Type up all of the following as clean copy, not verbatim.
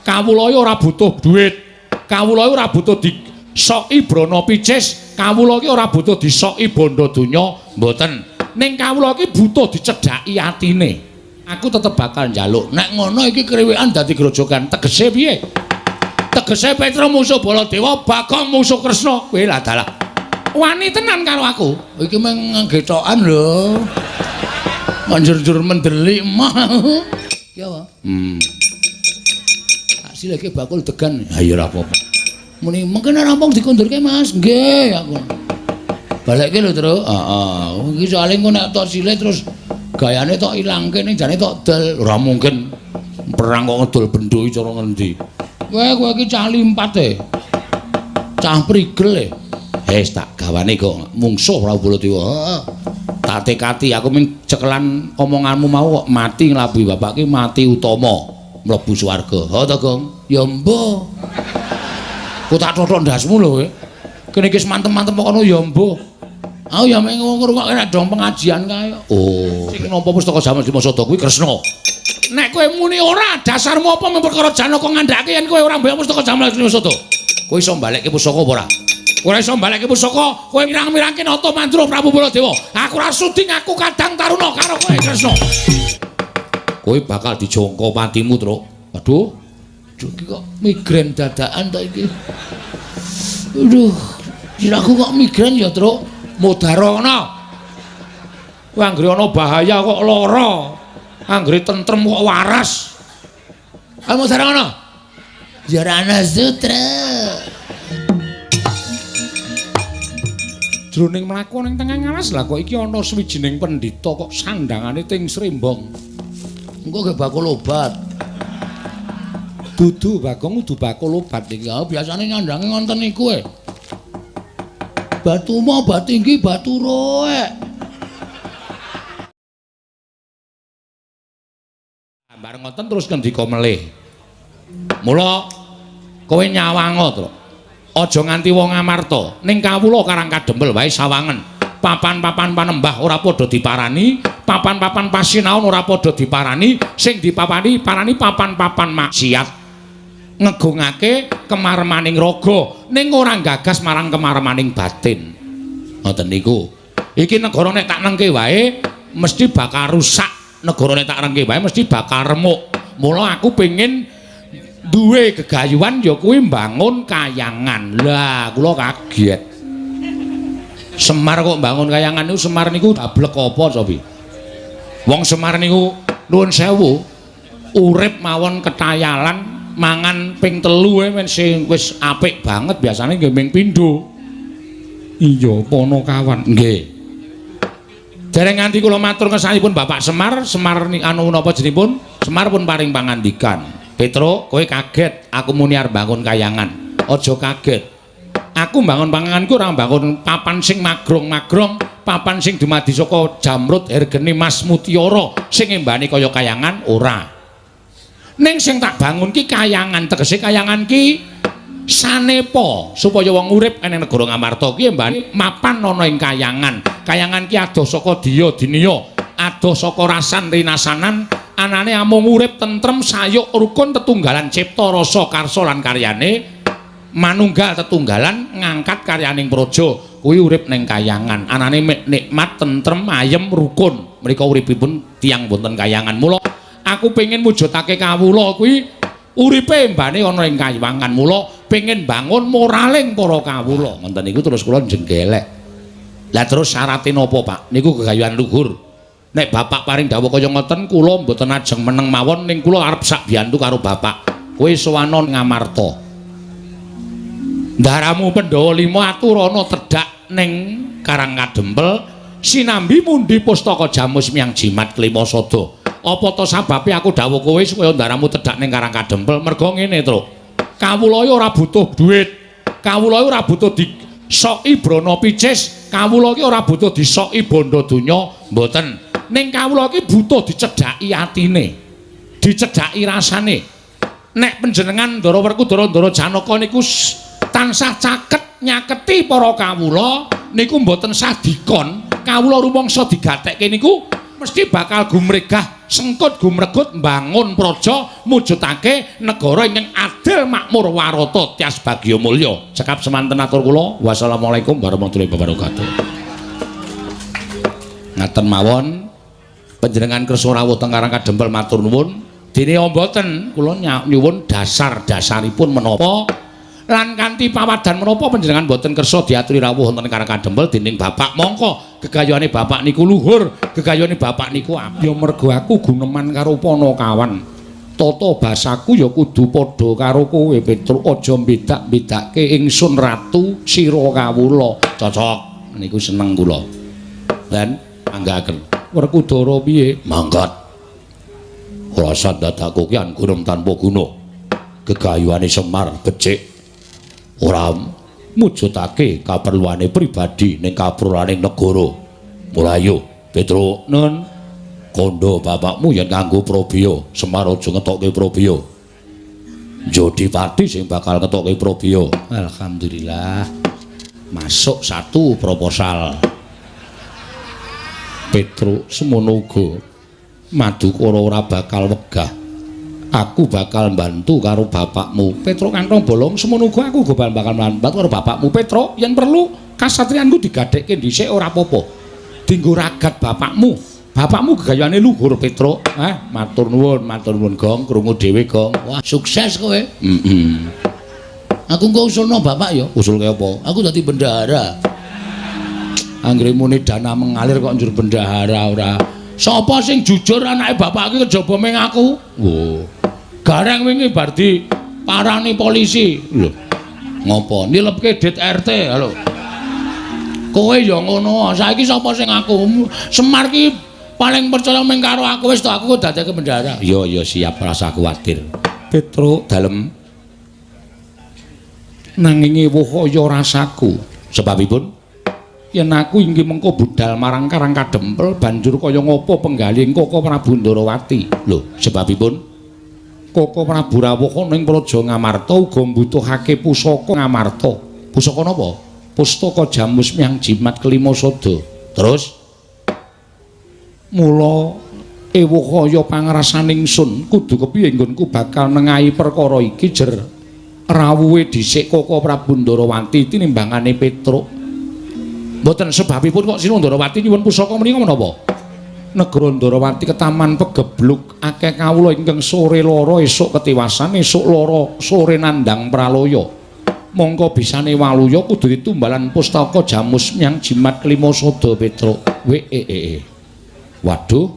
Kawula iki ora butuh duit. Kawula iki ora butuh disoki brana picis. Kawula iki ora butuh disoki bondo donya, mboten. Ning kawula iki butuh dicedhaki atine. Aku tetep bakal njaluk. Nek ngono iki kriwikan dadi grojogan. Tegese piye? Tegese Petruk musuh Baladewa, Bagong musuh Kresna. Kowe lah dalah. Wani tenan karo aku. Iki mung ngetokan lho. Manjur-jur mendelik mah. Ki apa? Tak sileke bakul degan. Ha iya ora apa-apa. Muni mungkin rampung dikondurke Mas. Nggih aku. Balekke lho, Truk. Heeh. Iki soalé engko nek tok silih terus gayane tok ilangke ning jane tok del. Ora mungkin perang kok ngedol bendo iki cara ngendi. Kowe kowe iki cah limpat e. Cah prigel e. Wis tak gawane kok mungsuh Prabu Baladewa. Heeh. Tak tekati aku ming cekelan omonganmu mau kok mati nglabuhi bapak ki mati utama mlebu swarga. Ha to, Gong? Ya mbuh. Ku tak thothok ndasmu lho kowe. Kene iki wis mantem-mantem kok kono ya mbuh. Aku ya mung ngrungokke nek dong pengajian kae. Oh, sing nampa pustaka Jamus Lima Sada kuwi Kresna. Nek kowe muni ora, dasarmu apa mung perkara Janaka ngandhake yen kowe ora mbayar pustaka Jamus Lima Sada? Kowe iso mbalekke pusaka apa ora? Ora iso mbalekke pusaka, kowe mirang-mirangke nata mandra Prabu Baladewa. Aku ora sudi ngaku kadang taruna karo kowe Kresna. Kowe bakal dijangka patimu, Truk. Aduh, aduh iki kok migrain dadakan to iki. Aduh, sirahku kok migrain ya, Truk. Mudarana. Kowe anggere ana bahaya kok lara. Anggere tentrem kok waras. Ah mudarana. Ya ora ana sutra. Jroning mlaku ning tengah alas lah kok iki ana sawijining pendhita kok sandangane ting srembong. Engko ge bakul obat. Dudu Bagong kudu bakul obat iki. Ah biasane nyandange ngonten niku e. Batu mo, batu tinggi, batu roek. Bareng ngoten terus ngendika melih. Mula kowe nyawanga, Truk. Aja nganti wong Amarta ning kawula Karang Kadempel wae sawangen. Papan-papan panembah ora padha diparani, papan-papan pasinaon ora padha diparani, sing dipapani parani papan-papan maksiat. Ngegungake kemaremaning raga ning ora gagas marang kemaremaning batin. Ngoten niku. Iki negara nek tak nengke wae mesti bakal rusak. Negara nek tak nengke wae mesti bakal remuk. Mula aku pengin duwe gegayuhan ya kuwi mbangun kayangan. Lah kula kaget. Semar kok mbangun kayangan niku, Semar niku dablek apa cobi? Wong Semar niku nuwun sewu urip mawon ketayalan mangan ping 3 men sing wis apik banget biasane nggih ming pindho. Iya, Panakawan. Nggih. Dereng nganti kula matur kesanipun Bapak Semar, Semar anu napa jenipun? Semar pun paring pangandikan. Petruk, kowe kaget aku muni arep bangun kayangan. Aja kaget. Aku mbangun panganganku ora mbangun papan sing magrong-magrong, papan sing dumadi saka jamrut hergeni mas mutiara sing embane kaya kayangan ora. Ning sing tak bangun ki kayangan, tegese kayangan ki sanepa supaya wong urip ning negara Ngamarta ki embane mapan ana ing kayangan. Kayangan ki adoh saka diya diniya, adoh saka rasan rinasanan, anane amung urip tentrem sayuk rukun tetunggalan cipta rasa karsa lan karyane manunggal tetunggalan ngangkat karyaning praja. Kuwi urip ning kayangan, anane nikmat tentrem ayem rukun. Mriko uripipun tiyang wonten kayangan. Mula aku pengen mujudake kawula kuwi uripe embane ana ing kayangan. Mula pengen bangun moraling para kawula. Ngoten niku terus kula jenggelek. Lah terus syarate napa, Pak? Niku gegayuhan luhur. Nek bapak paring dawuh kaya ngoten kula mboten ajeng meneng mawon ning kula arep sak biyantu karo bapak. Kowe sowana Ngamarta. Ndaramu Pandhawa 5 aturana tedhak ning Karang Kadempel sinambi mundi pustaka Jamus Miang Jimat Klima Sada. Apa to sababe aku dawuh kowe supaya ndaramu tedhak ning Karang Kadempel? Merga ngene, Truk. Kawula iki ora butuh duit. Kawula iki ora butuh disoki brana picis. Kawula iki ora butuh disoki bondo donya, mboten. Ning kawula iki butuh dicedhaki atine. Dicedhaki rasane. Nek panjenengan Ndara Werkudara Ndara Janaka niku tansah caket nyaketi para kawula niku mboten sah dikon, kawula rumangsa digatekke niku mesti bakal gumregah Sengkut gumregut mbangun praja mujudake negara ingkang adil makmur warata tias bagya mulya. Cekap semanten atur kula. Wassalamualaikum warahmatullahi wabarakatuh. Ngaten mawon panjenengan kersa rawuh teng Karang Kadempel matur nuwun. Dene mboten kula nyuwun dasar-dasaripun menapa lan kanthi pawadan menapa panjenengan mboten kersa diaturi rawuh wonten Karang Kadempel dening bapak mongko gegayuhane bapak niku luhur, gegayuhane bapak niku apik. Ya mergo aku guneman karo Panakawan. Tata basaku ya kudu padha karo kowe Petruk, aja mbedak-bedake ingsun ratu sira kawula. Cocok niku seneng kula. Lan manggaken. Werkudara piye? Mangkat. Rasa dadaku ki gunem tanpa guna. Gegayuhane Semar becik. Ora mujudake kaperluane pribadi ning kaperluane negara. Mula ayo Petruk, Nun, kandha bapakmu yen nganggo probya, Semar aja ngetokke probya. Jodipati sing bakal ngetokke probya. Alhamdulillah. Masuk satu proposal. Petruk semono uga Madukara ora bakal wegah. Aku bakal mbantu karo bapakmu. Petruk kantong bolong semono uga aku uga bakal mbantu karo bapakmu Petruk. Yen perlu kasatriyanku digadhekke dhisik ora apa-apa. Dinggo ragat bapakmu. Bapakmu gegayane luhur Petruk. Matur nuwun Gong, krungu dhewe Gong. Wah, sukses kowe. Heeh. Aku engko usulno bapak ya. Usulke apa? Aku dadi bendahara. Anggere muni dana mengalir kok njur bendahara ora. Sapa sing jujur anake bapak iki kejaba ming aku? Oh. Gareng wingi bar diparani polisi. Lho. Ngopo? Nilepke dit RT. Halo. Kowe ya ngono. Saiki sapa sing aku? Semar ki paling percaya ming karo aku wis to, aku dadeke bendahara. Iya iya siap, rasa kuwatir. Petruk dalem nanging ewuh kaya rasaku. Sebabipun yen aku inggih mengko budal marang Karang Kadempel banjur kaya ngopo penggalih Koko Prabu Ndarawati. Lho, sebabipun Koko Prabu rawuh ana ing Praja Ngamarta uga mbutuhake pusaka Ngamarta. Pusaka napa? Pustaka Jamus Miang Jimat Kelima Sada. Terus mula ewuh kaya pangrasaning sun kudu kepiye nggonku bakal nengahi perkara iki jer rawuhe dhisik Koko Prabu Ndarawati tinimbangane Petruk. Mboten sebabipun kok Sinuwun Ndarawati nyuwun pusaka menika menapa? Negara Ndarawati ketaman pegebluk akeh kawula ingkang sore lara esuk ketiwasan esuk lara sore nandhang pralaya. Mongko bisane waluya kudu ditumbalan pustaka Jamus Miang Jimat Kelima Sada Petruk. Wee. Waduh.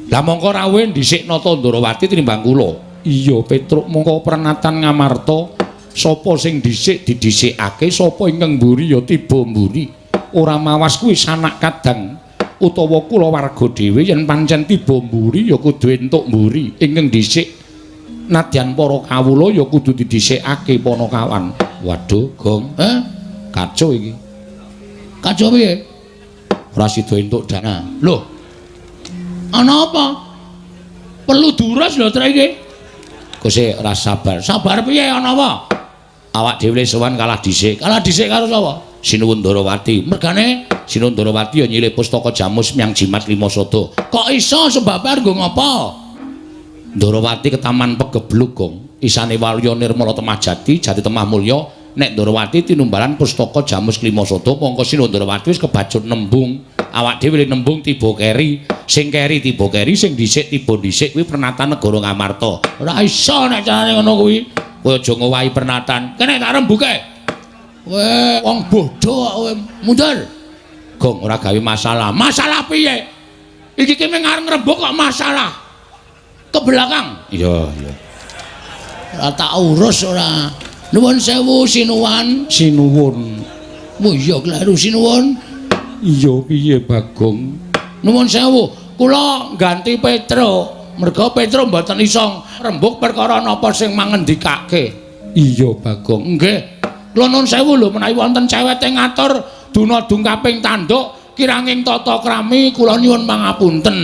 Lah mongko rawuhe dhisik Nata Ndarawati tinimbang kula. Iya Petruk, mongko prenatan Ngamarta sapa sing dhisik didhisikake, sapa ingkang mburi ya tiba mburi. Ora mawas kuwi sanak kadang utawa kulawarga dhewe yen pancen tiba mburi ya kudu entuk mburi. Ingkang dhisik nadyan para kawula ya kudu didhisikake Panakawan. Waduh, Gong. Kacau iki. Kacau piye? Ora sida entuk dana. Lho. Ana apa? Perlu duras lho trek iki. Kose ora sabar. Sabar piye ana apa? Awak dhewe sowan kalah dhisik. Kalah dhisik karo sapa? Sinuwun Ndarawati. Mergane Sinuwun Ndarawati ya nyilih pustaka Jamus Miang Jimat Lima Sada. Kok iso sebabe nggo ngapa? Ndarawati ketaman pegebluk, Gong. Isane Waluya Nirmala Temah Jati, Jati Temah Mulya. Nek Ndarawati tinumbalan pustaka Jamus Lima Sada, mongko Sinuwun Ndarawati wis kebacut nembung. Awak dhewe nembung tiba keri, sing keri tiba keri, sing dhisik tiba dhisik kuwi pernatan negara Ngamarta. Ora iso nek carane ngono kuwi. Kowe aja ngowahi pernatan. Kene tak rembuke. Kowe wong bodho kok kowe mundur. Gong ora gawe masalah. Masalah piye? Iki ki mung arep ngrembug kok masalah. Ke belakang. Iya, iya. Ora tak urus ora. Nuwun sewu sinuwun. Sinuwun. Oh iya kleru sinuwun. Iya piye Bagong? Nuwun sewu, kula ganti Petruk. Merga Petruk mboten iso rembug perkara napa sing mangendikake. Iya Bagong. Nggih. Kula nuwun sewu lho menawi wonten cewete ngatur duna dungkaping tanduk kiranging tata krami kula nyuwun pangapunten.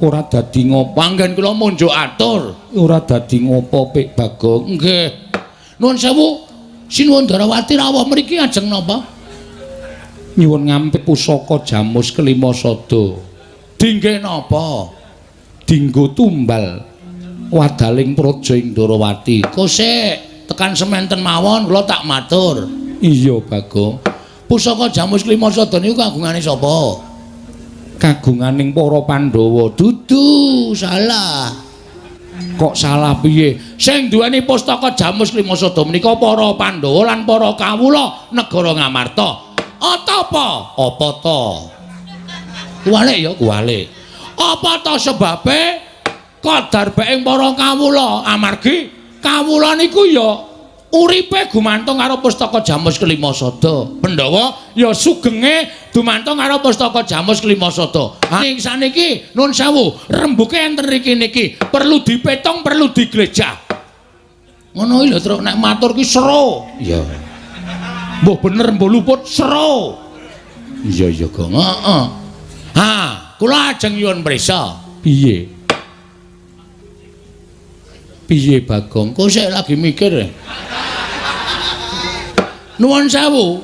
Ora dadi ngopo anggen kula munjuk atur. Ora dadi ngopo Pik Bagong. Nggih. Nuwun sewu, Sinuwun Ndarawati rawuh mriki ajeng napa? Nyuwun ngampit pusaka Jamus Kelima Sada. Dingge napa? Dinggo tumbal wadaling praja ing Ndorowati. Kosek tekan sementen mawon kula tak matur. Iya, Bagong. Pusaka Jamus Klima Sada niku kagungane sapa? Kagunganing para Pandhawa. Dudu, salah. Kok salah piye? Sing duweni pustaka Jamus Klima Sada menika para Pandhawa lan para kawula negara Ngamarta. Atapa? Apa ta? Kuwalik ya, kuwalik. Apa ta sebabe kadarbeking para kawula? Amargi kawula niku ya uripe gumantung karo pustaka Jamus Klima Sada. Pandhawa ya sugenge dumantung karo pustaka Jamus Klima Sada. Ning saniki nun sewu, rembuke enten riki niki perlu dipetung, perlu diglejah. Ngono iki lho, Truk, nek matur ki sero. Iya. Mbuh bener mbuh luput sero. Iya iya, Gong. Heeh. Ha, kula ajeng nyuwun prisa. Piye? Piye, Bagong? Kok sik lagi mikir. Nuwun sewu,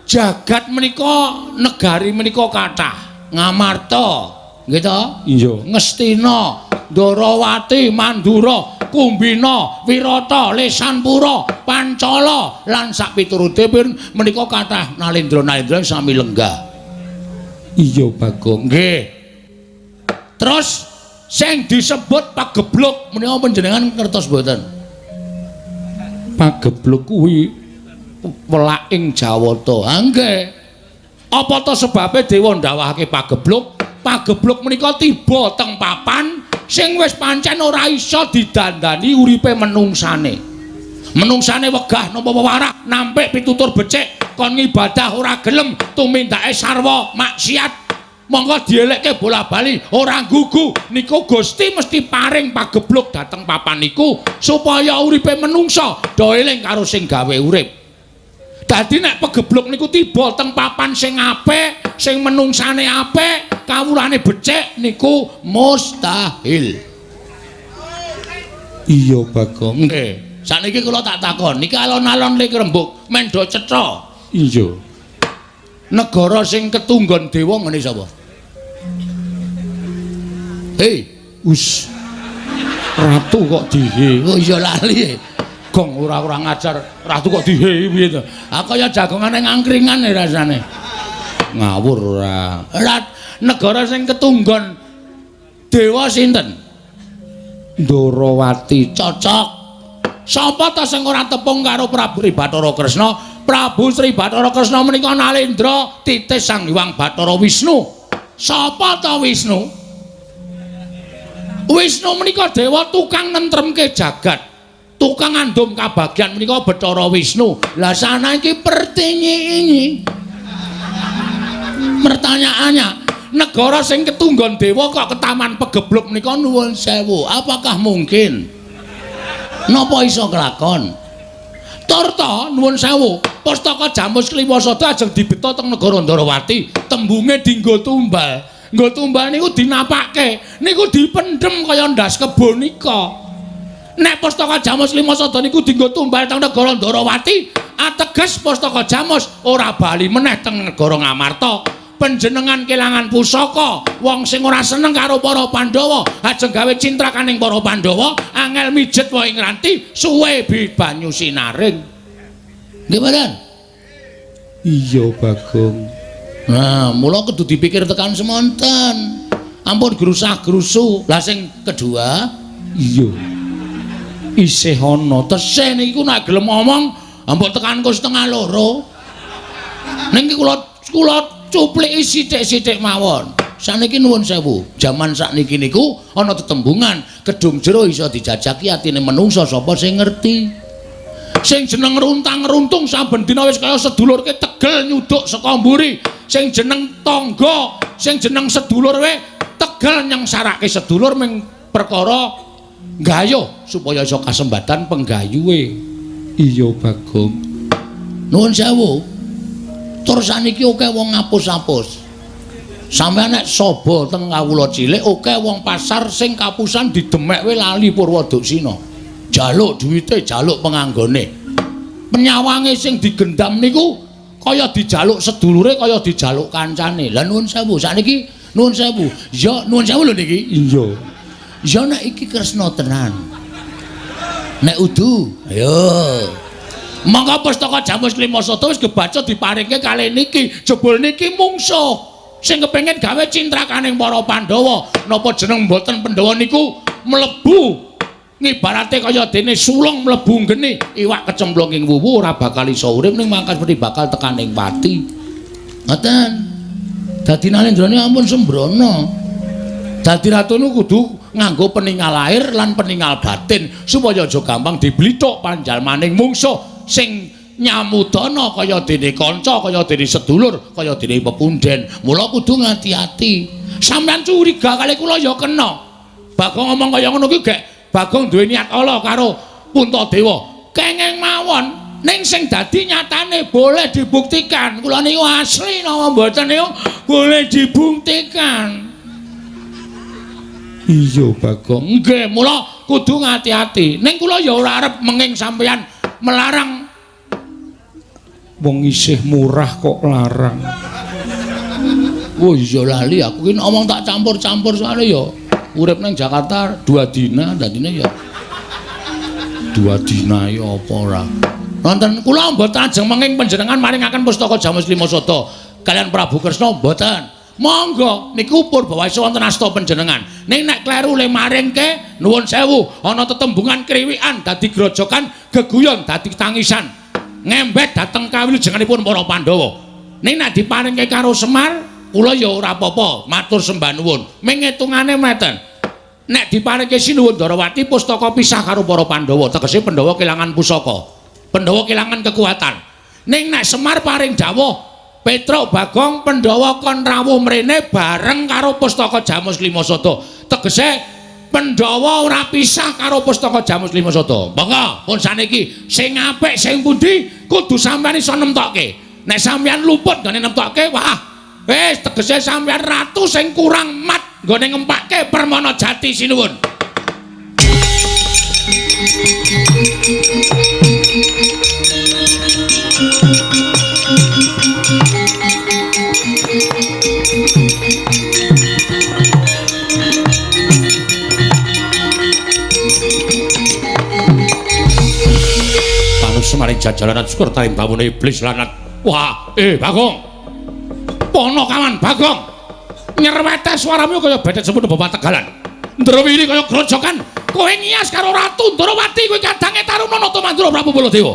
jagat menika negari menika kathah. Ngamarta, nggih to? Iya. Ngastina, Ndorowati, Mandura, Kumbina, Wirata, Lesanpura, Pancala lan sakpiturute menika kathah nalendra-nalendra sami lenggah. Iya, Bagong. Nggih. Terus sing disebut pagebluk menika panjenengan ngertos mboten? Pagebluk kuwi welaking Jawata. Ha nggih. Apa ta sebabe dewa ndhawahake pagebluk? Pagebluk menika tiba teng papan sing wis pancen ora iso didandani uripe menungsane. Menungsane wegah napa wewarah, nampik pitutur becik, kon ngibadah ora gelem, tumindake sarwa maksiat. Monggo dielekke bola-bali ora gugu. Niku Gusti mesti paring pagebluk dhateng papan niku supaya uripe menungsa do eling karo sing gawe urip. Dadi nek pegebluk niku tiba teng papan sing apik, sing menungsane apik, kawulane becik niku mustahil. Iya, Bagong. Nggih. Sakniki kula tak takon, niki alon-alon lik rembug mendo cetha. Iya. Negara sing ketunggon dewa ngene sapa? Hei, us. Ratu kok dihe. Oh iya lali. Gong ora-ora ngajar, ratu kok dihe piye to? Ah kaya jagongane ngangkringan rasane. Ngawur ora. Rat negara sing ketunggon dewa sinten? Ndorowati. Cocok. Sapa ta sing ora tepung karo Prabu Sri Bathara Kresna? Prabu Sri Bathara Kresna menika nalendra titis Sang Hyang Bathara Wisnu. Sapa ta Wisnu? Wisnu menika dewa tukang nentremke jagat. Tukang ngandum kabagyan menika Bathara Wisnu. Lah sana iki pertinyi. Pertanyaannya, negara sing ketunggon dewa kok ketaman pegebluk menika nuwun sewu. Apakah mungkin? Napa iso kelakon? Turta nuwun sewu, pustaka Jamus Klima Sada ajeng dibeta teng negara Ndorowati, tembunge dinggo tumbal. Nggo tumbal niku dinapake, niku dipendhem kaya ndas kebo nika. Nek pustaka Jamus Klima Sada niku dinggo tumbal teng negara Ndorowati, ateges pustaka Jamus ora bali meneh teng negara Ngamarta. Panjenengan kelangan pusaka, wong sing ora seneng karo para Pandhawa, ajeng gawe cintrakaning para Pandhawa, angel mijet wae ngranti, suwe bi banyu sinaring. Nggih mboten? Iya, Bagong. Nah, mula kudu dipikir tekan semonten. Ampun grusah-grusu. Lah sing kedua, iya. Isih ana tesih niku nek gelem ngomong, mbok tekan ku 1:30. Ning iki kula cupliki sithik-sithik mawon. Saniki nuwun sewu, jaman sakniki niku ana tetembungan, kedung jero iso dijajaki atine menungsa sapa sing ngerti. Sing jeneng runtang-runtung saben dina wis kaya sedulurke tegel nyuduk saka mburi. Sing jeneng tangga, sing jeneng sedulur we tegel nyengsarake sedulur ming perkara nggayuh supaya iso kasembatan penggayuhe. Iya, Bagong. Nuwun sewu. Tur saniki akeh wong ngapus-apus. Sampeyan nek saba teng kawula cilik akeh wong pasar sing kapusan didemek we lali Purwoduksina. Jaluk duwite, jaluk penganggone. Penyawange sing digendam niku kaya dijaluk sedulure, kaya dijaluk kancane. Lah nuwun sewu, sakniki nuwun sewu. Ya nuwun sewu lho niki. Iya. Ya nek iki Kresna tenan. Nek udu, ayo. Monggo pustaka Jamus Klima Sada wis kebaca diparingke kalih niki, jebul niki mungsuh sing kepengin gawe cintrakaning para Pandhawa. Napa jeneng mboten Pandhawa niku mlebu ngibarate kaya dene sulung mlebu nggene, iwak kecemplung ing wuwu ora bakal iso urip ning mangkas mesti bakal tekaning pati. Ngoten. Dadi Nalendrane ampun sembrono. Dadi ratu niku kudu nganggo peningal lahir lan peningal batin supaya aja gampang diblithuk panjalmaning mungsuh sing nyamudana kaya dene kanca, kaya dene sedulur, kaya dene pepunden. Mula kudu ngati-ati. Sampeyan curiga kali kula ya kena. Bagong ngomong kaya ngono ki gek Bagong duwe niat ala karo Puntadewa. Kenging mawon ning sing dadi nyatane boleh dibuktikan. Kula niku asli napa mboten niku boleh dibuktikan. Iya Bagong. Nggih, mula kudu ngati-ati. Ning kula ya ora arep menging sampeyan melarang. Wong isih murah kok larang. Oh iya lali aku ki omong tak campur-campur soalnya ya urip nang Jakarta 2 dina dadine ya 2 dina ya apa ora. Wonten kula mboten ajeng menging panjenengan maringaken pustaka Jamus Klima Sada kalian Prabu Kresna mboten. Monggo niku purbawasa wonten asta panjenengan. Ning nek kleru le maringke nuwun sewu ana tetembungan kriwikan dadi grojokan geguyon dadi tangisan. Ngembet dateng kawilujenganipun para Pandhawa. Ning nek diparingke karo Semar kula ya ora apa-apa, matur sembah nuwun. Ming ngitungane meten. Nek diparingke Sinuwun Ndarawati pustaka pisah karo para Pandhawa, tegese Pandhawa kelangan pusaka. Pandhawa kelangan kekuatan. Ning nek Semar paring dawuh Petruk Bagong Pandhawa kon rawuh mrene bareng karo pustaka Jamus Klima Sada. Tegese Pandhawa ora pisah karo pustaka Jamus Klima Sada. Monggo pun saniki sing apik sing pundi kudu sampeyan iso nemtokke. Nek sampeyan luput nggone nemtokke, wah wis tegese sampeyan ratu sing kurang mat nggone ngempake Permana Jati sinuwun. Panus maring jajalanan syukur tarim bawune iblis lanat. Wah, Bagong. Ponokawan Bagong. Nyerwete suaramu kaya betet semono bapak Tegalan. Ndrewiri kaya grojokan. Kowe ngias karo Ratu Ndarawati kowe kadange Taruna Nata Mandura Prabu Baladewa.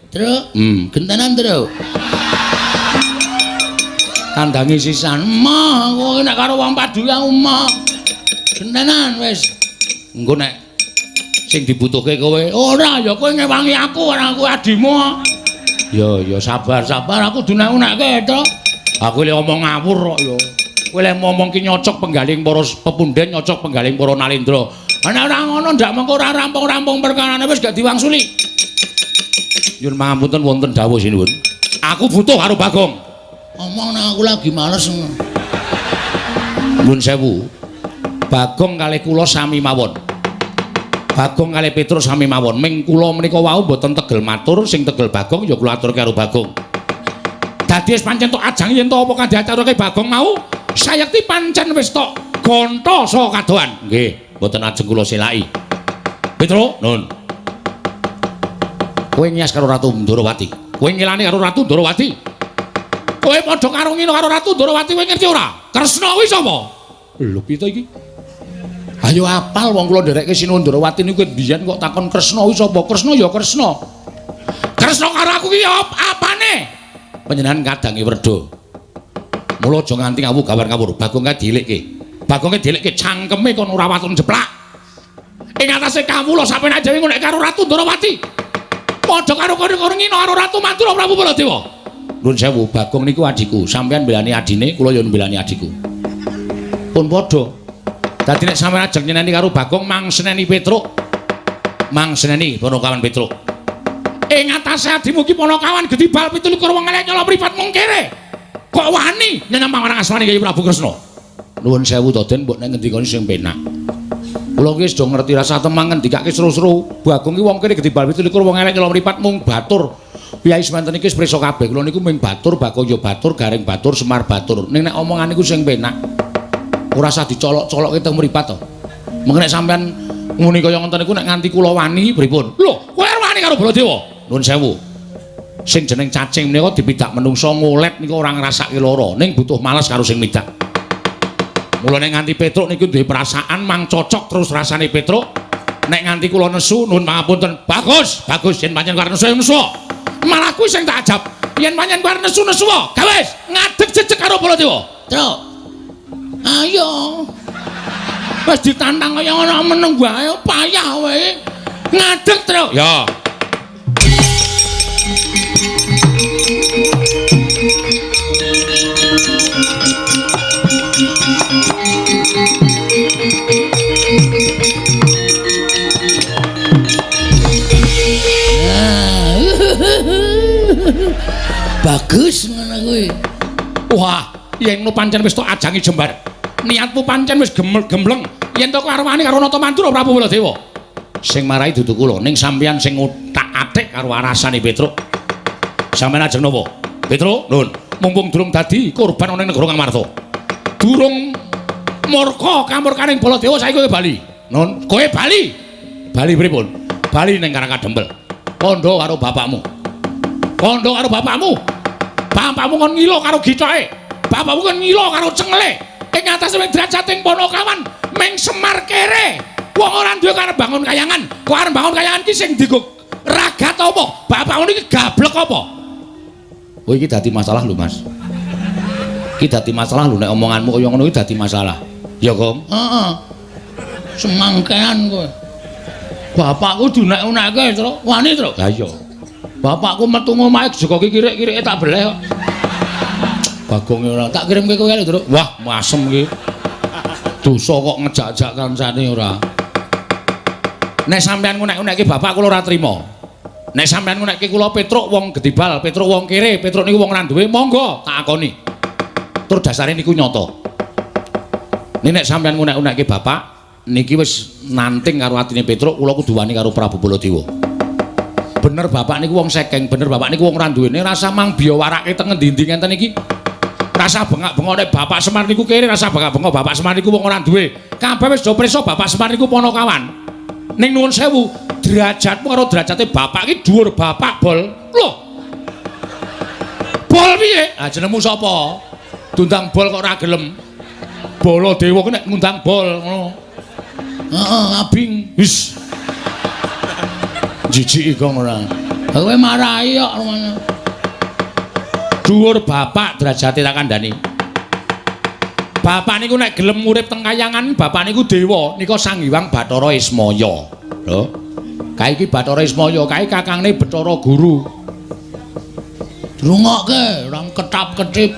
Truk, gentenan truk. Kandangi sisan. Mah, kowe nek karo wong padhuwe aku mah. Gentenan wis. Engko nek sing dibutuhke kowe ora ya kowe ngewangi aku ora aku adimu. Ya ya sabar sabar aku dunek-unekke to. Aku lek omong ngawur kok ya. Kowe lek ngomong ki nyocok penggaling para pepunden, nyocok penggaling para Nalendra. Ana ora ngono ndak mengko ora rampung-rampung perkarane wis gak diwangsuli. Nyuwun pangapunten wonten dawuh sinuwun. Aku butuh karo Bagong. Omong nang aku lagi males. Nyuwun sewu. Bagong kalih kula sami mawon. Bagong kalih Petruk sami mawon. Ming kula menika wau mboten tegel matur, sing tegel Bagong ya kula aturke karo Bagong. Dadi wis pancen tok ajang yen to apa kang diaturke Bagong mau, sayekti pancen wis tok gonta saka kadohan. Nggih, mboten ajeng kula selaki. Petruk, nun. Kowe ngias karo Ratu Ndarawati. Kowe ngilani karo Ratu Ndarawati. Kowe padha karo ngino karo Ratu Ndarawati kowe ngerti ora? Kresna kuwi sapa? Lho piye to iki? Ayo apal wong kula nderekke Sinuwun Ndarawati niku biyen kok takon Kresna kuwi sapa? Kresna ya Kresna. Kresna karo aku ki apane? Panjenengan kadange werda. Mula aja nganti ngawu gawan ngawur. Bagong kae dielikke. Bagonge dielikke cangkeme kon ora waton jeplak. Ing atase kawula sampeyan dhewe ngono karo Ratu Ndarawati. Padha karo karo ngino karo Ratu Mandura Prabu Baladewa. Nuwun sewu, Bagong niku adhiku. Sampeyan mbelani adine, kula ya mbelani adhiku. Pun padha. Dadi nek sampeyan ajeng nyeneni karo Bagong mang seneni Petruk. Mang seneni Ponokawan Petruk. Ing atase adimu ki Ponokawan gedhi bal 27 wong elek nyolong mripat mung kere. Kok wani nyeneng marang asmane Kyai Prabu Kresna. Nuwun sewu to Den, mbok nek ngendikane sing penak. Kula ki wis do ngerti rasa temang ngendikake seru-seru. Bagong ki wong kene gedhi bal 27 wong elek nyolong mripat mung batur. Piyai semanten iki wis prisa kabeh. Kula niku mung batur, Bagong ya batur, Gareng batur, Semar batur. Ning nek omongan niku sing penak. Ora usah dicolok-colokke teng mripat to. Mengko nek sampean nguni kaya ngoten niku nek nganti kula wani pripun? Lho, kowe arep wani karo Baladewa? Nuwun sewu. Sing jeneng cacing menika dipidak menungsa ngolet niku ora ngrasake lara, ning butuh males karo sing midak. Mula nek nganti Petruk niku duwe perasaan mang cocok terus rasane Petruk. Nek nganti kula nesu nuwun pangapunten. Bagus, bagus yen pancen arep nesu nesu. Malah kuwi sing tak ajab. Yen pancen arep nesu-nesu, gawes ngadeg jejeg karo Baladewa. Truk. Ayo. Wis ditantang kaya ngono meneng wae payah wae. Ngadeg, Truk. Ya. Bagus ngono kuwi. Wah, yen ngono pancen wis tok ajangi jembar. Niatmu pancen wis gembleng. Yen to arwani karo Nata Mandura Prabu Baladewa. Sing marai dudu kula, ning sampeyan sing othak-athik karo arasane Petruk. Sampeyan ajeng napa? Petruk, nun, mumpung durung dadi korban ana ing negara Ngamarta. Durung murka kamurkaning Baladewa saiki kowe bali. Nun, kowe bali. Bali pripun? Bali ning Karang Kadempel. Kandha karo bapakmu. Kandha karo bapakmu. Bapakmu kon ngilo karo githoke. Bapakmu kon ngilo karo cengele. Ing atase drajating Panakawan ming Semar kere. Wong ora duwe karep bangun kayangan. Kok arep bangun kayangan ki sing digo ragat apa? Bapakmu niki gablek apa? Oh iki dadi masalah lho, Mas. Iki dadi masalah lho nek omonganmu kaya ngono iki dadi masalah. Ya, Gong? Heeh. Semangkean kowe. Bapakku diunek-unekke, Truk. Wani, Truk. Lah iya. Bapakku metu ngomahe joko kirik-kirike tak beleh kok. Bagonge ora tak kirimke kowe lho, Truk. Wah, masem iki. Dosa kok ngejak-jak kancane ora. Nek sampean ngunek-unekke bapak kula ora trima. Nek sampean ngunekke kula Petruk wong gedibal, Petruk wong kere, Petruk niku wong ora duwe, monggo tak akoni. Tur dasare niku nyata. Nek sampean ngunek-unekke bapak niki wis nanting karo atine Petruk, kula kudu wani karo Prabu Baladewa. Bener bapak niku wong sekeng, bener bapak niku wong ora duwene, rasa mang biyawarake teng ngendi-endi ngenten iki. Rasa bengak-bengok nek bapak Semar niku kere, rasa bengak-bengok bapak Semar niku wong ora duwe. Kabeh wis do prisa bapak Semar niku Panakawan. Ning nuwun sewu, derajatmu karo derajate bapak iki dhuwur bapak, Bol. Lho. Bol piye? Ah jenengmu sapa? Diundang Bol kok ora gelem. Baladewa ku nek ngundang Bol ngono. Heeh, abing. Wis. Jijiki kok ora. Kowe marahi kok ngono. Dhuwur bapak derajate tak kandhani. Bapak niku nek gelem urip teng kayangan, bapak niku dewa, nika Sang Hyang Bathara Ismaya. Lho. Kae iki Bathara Ismaya, kae kakangne Bathara Guru. Drungokke, ora ketap-ketip.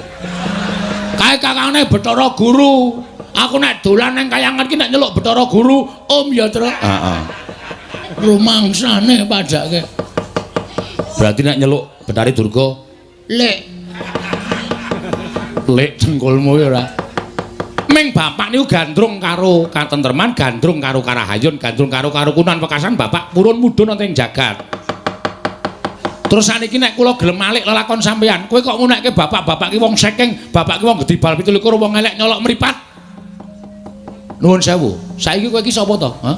Kae kakangne Bathara Guru. Aku nek dolan nang kayangan ki nek nyeluk Bathara Guru, Om ya, Truk. Heeh. Rumangsane padake. Berarti nek nyeluk Bathari Durga, Lek. Lek cengkulmu ya ora. Ming bapak niku gandrung karo katentreman, gandrung karo karahayun, gandrung karo karukunan wekasan bapak purun mudhun wonten ing jagat. Terus saniki nek kula gelem malik lelakon sampeyan, kowe kok ngunekke bapak-bapak ki wong sekeng, bapak ki wong gedibal 27, wong elek nyolok mripat. Nuwun sewu, saiki kowe iki sapa to? Hah?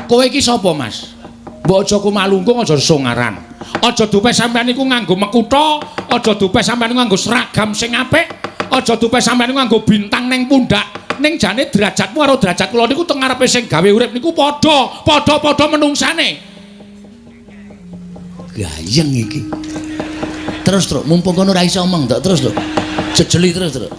Kowe iki sapa, Mas? Mbok aja kumalungkung, aja songaran. Aja dupe sampeyan niku nganggo mekutha, aja dupe sampeyan niku nganggo seragam sing apik, aja dupe sampeyan niku nganggo bintang ning pundak. Ning jane derajatmu karo derajat kula niku teng ngarepe sing gawe urip niku padha, padha-padha menungsane. Gayeng iki. Terus, Truk, mumpung kono ora iso omong, Truk, terus, Truk. Jejeli terus, Truk.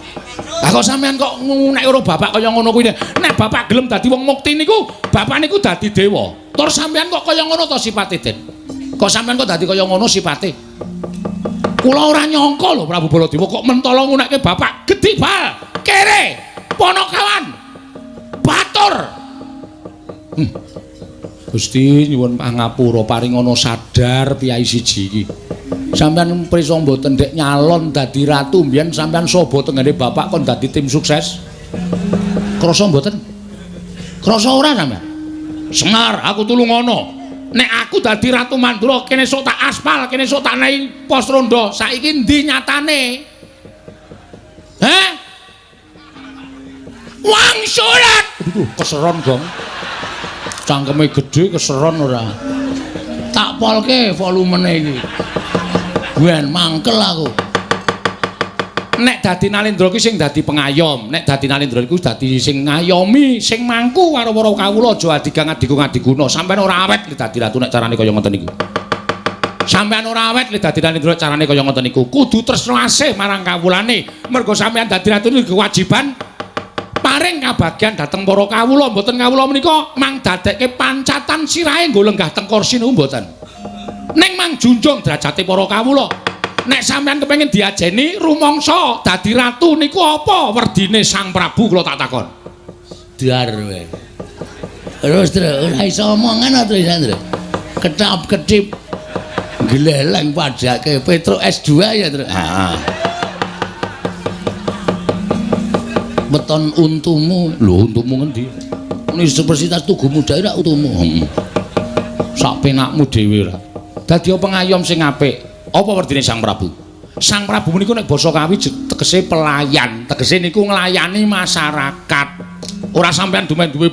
Lah kok sampeyan kok ngunek karo bapak kaya ngono kuwi. Nek bapak gelem dadi wong mukti niku, bapak niku dadi dewa. Tur sampeyan kok kaya ngono to sipate, Den? Kok sampeyan kok dadi kaya ngono sipate? Kula ora nyangka lho Prabu Baladewa kok mentala ngunekke bapak gedibal, kere, Panakawan, batur. Gusti nyuwun pangapura paringana sadar piyai siji iki. Sampeyan prisa mboten ndek nyalon dadi ratu mbiyen sampeyan saba tenggene bapak kon dadi tim sukses. Krasa mboten? Krasa ora sampeyan? Semar, aku tulungono. Nek aku dadi Ratu Mandura kene sok tak aspal, kene sok tak naik pos rondo. Saiki endi nyatane? Heh? Wangsulat. Aduh, keseron, Gong. Cangkeme gedhe keseron ora. Tak polke volumene iki. Ben mangkel aku. Nek dadi Nalendra ki sing dadi pengayom, nek dadi Nalendra iku dadi sing ngayomi, sing mangku karo para kawula aja adigang adigung adiguna. Sampeyan ora awet li dadi ratu nek carane kaya ngoten niku. Sampeyan ora awet li dadi Nalendra carane kaya ngoten niku. Kudu tresna asih marang kawulane. Mergo sampeyan dadi ratu niku kewajiban paring kabagyan dhateng para kawula. Mboten kawula menika mang dadekke pancatan sirahe nggo lenggah teng kursi niku mboten. Ning mang junjung derajate para kawula. Nek sampeyan kepengin diajeni rumangsa dadi ratu niku apa werdine Sang Prabu kula tak takon. Dar kowe. Terus ora iso omongan to Sandra. Ketap-ketip gleleng padake Petruk S2 ya, Truk. Heeh. Beton untumu. Lho, untumu ngendi? Universitas Tugu Muda ora untumu. Heeh. Sak penakmu dhewe ora. Dadi pengayom sing apik. Apa werdine Sang Prabu? Sang Prabu niku nek basa Kawi tegese pelayan, tegese niku nglayani masyarakat. Ora sampeyan dumen duwe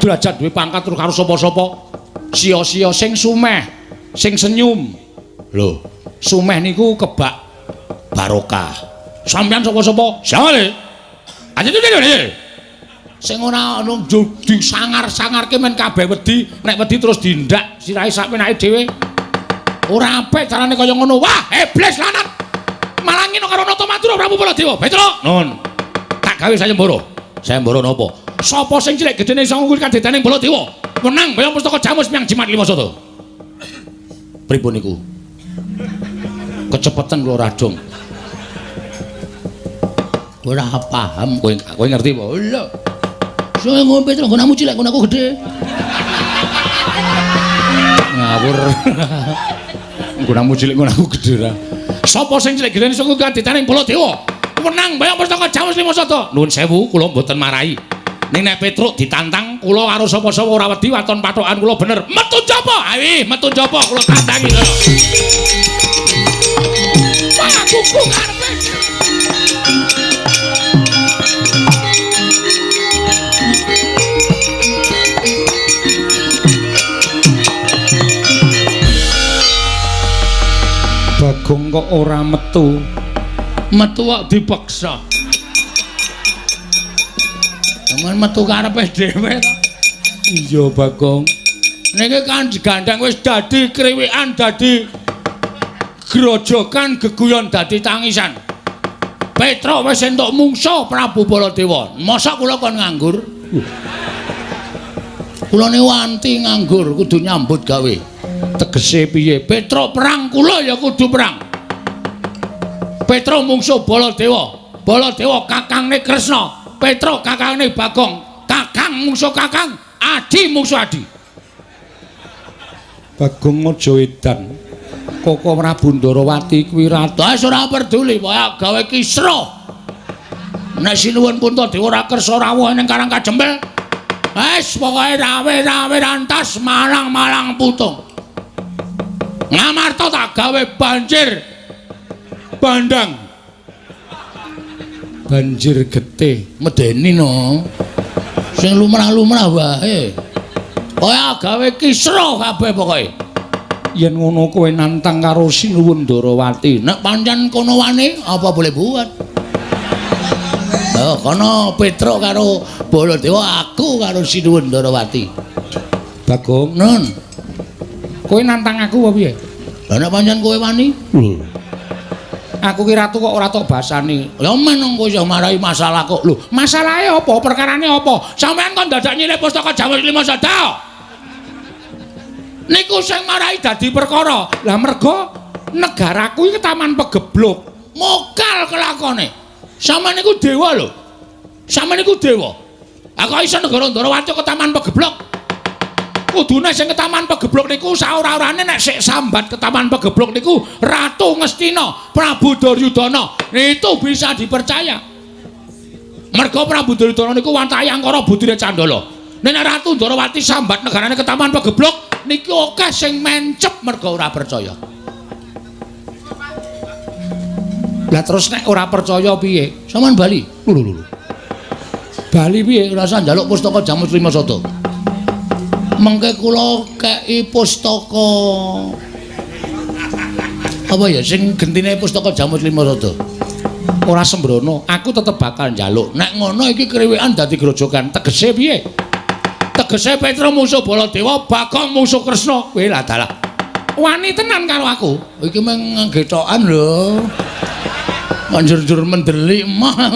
derajat, duwe pangkat terus karo sapa-sapa. Sia-sia sing sumeh, sing senyum. Lho, sumeh niku kebak barokah. Sampeyan sapa-sapa? Sale. Sing ora ono disangar-sangarke men kabeh wedi, nek wedi terus dindak sirahe sak penake dhewe. Ora apik carane kaya ngono. Wah, iblis lanat. Malah ngene karo Nata Madura Prabu Baladewa. Petruk, nun. Tak gawe sayembara. Sayembara napa? Sapa sing cilik gedene iso ngukur kadedaning Baladewa? Menang bayang pustaka Jamus miang jimat 5 sata. Pripun niku? Kecepetan kula radong. Ora paham kowe, kowe ngerti apa? Lho. Sing ngombe Petruk nggonamu cilik, nggonaku gedhe. Ngawur. Nggonamu cilik nggonaku gedhe ra. Sapa sing cilik gedene saka kaditaning Baladewa? Menang bayang pustaka Jamus 5 sata. Nuwun sewu kula mboten marahi. Ning nek Petruk ditantang kula karo sapa-sapa ora wedi waton pathokan kula bener. Metu njaba. Ayo metu njaba kula tantangi lho. Wah, kuku karepe. Bagong kok ora metu. Metu kok dipaksa. Temen metu karepe dhewe to. Iya, Bagong. Niki kan digandheng wis dadi kriwikan, dadi grojogan, geguyon dadi tangisan. Petruk wis entuk mungsuh Prabu Baladewa. Mosok kula kon nganggur? Kula niku anti nganggur, kudu nyambut gawe. Tegese piye? Petruk perang, kula ya kudu perang. Petruk mungsuh Baladewa. Baladewa kakangne Kresna. Petruk kakangne Bagong. Kakang mungsuh kakang, adi mungsuh adi. Bagong aja edan. Koko Prabu Ndarawati kuwi ratu. Wis ora peduli, pokoke gawe kisruh. Nek Sinuwun Puntadewa ora kersa rawuh ning Karang Kajempel, wis pokoke rawe-rawe rantas malang-malang putung. Ngamarta tak gawe banjir bandang. Banjir getih medeni no. Sing lumrah-lumrah wae. Pokoke gawe kisruh kabeh pokoke. Yen ngono kowe nantang karo Sinuwun Ndarawati. Nek pancen kono wani apa boleh buat. Oh, kono Petruk karo Baladewa, aku karo Sinuwun Ndarawati. Bagong, nun. Kowe nantang aku apa piye? Lah nek pancen kowe wani? Lho. Aku ki ratu kok ora tok basani. Lah men kowe iso marai masalah kok. Lho, masalahe apa? Perkarane apa? Sampeyan kon dadak nyilih pustaka Jamus 5 Sada. Niku sing marai dadi perkara. Lah mergo negaraku iki taman pegebluk. Mokal kelakone. Sampeyan niku dewa lho. Sampeyan niku dewa. Aku iso negara Ndarawati ke taman pegebluk. Kudune sing ke taman pegebluk niku saora-orane nek sik sambat ke taman pegebluk niku Ratu Ngastina, Prabu Duryudana. Itu bisa dipercaya. Mergo Prabu Duryudana niku wantahe angkara budine Candala. Nek Ratu Ndarawati sambat negarane ke taman pegebluk niki akeh sing mencep mergo ora percaya. Lah terus nek ora percaya piye? Sampeyan bali. Lho lho lho. Bali piye? Ora usah njaluk pustaka Jamus Lima Sada. Mengke kula kei pustaka apa ya sing gentine pustaka Jamus Lima Sada. Ora sembrono, aku tetep bakal njaluk. Nek ngono iki kriwikan dadi grojogan. Tegese piye? Tegese Petruk musuh Baladewa, Bagong musuh Kresna. Kowe lah dalah. Wani tenan karo aku. Iki mung gethokan lho. Njur-njur mendelik mah.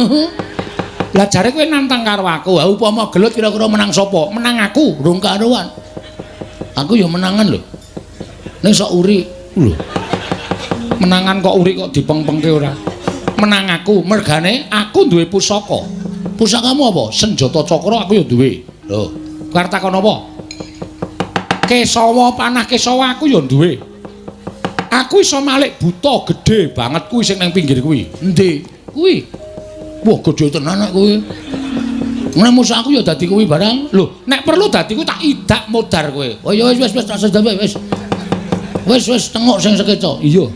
Lah jare kowe nantang karo aku. Ha upama gelut kira-kira menang sapa? Menang aku, rung karuan. Aku ya menangan lho. Ning sok uri. Lho. Menangan kok uri kok dipengpengke ora? Menang aku, mergane aku duwe pusaka. Pusakamu apa? Senjata cakra aku ya duwe. Lho, arep takon apa? Kesawa panah kesawa aku ya duwe. Aku iso malik buta gedhe banget kuwi sing nang pinggir kuwi. Endi? Kuwi. Wah, gedhe tenan nek kuwi. Nek musuh aku ya dadi kuwi barang. Lho, nek perlu dadi kuwi tak idak modar kowe. Oh ya wis wis wis tak sedhe wis. Wis wis tengok sing sekeca. Iya.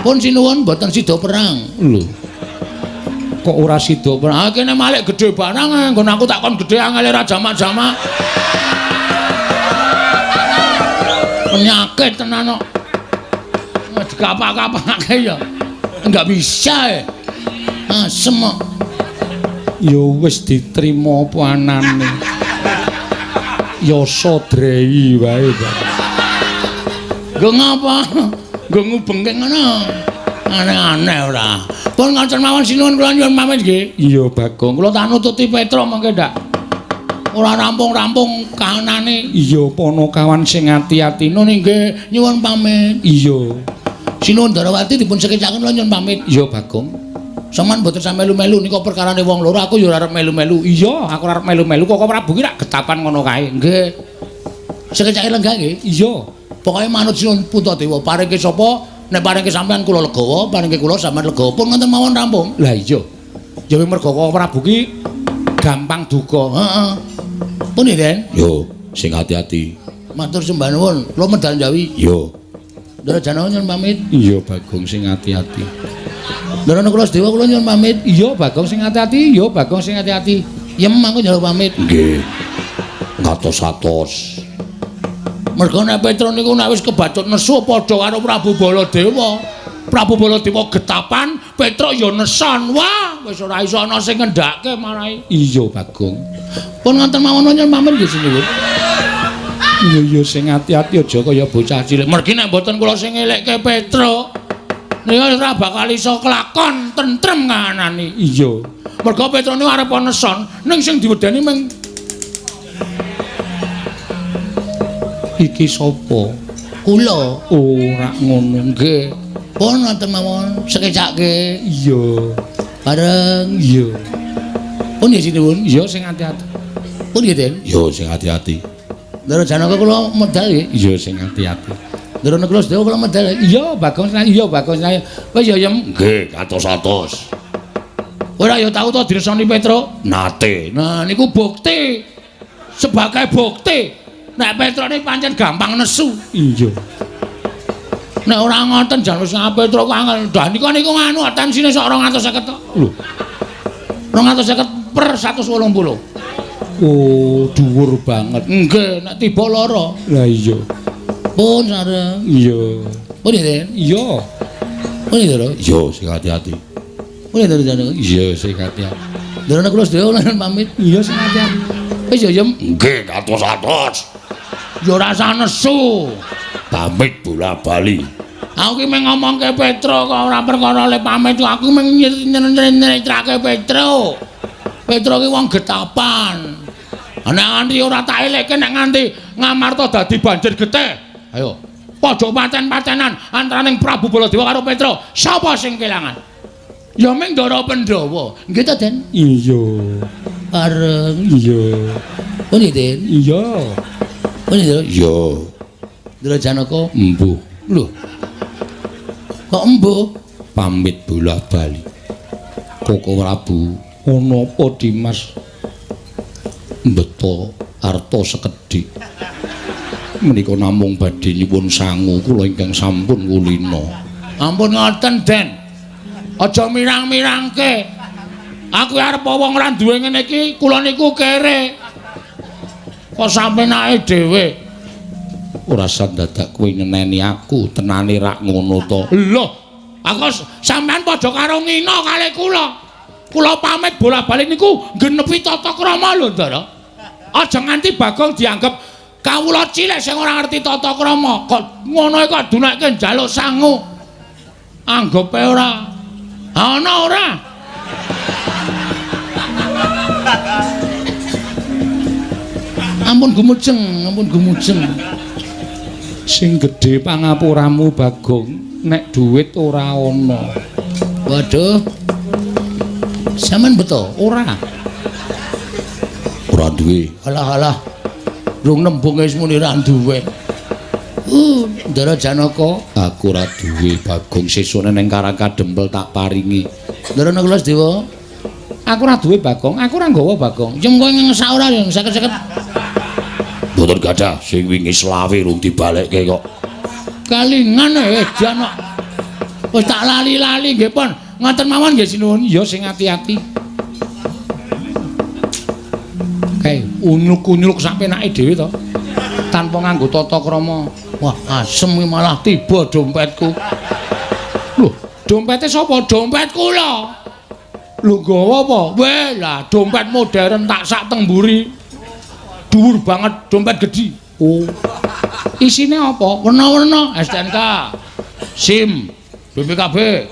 Pun sinuwun mboten sida perang. Lho. Kok ora sida perang? Ah kene malik gedhe barang nggon aku tak kon gedhe angele ra jamak-jamak. Penyakit tenan kok. Dikapak-kapake ya. Enggak bisa. Asem kok. Ya wis diterima apa anane. Yasa drei wae, Pak. Nggo ngapa? Nggo ngubengke ngono. Aneh-aneh ora. Pun ngoten mawon sinuwun kula nyuwun pamit nggih. Iya, Bagong. Kula tak nututi Petruk mengke ndak. Ora rampung-rampung kahanane. Iya, Panakawan sing ati-ati. Nun nggih nyuwun pamit. Iya. Sinuwun Darawati dipun sekecaken kula nyuwun pamit. Iya, Bagong. Sampeyan mboten sampe melu-melu nika perkarane wong loro, aku ya ora arep melu-melu. Iya, aku ora arep melu-melu. Kok Prabu ki rak getapan ngono kae. Nggih. Sekecake lenggah nggih. Iya. Pokoke manut Sinuwun Puntadewa, paringke sapa? Nek paringke sampean kula legawa, paringke kula sampean legawa. Pun ngoten mawon rampung. Lah iya. Ya mergo Koko Prabu ki gampang duka. Heeh. Pun nggih, Den. Yo, sing ati-ati. Matur sembah nuwun. Kula medal Jawi. Yo. Ndara Janawa nyuwun pamit. Iya, Bagong sing ati-ati. Ndara Nakula Sedewa kula nyuwun pamit. Iya, Bagong sing ati-ati. Iya, Bagong sing ati-ati. Yem aku njaluk pamit. Nggih. Ngatos-atos. Mergo nek Petruk niku nek wis kebacut nesu padha karo Prabu Baladewa. Prabu Baladewa getapan, Petruk ya neson. Wah, wis ora iso ana sing ngendhake marai. Iya, Bagong. Pun ngoten mawon nyuwun pamit nggih sinuwun. Iya, iya sing ati-ati aja kaya bocah cilik. Mergi nek mboten kula sing ngelekke Petruk, niku ora bakal iso kelakon tentrem kahanane. Iya. Mergo Petruk niku arep neson, ning sing diwedeni mung iki sapa? Kula. Ora ngono. Nggih. Pun ngoten mawon sekecake. Iya. Bareng. Iya. Pun nggih sinuwun. Iya sing ati-ati. Pun nggih, Den. Yo sing ati-ati. Ndara Janaka kula medal nggih. Iya sing ati-ati. Ndara Nakula Sedewa kula medal. Iya, Bagong. Iya, Bagong. Wis ya, Yem. Nggih, atos-atos. Ora ya tau to diresoni Petruk? Nate. Nah, niku bukti. Sebagai bukti nek Petruk niki pancen gampang nesu. Iya. Nek ora ngoten jan wis Petruk angel. Dah niku niku nganu tensine sok 250 to. Lho. 250 per 180. Oh, dhuwur banget. Nggih, nek tiba lara. Lah iya. Pun sareng. Iya. Pun nggih, Den. Iya. Pun nggih, Ndara. Iya, sing ati-ati. Pun nggih, Ndara. Iya, sing ati-ati. Ndara kula sedaya pamit. Iya, sing ati-ati. Wis ya, Yem. Nggih, atos-atos. Ya ora usah nesu. Pamit bola-bali. Aku ki mung ngomongke Petruk kok ora perkara le pamit, aku mung nyeritrake Petruk. Petruk ki wong getapan. Nek nganti ora tak elekke nek nganti Ngamarta dadi banjir getih. Ayo, padha paten-patenan antaraning Prabu Baladewa karo Petruk. Sapa sing kelangan? Ya mung Ndara Pandhawa. Nggih ta, Den? Iya. Bareng. Iya. Pun nggih, Den? Iya. Pun nggih, Iya. Ndara Janaka. Embuh. Lho. Kok embuh? Pamit bola-bali. Koko Prabu, ana apa Dimas? Mbeta arta sekedhik. Menika namung badhe nyuwun sangu kula ingkang sampun kulina. Ampun ngoten, Den. Aja mirang-mirangke. Aku arep wong ora duwe ngene iki, kula niku kere. Kok sampenake dhewe? Ora sandadak kowe nyeneni aku, tenane rak ngono to. Lho, aku sampean padha karo ngina kalih kula. Kula pamit bola-bali niku nggenepi tata krama lho, Ndara. Aja nganti Bagong dianggep kawula cilik sing ora ngerti tata krama. Kok ngono kok dunekke njaluk sangu. Anggepe ora. Ana ora? Ampun gumujeng, ampun gumujeng. Sing gedhe pangapuramu Bagong, nek duit ora ana. Waduh. Sampeyan beto ora? Ora duwe. Alah alah. Rung nembung wis muni ra duwe. Ndara Janaka, aku ora duwe Bagong, sesune ning Karang Kadempel tak paringi. Ndara Nakula Dewa, aku ora duwe Bagong, aku ora nggawa Bagong. Yen kowe ngesak ora yen seket-seket. Mboten gadah, sing wingi selawe rung dibalekke kok. Kalingan edan kok. Wis tak lali-lali nggih pun. Ngoten mawon nggih sinuwun. Ya sing ati-ati. Kae unyuk-unyuk sak penake dhewe to. Tanpa nganggo tata krama. Wah, asem iki malah tiba dompetku. Lho, dompete sapa? Dompet kula. Lho nggawa apa? Weh, lah dompet modern tak sak teng mburi. Dhuwur banget, dompet gedhi. Oh. Isine apa? Werna-werna, STNK, SIM, BPKB,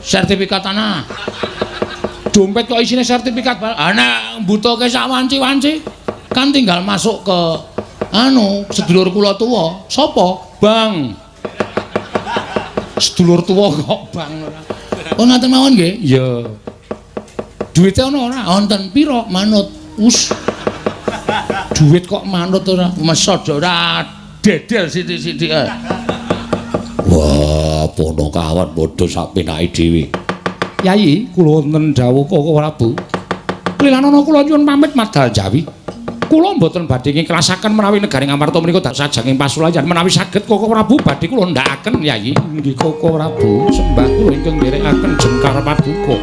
sertifikat tanah. Dompet kok isine sertifikat? Ah nek mbutuhke sak wanci-wanci kan tinggal masuk ke anu sedulur kula tuwa. Sapa? Bang. Sedulur tuwa kok bang ora. Oh ngaten mawon nggih? Iya. Duwite ana ora? Wonten pira? Manut. Us. Duit kok manut ora? Mesod ora dedel sithik-sithik. Wah, ponokawan padha sak penake dhewe. Yai, kula wonten dawuh Koko Prabu. Lilanana kula nyuwun pamit madal Jawi. Kula mboten badhe ngiklasaken menawi negari Ngamarta menika sajanging pasulayan. Menawi saged Koko Prabu badhe kula ndhakaken Yai. Nggih Koko Prabu, sembah kula ingkang nderekaken jengkar paduka.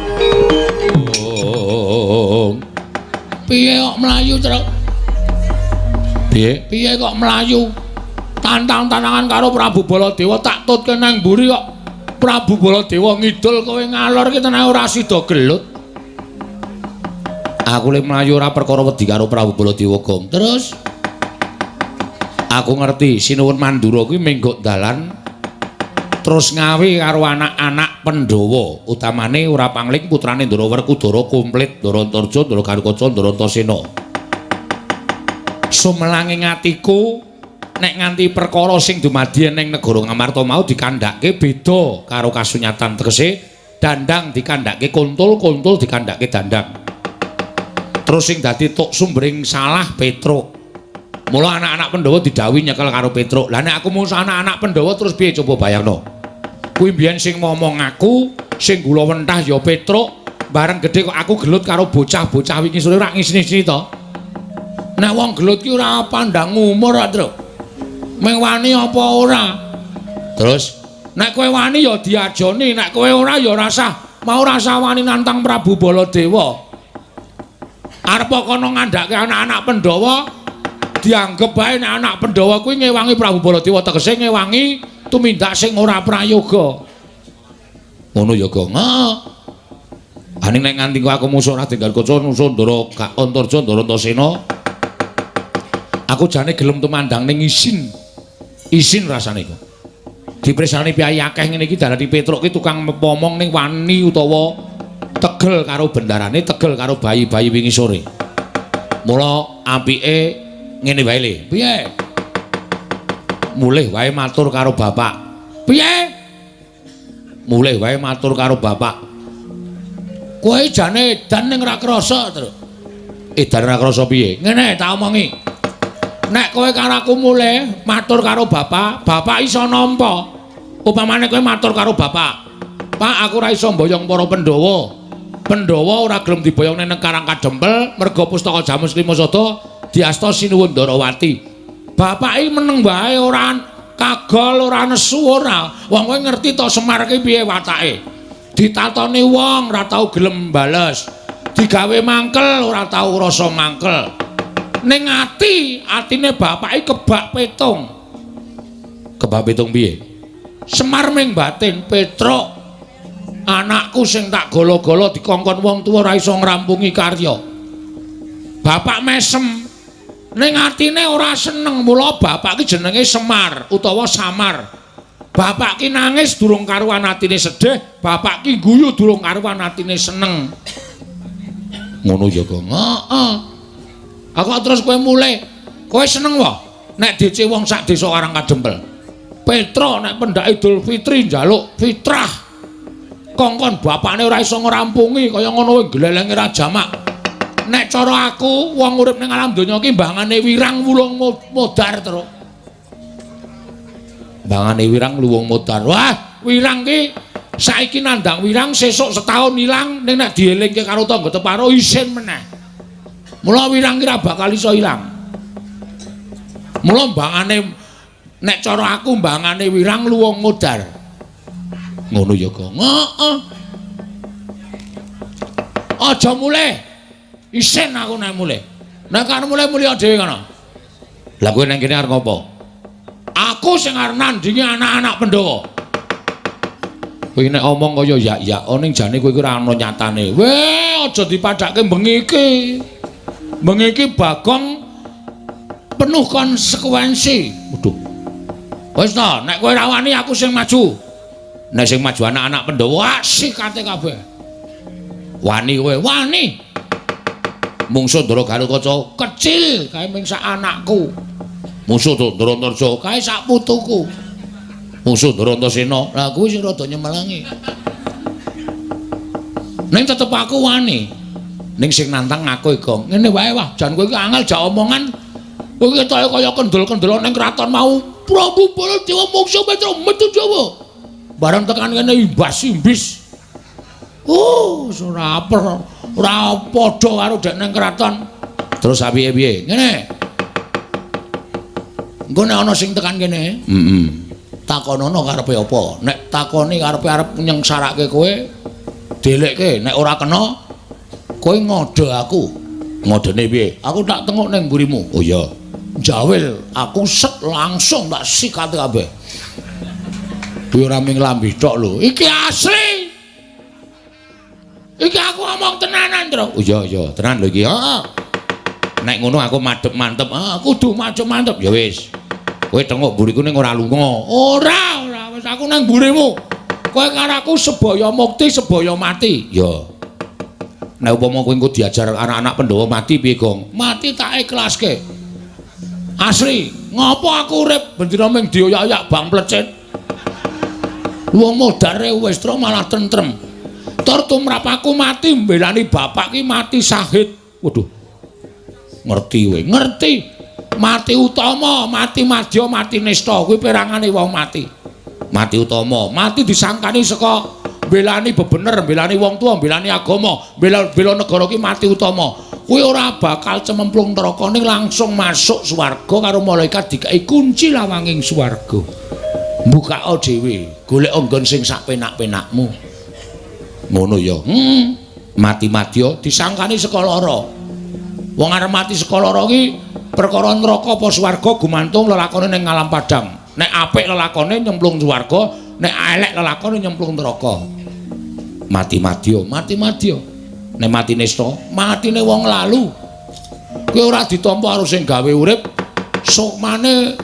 Oh. Piye kok mlayu, Truk? Piye? Piye kok mlayu? Tantang-tantangan karo Prabu Baladewa tak tutke nang mburi kok. Prabu Baladewa ngidul kowe ngalor ki tenan ora sida gelut. Aku le mlayu ora perkara wedi karo Prabu Baladewa, Gong. Terus aku ngerti Sinuwun Mandura kuwi menggok dalan terus ngawi karo anak-anak Pandhawa, utamane ora pangling putrane Ndara Werkudara komplit Ndara Antarja, Ndara Garukaca, Ndara Antasena. Sumelanging atiku nek nganti perkara sing dumadi ning negara Ngamarta mau dikandhake beda karo kasunyatan, tegese dandang dikandhake kuntul, kuntul dikandhake dandang. Terus sing dadi tuk sumbering salah Petruk. Mula anak-anak Pandhawa didhawuhi nyekel karo Petruk. Lah nek aku musuh anak-anak Pandhawa terus piye coba bayangno. Kuwi mbiyen sing momong aku, sing gula wentah ya Petruk, bareng gedhe kok aku gelut karo bocah-bocah wingi sore ora ngisini-isini to. Nek wong gelut ki ora pandang umur, Truk. Meng wani apa ora? Terus nek kowe wani ya diajoni, nek kowe ora ya rasah mau rasah wani nantang Prabu Baladewa. Arep kono ngandhake anak-anak Pandhawa dianggep bae nek anak Pandhawa kuwi ngewangi Prabu Baladewa, tegese ngewangi tumindak sing ora prayoga. Ngono ya, Gong. Heeh. Aning nek nganti aku musuh Raden Garukaca, musuh Ndara Antarja, Ndara Antasena, aku jane gelem tumandang ning isin. Isin rasane iku. Dipresani piyayi akeh ngene iki darani Petruk ki tukang momong ning wani utawa tegel karo bendarane, tegel karo bayi-bayi wingi sore. Mula apike ngene wae le. Piye? Mulih wae matur karo bapak. Piye? Mulih wae matur karo bapak. Kowe jane edan ning ora krasa, Truk. Edan ora krasa piye? Ngene tak omongi. Nek kowe karo aku mulih matur karo bapak, bapak iso nampa. Upamane kowe matur karo bapak, "Pak, aku ora iso mboyong para Pandhawa. Pandhawa ora gelem diboyong ning Karang Kadempel merga pustaka Jamus Lima Sada diasta Sinuwun Ndarawati." Bapak iki meneng wae ora kagol, ora nesu ora. Wong kowe ngerti to Semar ki piye watake. Ditatoni wong ora tau gelem bales. Digawe mangkel ora tau rasa mangkel. Ning ati, atine bapake kebak petung. Kebak petung piye? Semar ming batin, Petruk anakku sing tak golo-golo dikongkon wong tuwa ora iso ngrampungi karya. Bapak mesem. Ning atine ora seneng, mula bapak ki jenenge Semar utawa Samar. Bapak ki nangis durung karuan atine sedih, bapak ki guyu durung karuan atine seneng. Ngono ya, Gong. Heeh. Aku terus kowe mulih. Kowe seneng wae nek DC wong sak desa Karang Kadempel. Petruk nek pendak Idul Fitri njaluk fitrah. Kongkon bapakne ora iso ngrampungi kaya ngono kuwi glelenge ra jamak. Nek cara aku wong urip ning alam donya iki mbangane wirang wulung modar terus. Mbangane wirang luwung modar. Wah, wirang ki saiki nandang wirang sesuk setahun ilang, ning nek dielingke karo tangga teparo isin meneh. Mula wirang ki ra bakal iso ilang. Mula mbangane nek cara aku mbangane wirang luwung modar. Ngono ya, Gong. Heeh. Aja mulih. Isin aku nek mulih. Nek arep mulih mulih dhewe ngono. Lah kowe nang kene arep ngopo? Aku sing arep nandingi anak-anak Pandhawa. Kowe nek omong kaya yak-yak ning jane kowe iki ora ana nyatane. Weh, aja dipadhakke bengi iki. Bengi iki Bagong penuh konsekuensi. Waduh. Wis ta, nek kowe ra wani aku sing maju. Nek sing maju anak-anak Pandhawa sikate kabeh. Wani kowe, wani. Mungsuh Ndara Garukaca kecil kae ming sak anakku. Mungsuh Ndara Antarja kae sak putuku. Mungsuh Ndara Antasena, lah kuwi sing rada nyemelangi. Ning tetep aku wani. Ning sing nantang aku Gong. Ngene wae wah, jan kowe iki angel jak omongan. Kowe iki ketoke kaya kendel-kendel ning kraton mau. Prabu Baladewa mungsuh Petruk metu Jawa. Bareng tekan kene imbas-imbis. Oh, ora ora padha karo dek ning kraton. Terus piye piye? Ngene. Engko nek ana sing tekan kene, heeh. Takonono karepe apa? Nek takoni karepe arep nyengsarake kowe, delekke. Nek ora kena, kowe ngode aku. Ngodene piye? Aku tak tengok ning mburimu. Oh iya. Jawil, aku set langsung tak sikat kabeh. Kuwi ora ming lambe tok lho. Iki asli. Iki aku ngomong tenanan, Tru. Oh iya iya, tenan lho iki. Heeh. Nek ngono aku madhep mantep. Ah, kudu madhep mantep. Ya wis. Kowe tengok mburiku ning ora lunga. Ora, ora wis aku nang mburimu. Kowe karo aku sebaya mukti, sebaya mati. Ya. Nek upama kowe engko diajar anak-anak Pandhawa mati piye, Gong? Mati tak ikhlaske. Asli, ngopo aku urip bendina ming dioyak-oyak bang plecit. Wong modare wis tru malah tentrem. Tur tumrap aku mati mbelani bapak ki mati syahid. Waduh. Ngerti kowe, ngerti. Mati utama, mati madya, mati nista kuwi perangane wong mati. Mati utama, mati disangkani saka mbelani bebener, mbelani wong tuwa, mbelani agama, bela negara ki mati utama. Kuwi ora bakal cememplung neraka ning langsung masuk swarga karo malaikat dikai kunci lawanging swarga. Mbukao dhewe, golek nggon sing sak penak-penakmu. Ngono ya. Mati madya disangkani saka lara. Wong arep mati saka lara ki perkara neraka apa swarga gumantung lelakone ning alam padang. Nek apik lelakone nyemplung swarga, nek elek lelakone nyemplung neraka. Mati madya, mati madya. Nek mati nista, matine wong lalu. Kuwi ora ditampa karo sing gawe urip, sukmane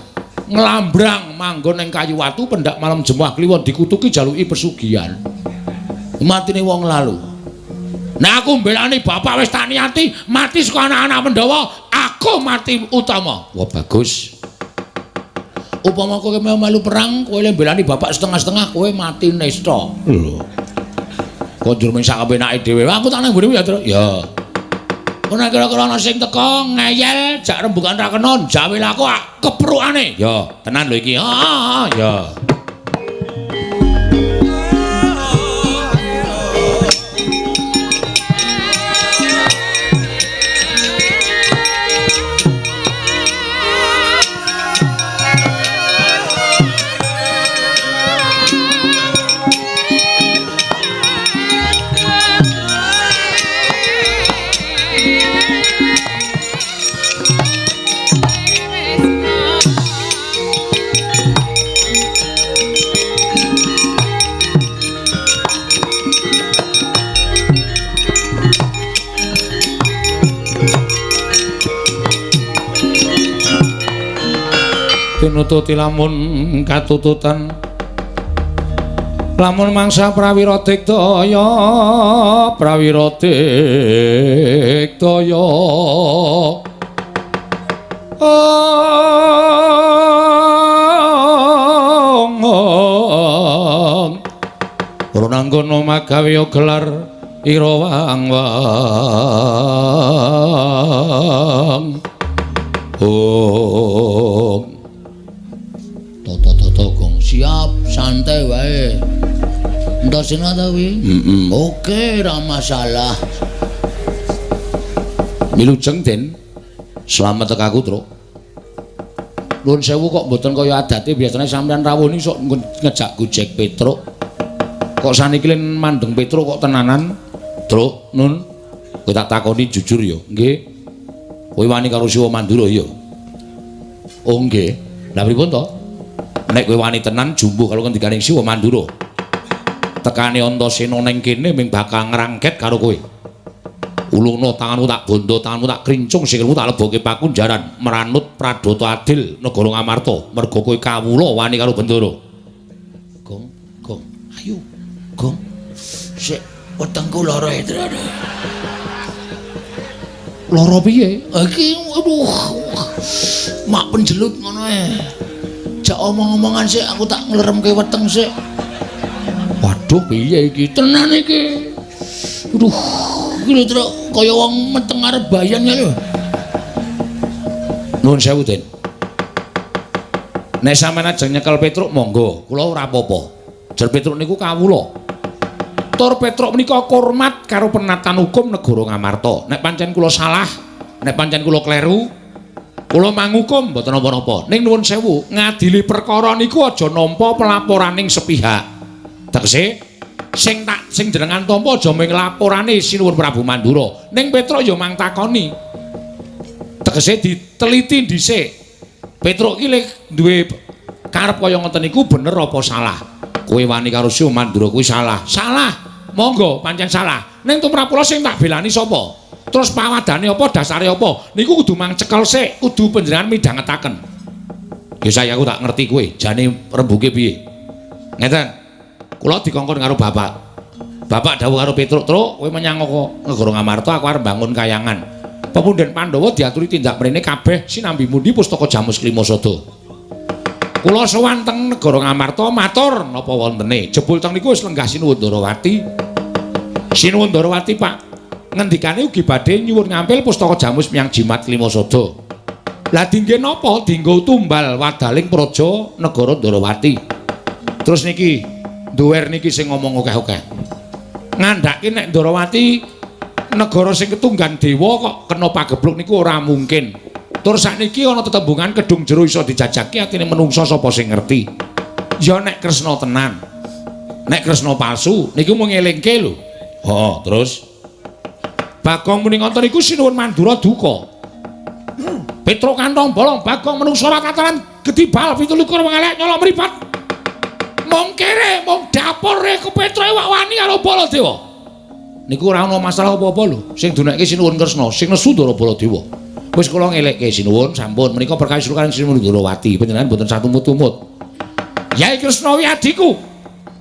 nglambrang manggon ning kayu watu pendak malam Jemuah Kliwon dikutuki jaluki pesugihan. Matine wong lalu. Nek aku mbelani bapak wis tak niati mati saka anak-anak Pandhawa, aku mati utama. Wah bagus. Upama kowe melu perang, kowe le mbelani bapak setengah-setengah, kowe mati nista. Lho. Kok njur ming sak kepenake dhewe. Aku tak nang mburimu ya, Tru. Ya. Ora kira-kira ana sing teka ngeyel jak rembugan ra kena, jawil aku keprukane. Ya, tenan lho iki. Heeh, ya. Tinututi lamun katututan lamun mangsa prawira digdaya prawira digdaya ong Runanggono magawe gelar ira wang wang ong Toto-toto gong siap santai wae. Antasena ta kuwi? Heeh. Oke, ora masalah. Milujeng Den. Slamet tekaku, Truk. Nuwun sewu kok mboten kaya adate biasane sampeyan rawuh niki sok ngejak gojek Petruk. Kok saniki len mandeng Petruk kok tenanan? Truk, Nun. Kowe tak takoni jujur ya. Nggih. Kowe wani karo Siwa Mandura ya? Oh nggih. Lah pripun to? Nek kowe wani tenan jumbuh karo ngendikaning Siwa Mandura. Tekane Antasena ning kene ming bakal ngrangket karo kowe. Ulungno tanganmu tak bondo, tanganmu tak krincung, sikilmu tak lebokke pakunjaran meranut pradata adil negara Ngamarta. Merga kowe kawula wani karo Bendara. Gong, gong, ayo, gong. Sik wetengku lara e, Tru. Lara piye? Iki aduh. Mak penjelut ngono e. Jak omong-omongan sik aku tak ngleremke weteng sik. Waduh, piye iki? Tenan iki. Aduh, iki lho Truk, kaya wong meteng arep bayan ya lho. Nuwun sewu, Den. Nek sampeyan ajeng nyekel Petruk monggo, kula ora apa-apa. Jer Petruk niku kawula. Tur Petruk menika hormat karo penatan hukum negara Ngamarta. Nek pancen kula salah, nek pancen kula kleru, kula mangukum mboten napa-napa. Ning nuwun sewu, ngadili perkara niku aja nampa pelaporaning sepihak. Tegese sing tak sing jenengan tampa aja mung laporane Sinuwun Prabu Mandura. Ning Petruk ya mang takoni. Tegese diteliti dhisik. Petruk iki lek duwe karep kaya ngoten niku bener apa salah? Kowe wani karo Siwa Mandura kuwi salah. Salah. Monggo pancen salah. Ning tumrap kula sing tak belani sapa? Terus pawadane apa, dasare apa? Niku kudu mang cekel sik, kudu panjenengan midhangetaken. Ya saya aku tak ngerti kowe, jane rembuke piye. Ngeten. Kula dikongkon karo bapak. Bapak dawuh karo Petruk, "Truk, kowe menyang negara Ngamarta, aku arep bangun kayangan." Pepundhen Pandhawa diaturi tindak mrene kabeh sinambi mundi pustaka Jamus Klima Sada. Kula sowan teng negara Ngamarta matur napa wontene. Jebul teng niku wis lenggah Sinuwun Ndarawati. Sinuwun Ndarawati, Pak, ngendikane ugi badhe nyuwun ngampil pustaka Jamus menyang Jimat Klima Sada. Lah dingge napa? Dinggo tumbal wadaling praja negara Ndarawati. Terus niki duwer niki sing ngomong akeh-akeh. Ngandhake nek Ndarawati negara sing ketunggan dewa kok kena pagebluk niku ora mungkin. Tur sakniki ana tetembungan kedung jero iso dijajaki atine menungsa sapa sing ngerti. Ya nek Kresna tenan. Nek Kresna palsu niku mung ngelingke lho. Heeh, terus Bagong muni ngoten niku Sinuwun Mandura duka. Petruk kantong bolong Bagong menungsa ora kataran gedhi bal 27 wong elek nyolok mripat. Mung kere, mung dapure ku Petruk wak wani karo Baladewa. Niku ora ana masalah apa-apa lho. Sing dunekke Sinuwun Kresna, sing nesu Ndara Baladewa. Wis kula ngelekke Sinuwun sampun menika perkawis kaliyan Sinuwun Ndarawati panjenengan mboten satumut-tumut. Yai Kresna wi adhiku.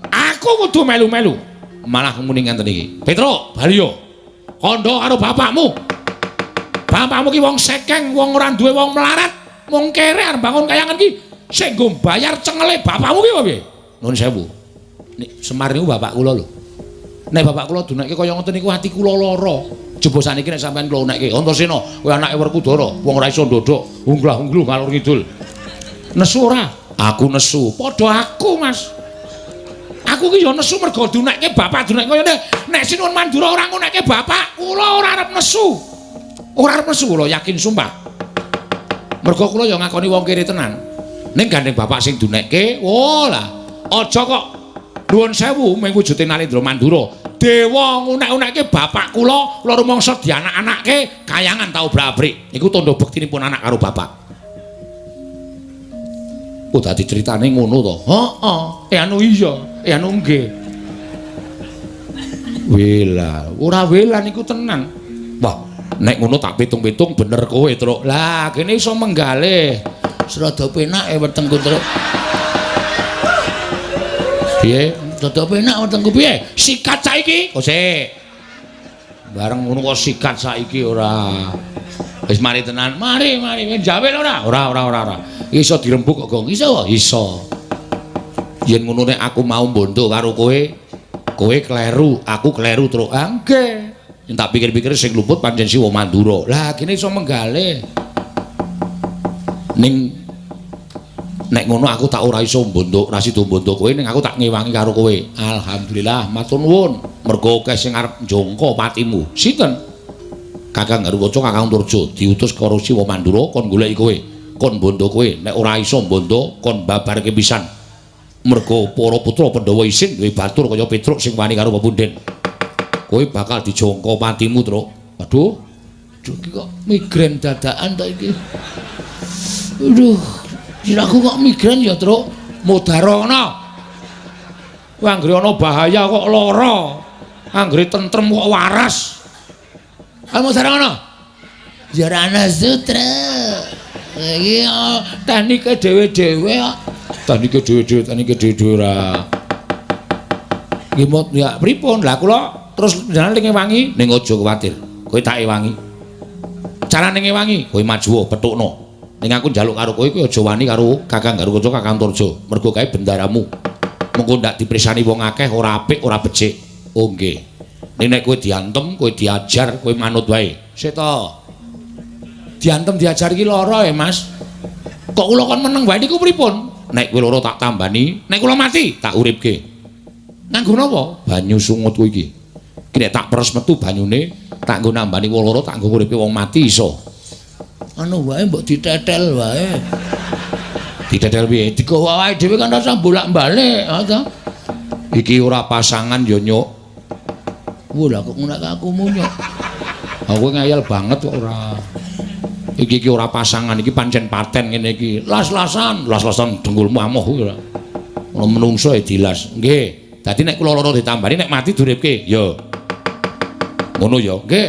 Aku kudu melu-melu. Malah muni ngenten iki. Petruk, bali yo. Kandha karo bapakmu. Bapakmu ki wong sekeng, wong ora duwe, wong melarat, wong kere arep bangun kayangan ki sing nggo bayar cengele bapakmu ki piye? Nuwun sewu. Nek Semar niku bapak kula lho. Nek bapak kula dunekke kaya ngoten niku ati kula lara. Jebul saniki nek sampean kula unekke Antasena, kowe anake Werkudara, wong ora iso ndodhok, unglah-ungluh ngalor ngidul. Nesu ora? Aku nesu. Padha aku, Mas. Aku ki ya nesu mergo dunekke bapak dunekke kaya ngene. Nek Sinuwun Mandura ora ngunekke bapak, kula ora arep nesu. Ora arep nesu kula yakin sumpah. Mergo kula ya ngakoni wong kere tenan. Ning gandeng bapak sing dunekke, oh lah, aja kok nuwun sewu mung wujude Nalendra Mandura. Dewa ngunek-unekke bapak kula, kula rumangsa dianak-anake kayangan tau obrak-abrik. Niku tandha bektinipun anak karo bapak. Oh dadi critane ngono to. Heeh. Anu iya, anu nggih. Wela, ora wela niku tenan. Wah, nek ngono tak pitung-pitung bener kowe, Truk. Lah, kene iso menggalih. Rada penak wetengku, Truk. Piye? Rada penak wetengku piye? Sikat saiki. Oh sik. Bareng ngono kok sikat saiki ora. Wis mari tenan. Mari, mari. Jawel ora? Ora, ora, ora, ora. Iso dirembuk kok, Gong. Iso? Iso. Yen ngono nek aku mau mbondo karo kowe, kowe kleru, aku kleru, Truk. Ah, nggih. Yen tak pikir-pikir sing luput pancen Siwa Mandura. Lah, kene iso menggale. Ning nek ngono aku tak ora iso mbondo, ora sida mbondo kowe, ning aku tak ngewangi karo kowe. Alhamdulillah, matur nuwun. Mergo akeh sing arep njongko patimu. Sinten? Kakang Garukaca, Kakang Antarja diutus karo Siwa Mandura kon goleki kowe, kon mbondo kowe. Nek ora iso mbondo kon babarke pisan. Mergo para putra Pandhawa isin duwe batur kaya Petruk sing wani karo pepundhen. Kowe bakal dijongko patimu, Truk. Aduh. Aduh iki kok migrain dadakan ta iki. Aduh, sirahku kok migrain ya, Truk. Mudarana. Kowe anggere ana bahaya kok lara. Anggere tentrem kok waras. Ayo mudarana. Ya ora ana sutra. Iki teknike dhewe-dhewe kok. Teknike dhewe-dhewe, teknike dhewe-dhewe ora. Nggih mot ya pripun? Lah kula terus jenengan ngewangi ning aja kuwatir. Kowe tak ewangi. Carane ngewangi, kowe maju petukno. Ning aku njaluk karo kowe, kowe aja wani karo Kakang Garukaca, Kakang Antarja. Mergo kae bendaramu. Mengko ndak dipresani wong akeh ora apik, ora becik. Oh nggih. Ning nek kowe diantem, kowe diajar, kowe manut wae. Sik to. Diantem diajar iki lara ya, Mas. Kok kula kon meneng wae niku pripun? Nek kowe lara tak tambani, nek kula mati tak uripke. Nganggo napa? Banyu sungutku iki. Iki nek tak peres metu banyune, tak nggo nambani wong lara, tak nggo nguripke wong mati iso. Anu wae mbok ditetel wae. Ditetel piye? Digawa awake dhewe kan rasa bolak-balik, ha ta? Iki ora pasangan ya, Nyuk. Wah, lah kok ngono aku munyuk. Aku ngayal banget kok ora. Iki iki ora pasangan, iki pancen paten ngene iki. Las-lasan, las-lasan dengkulmu amoh kuwi ora. Ono menungso ya dilas. Nggih. Dadi nek kula lara ditambani nek mati duripke. Ya. Ngono ya. Nggih.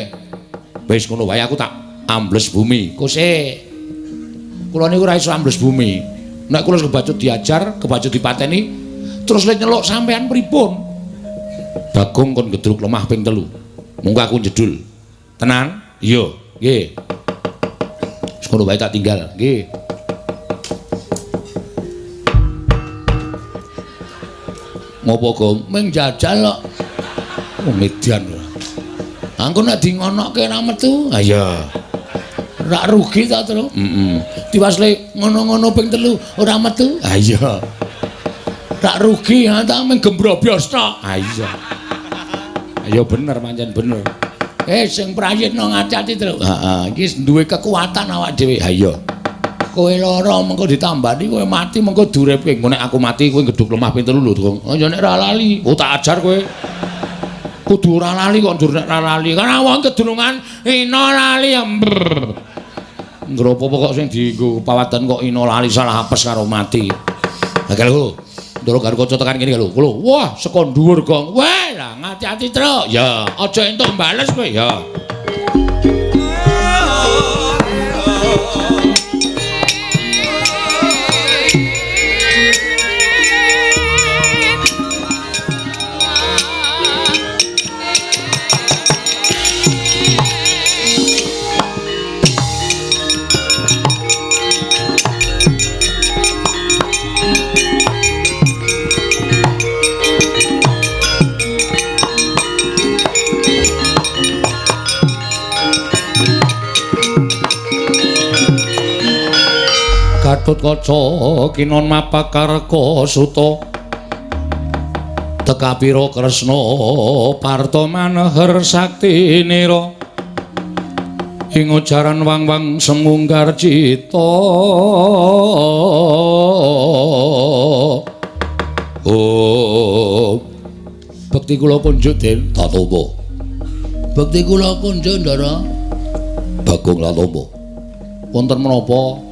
Wis ngono wae aku tak ambles bumi. Kose. Kula niku ora iso ambles bumi. Nek kula kebacut diajar, kebacut dipateni, terus le nyeluk sampean pripun? Bagong kon gedruk lemah ping 3. Mungko aku jedul. Tenan? Iya. Nggih. Wis ngono wae tak tinggal. Nggih. Ngopo, Gong? Ming jajal kok. Oh, median ora. Angko nek di ngonokke ra metu. Ha iya. Rak rugi ta, Truk? Heeh. Diwasle ngono-ngono ping 3 ora metu. Ha iya. Rak rugi ha ta ming gembrobyos tok. Ha iya. Ya bener pancen bener. Sing prayitna ngati-ati, Truk. Heeh, iki duwe kekuatan awak dhewe. Ha iya. Kowe lara mengko ditambani, kowe mati mengko duripke. Engko nek aku mati kowe gedhuk lemah ping 3 lho, Gong. Oh ya nek ora lali. Oh tak ajar kowe. Kudu ora lali kok njur nek ora lali. Karena wong kedunungan ina lali ya. Ngropo kok sing dienggo pawadan kok ina lali salah apes karo mati. Lah lho, Ndoro Garukaca tekan kene lho. Lho, wah saka dhuwur, Gong. Wah, lah ngati-ati, Truk. Ya, aja entuk bales kowe ya. Gatotkaca kinon mapakarka suta tekapira Kresna parta maneher sakti nira ing ujaran wang-wang semunggar cita. Oh, bekti kula kunjuk Den Tatoba. Bekti kula kunjuk Ndara Bagong Latoba. Wonten menapa?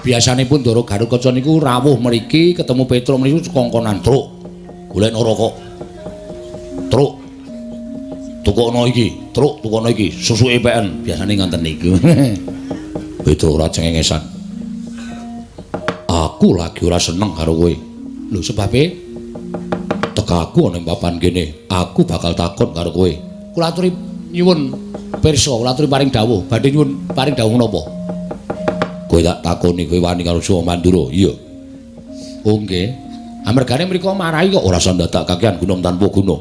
Biasanipun Ndara Garukaca niku rawuh mriki ketemu Petruk niku kongkonan, "Truk, golekno rokok. Truk, tukokno iki, truk tukono iki, susuke peken." Biasane ngoten niku. Petro ora cengengesan. Aku lagi ora seneng karo kowe. Lho sebabe tekaku ana ing papan kene, aku bakal takon karo kowe. Kula aturi nyuwun pirsa, kula aturi paring dawuh. Badhe nyuwun paring dawuh napa? Kowe tak takoni kowe wani karo Jawa Mandura? Iya. Oh nggih. Amergane mriko marahi kok ora usah ndadak kakean gunung tanpa guna.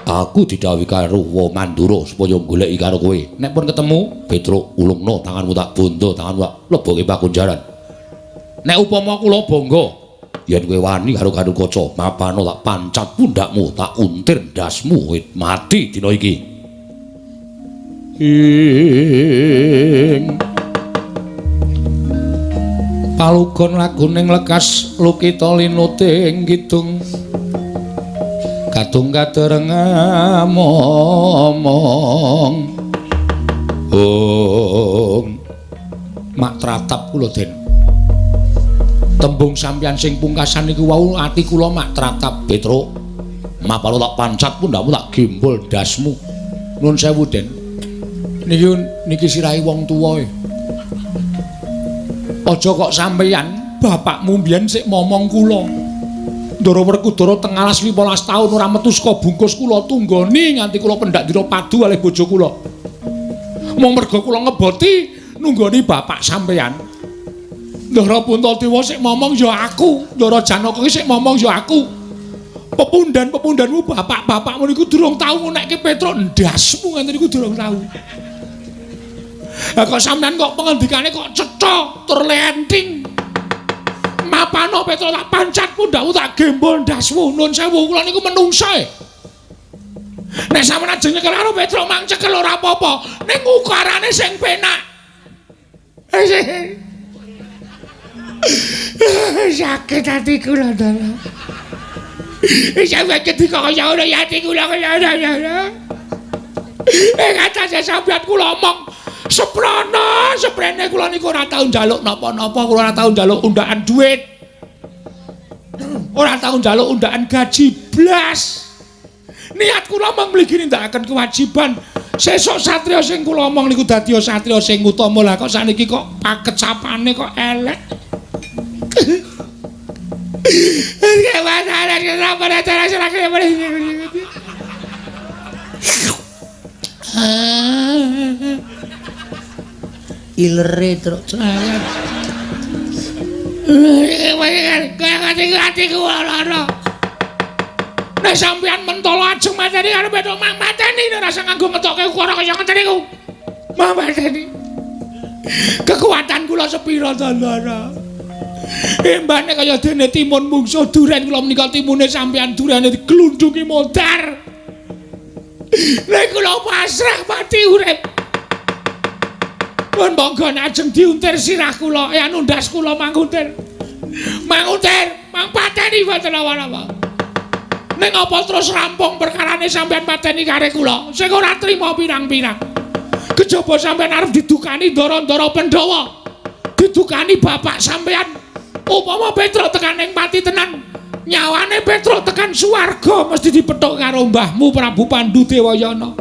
Aku didhawuhi karo Wa Mandura supaya goleki karo kowe. Nek pun ketemu, Petruk ulungno tanganmu tak bondo, tanganmu tak leboke pakunjaran. Nek upama kula bangga yen kowe wani karo Gatotkaca, mapano tak pancat pundhakmu, tak untir ndasmu, kowe mati dina iki. Ing palugon laguning lekas lukita linute ing kidung. Kadung kadereng momong. Ong mak tratap kula Den. Tembung sampeyan sing pungkasan niku wau ati kula mak tratap. Petruk, mapalo tak pancat pundhakmu tak gembol ndasmu. Nuwun sewu Den. Niki niki sirahe wong tuwa e. Aja kok sampeyan bapakmu mbiyen sik momong kula. Ndara Werkudara teng alas 15 taun ora metu saka bungkus kula tunggoni nganti kula pendak dina padu kalih bojo kula. Mung merga kula ngeboti nunggoni bapak sampeyan. Ndara Puntadewa sik momong ya aku, Ndara Janaka ki sik momong ya aku. Pepundhan-pepundhanmu bapak-bapakmu niku durung tau ngunekke Petruk ndasmu nganti niku durung tau. Lah kok sampeyan kok pengendikane kok cetha tur lenting. Mapano Petruk tak pancat pundhakmu tak gembol ndasmu. Nun sewu kula niku menungsa e. Nek sampeyan ajeng nyekel karo Petruk mang cekel ora apa-apa, ning ukarane sing penak. Sakit ati kula dalah. Sampeyan ketika kaya ngono ya ati kula kaya ngono. Ing atase sampeyan kula omong seprana, seprene kula niku ora tau njaluk napa-napa, kula ora tau njaluk undaan duit. Ora tau njaluk undaan gaji blas. Niat kula mung mligi nindakaken kewajiban. Sesuk satriya sing kula omong niku dadi satriya sing utama. Lah kok saniki kok pakecapane kok elek. Ilere truk cewek. Nek sampeyan mentolo ajeng mateni karo Petruk mang mateni nek rasa nganggo ngetoke ukara kaya ngeten niku. Mang mateni. Kekuatan kula sepira to, Ndara? Embane kaya dene timun mungsuh duren kula menika timune sampeyan durene diglundungi modar. Nek kula pasrah mati urip. Pun monggo ajeng diuntir sirah kula, anu ndas kula manguntir. Manguntir, mang pateni boten napa-napa. Ning apa terus rampung perkarane sampeyan pateni kare kula? Sing ora trima pirang-pirang. Kejaba sampeyan arep didukani ndara-ndara Pandhawa. Didukani bapak sampeyan. Upama Petruk tekan ing pati tenan, nyawane Petruk tekan swarga mesti dipethuk karo mbahmu Prabu Pandu Dewayana.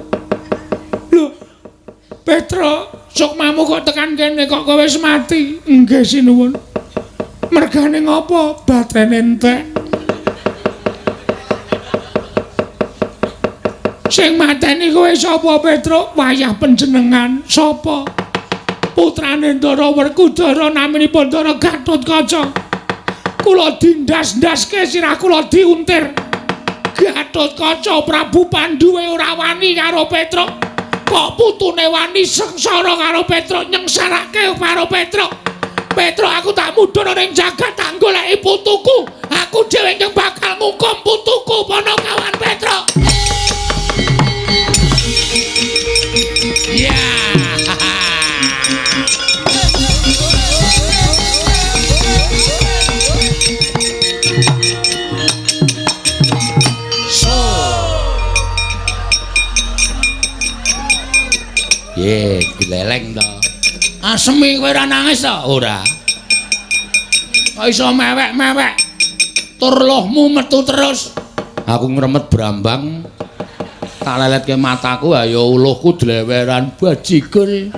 Lho, Petruk, sukmamu kok tekan kene kok kowe wis mati? Nggih sinuwun. Mergane ngopo? Batrene entek. Sing mateni kowe sapa Petruk? Wayah panjenengan sapa? Putrane Ndara Werkudara naminipun Ndara Gatotkaca. Kula dindas-ndaske sirah kula diuntir. Gatotkaca Prabu Pandu ora wani karo Petruk. Kok putune wani sengsara karo Petruk, nyengsarake karo Petruk. Petruk aku tak mudhun ning jagat tak goleki putuku. Aku dhewe ingkang bakal ngukum putuku Panakawan Petruk. Ya. Ye, dileleng to. Asemi kowe ora nangis to? Ora. Kok iso mewek-mewek? Tur lohmu metu terus. Aku ngremet brambang. Tak leletke mataku, ayo uluhku dleweran bajigur.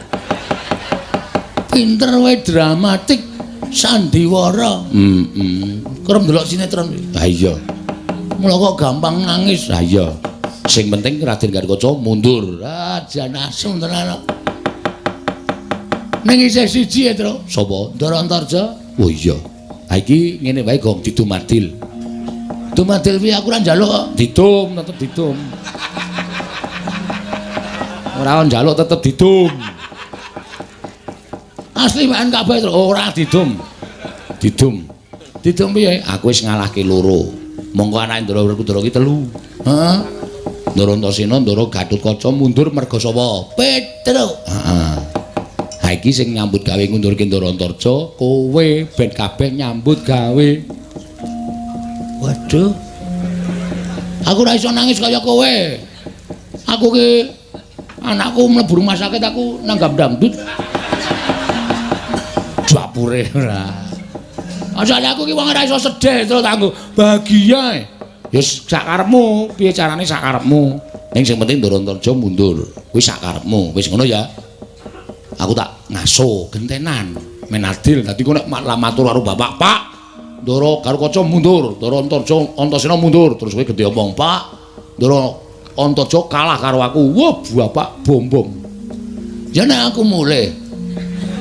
Pinter wae dramatik sandiwara. Heeh. Kerep ndelok sinetron. Ha iya. Mula kok gampang nangis. Ha iya. Sing penting Raden Garukaca mundur. Ah, jan asem tenan kok. Ning isih siji ya, Tru. Sapa? Ndara Antarja. Oh iya. Ha iki ngene wae Gong didumadil. Dumadil piye aku ora njaluk kok. Didum, tetep didum. Ora njaluk tetep didum. Asli waen kabeh, Tru. Ora didum. Didum. Didum piye? Aku wis ngalahke loro. Monggo anake Ndara Werkudara ki telu. Heeh. Ndara Antasena, Ndara Gatotkaca mundur merga sapa? Petruk. Heeh. Ha iki sing nyambut gawe ngundurke Ndara Antarja, kowe ben kabeh nyambut gawe. Waduh. Aku ora iso nangis kaya kowe. Aku ki anakku mlebu rumah sakit aku nanggap dangdut. Dapure ora. Asale aku ki wong ora iso sedih terus tanggo bahagia. Ya sakarepmu, piye carane sakarepmu. Ning sing penting Ndara Antarja mundur. Kuwi sakarepmu. Wis ngono ya. Aku tak ngaso gentenan men adil. Dadi ku nek matur karo bapak, Pak, Ndara Garukaca mundur, Ndara Antarja Antasena mundur. Terus kowe gedhe omong, Pak, Ndara Antarja kalah karo aku. Wah, bapak bom-bom. Ya nek aku mulih.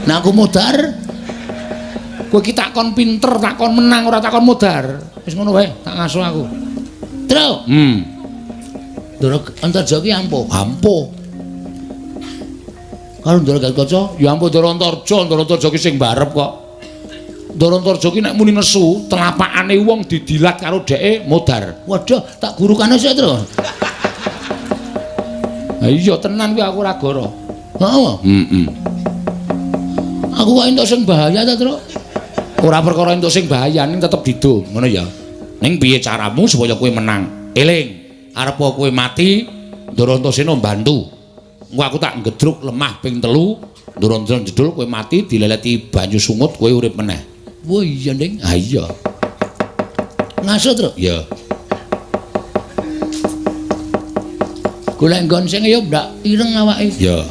Nek aku modar, kowe iki takon pinter, takon menang, ora takon modar. Wis ngono wae, tak ngaso aku. Tru. Ndara Antarja ki ampuh. Ampuh. Karo Ndara Gatotkaca, ya ampun Ndara Antarja, Ndara Antarja ki sing barep kok. Ndara Antarja ki nek muni nesu, telapakane wong didilat karo dheke modar. Waduh, tak gurukane sik, Tru. Ha iya tenan kuwi aku ora goro. Heeh. Heeh. Aku kok entuk sing bahaya ta, Tru? Ora perkara entuk sing bahaya, ning tetep didum, ngono ya. Ning piye caramu supaya kowe menang? Eling, arep kowe mati, Ndara Antasena mbantu. Engko aku tak ngedruk lemah ping 3, Ndara Antasena jedul kowe mati dileleti banyu sungut kowe urip meneh. Wah iya, Ning. Ha iya. Ngaso, Tru? Iya. Golek nggon sing ya ndak ireng awake. Iya.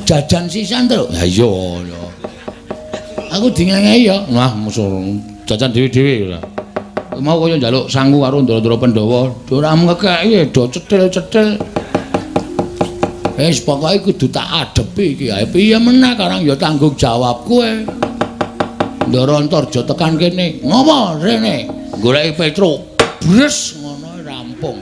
Jajan sisan, Tru. Ha iya, ya. Aku dingengehi ya. Wah, musuh jajan dhewe-dhewe ora. Mau kaya njaluk sangu karo ndara-ndara Pandhawa, ora ngekeki do cetil-cetil. Wis pokoke kudu tak adepi iki. Ha piye meneh karang ya tanggung jawab kowe. Ndara Antarja tekan kene. Ngopo rene? Goleki Petruk. Bres ngono rampung.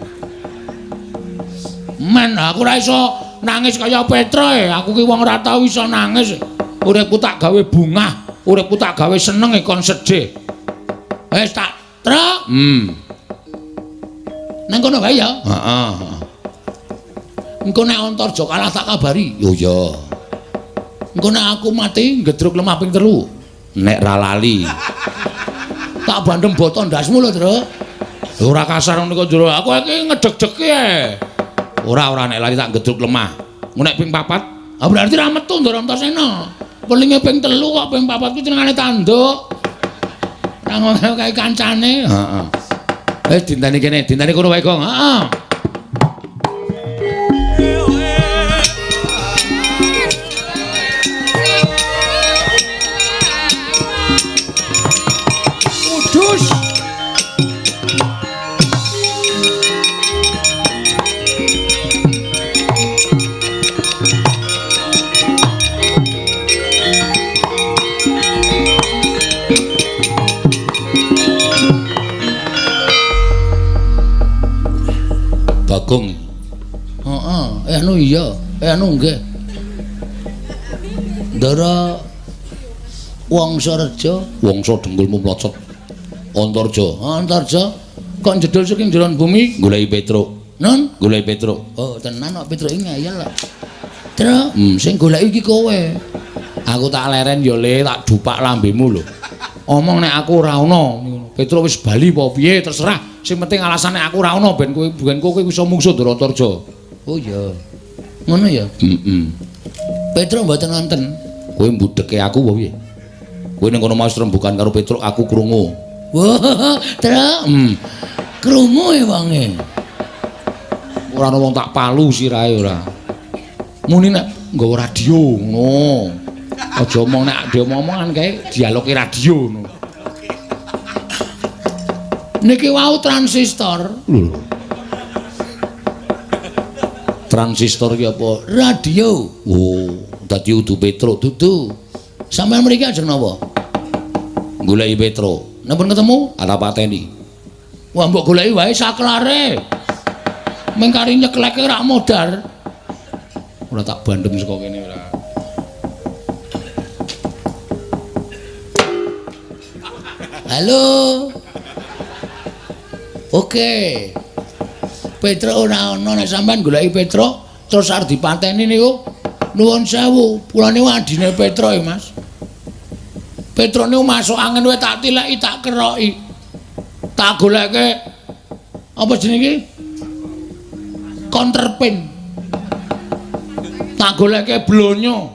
Men aku ora iso nangis kaya Petruk. Aku ki wong ora tau iso nangis. Uripku tak gawe bungah, uripku tak gawe seneng kon sedih. Wis tak truk. Nang kono wae ya. Heeh. Engko nek Antarja kalah tak kabari. Yo iya. Engko nek aku mati ngedruk lemah ping 3. Nek ra lali. Tak bandem boto ndasmu lho, Truk. Ora kasar ngono kok jero. Aku iki ngedeg-degi e. Ora ora nek lali tak ngedruk lemah. Engko nek ping 4, ah berarti ra metu Ndara Antasena. Pelinge ping 3 kok ping 4 kuwi jenengane tanduk. Ra ngono kae kancane. Heeh. Wis dinteni kene, dinteni kono wae, Gong. Heeh. Bagong. Heeh, anu iya, anu nggih. Ndara Wangsareja, Wangsa dengkulmu mlocot. Antarja, Antarja kok njedul saking jeron bumi goleki Petruk. Nun, goleki Petruk. Oh, tenan kok Petruk iki ngeyel kok. Truk, sing goleki iki kowe. Aku tak leren ya le, tak dupak lambemu lho. Omong nek aku ora ana, Petruk wis bali apa piye terserah. Sing penting alasane aku ora ana ben kowe iso mungsuh Ndara Antarja. Oh iya. Ngono ya? Heeh. Petruk mboten wonten. Kowe mbudheke aku apa piye? Kowe ning kono mau rembukan karo Petruk aku krungu. Wah, Truk. Krungu e wonge. Ora ana wong tak palu sirahe ora. Muni nek Nggawa radio ngono. Aja omong nek diomong-omongan kae dialoge radio ngono. Niki wau transistor. Lho. Transistor ki apa? Radio. Oh, dadi udu Petruk dudu. Sampeyan mriki ajeng napa? Goleki Petruk. Napa ketemu? Ora pateni. Wah, mbok goleki wae saklare. Meng kari nyekleke rak modar. Ora tak bandem saka kene ora. Halo. Oke. Petruk ora ana, nek sampean goleki Petruk terus arep dipateni niku nuwun sewu, kula niku adine Petruk ya, Mas. Petruk niku masuk angin wae tak tileki, tak keroki. Tak goleke apa jenenge iki? Counterpain. Tak goleke blonyo.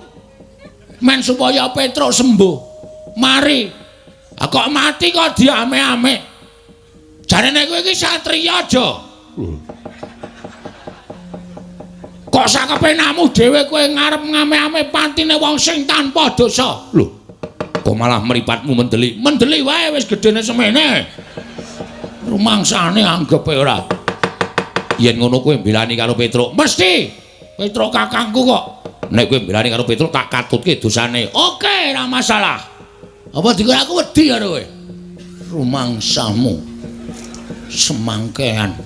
Men supaya Petruk sembuh. Mari. Ah kok mati kok diame-ame. Jarene kowe iki satriya aja. Kok sakepenamu dhewe kowe ngarep ngame-ame patine wong sing tanpa dosa. Lho, kok malah mripatmu mendeli. Mendeli wae wis gedene semene. Rumangsane anggepe ora. Yen ngono kowe mbelani karo Petruk. Mesti. Petruk kakangku kok. Nek kowe mbelani karo Petruk tak katutke dosane. Oke, ora masalah. Apa dikira aku wedi karo kowe? Rumangsamu semangkean.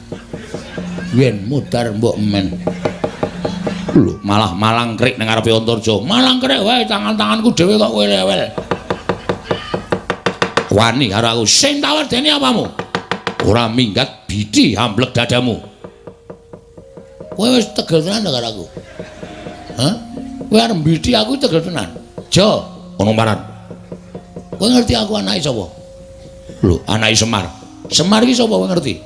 Yen mudar mbok men. Lho, malah malangkrik nang ngarepe Antarja. Malangkrik wae tangan-tanganku dhewe kok kowe rewel. Wani karo aku. Sing tak wedeni apamu? Ora minggat bidi amblek dadamu. Kowe wis tegel tenan karo aku. Hah? Kowe arep mbidi aku tegel tenan. Jo, ono maran. Kowe ngerti aku anake sapa? Lho, anake Semar. Semar iki sapa kowe ngerti?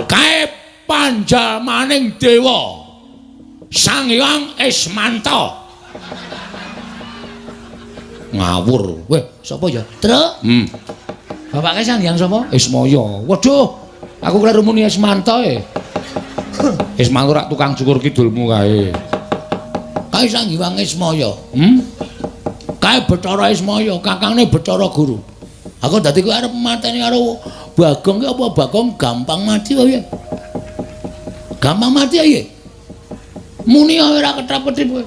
Kae panjalmaning dewa. Sang Hyang Ismanta. Ngawur. Weh, sapa ya? Truk. Bapake Sang Hyang sapa? Ismaya. Waduh, aku kleru muni Ismanta e. Ismanta rak tukang cukur kidulmu kae. Kae Sang Hyang Ismaya. Kae Bathara Ismaya, kakangne Bathara Guru. Aku dadi kowe arep mateni karo Bagong ki apa Bagong gampang mati kok ya? Gampang mati ya? Muni ora ketap-ketip kowe.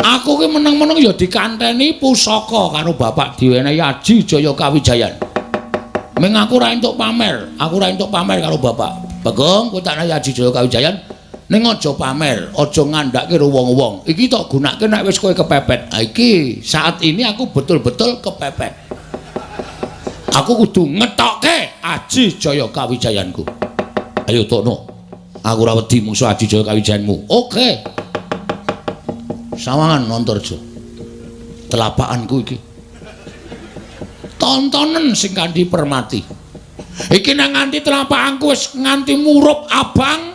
Aku ki meneng-meneng ya dikanteni pusaka karo bapak diwenehi Aji Jaya Kawijayan. Ming aku ora entuk pamer, aku ora entuk pamer karo bapak. Bagong, kowe tak nehi Aji Jaya Kawijayan ning aja pamer, aja ngandhake karo wong-wong. Iki tok gunake nek wis kowe kepepet. Ha iki saat ini aku betul-betul kepepet. Aku kudu ngetokke Aji Jaya Kawijayanku. Ayo tokno. Aku ora wedi mungsu Aji Jaya Kawijayanmu. Oke. Sawangan Antarja. Telapakanku iki. Tontonen sing kanthi permati. Iki nang nganti telapakanku wis nganti murup abang.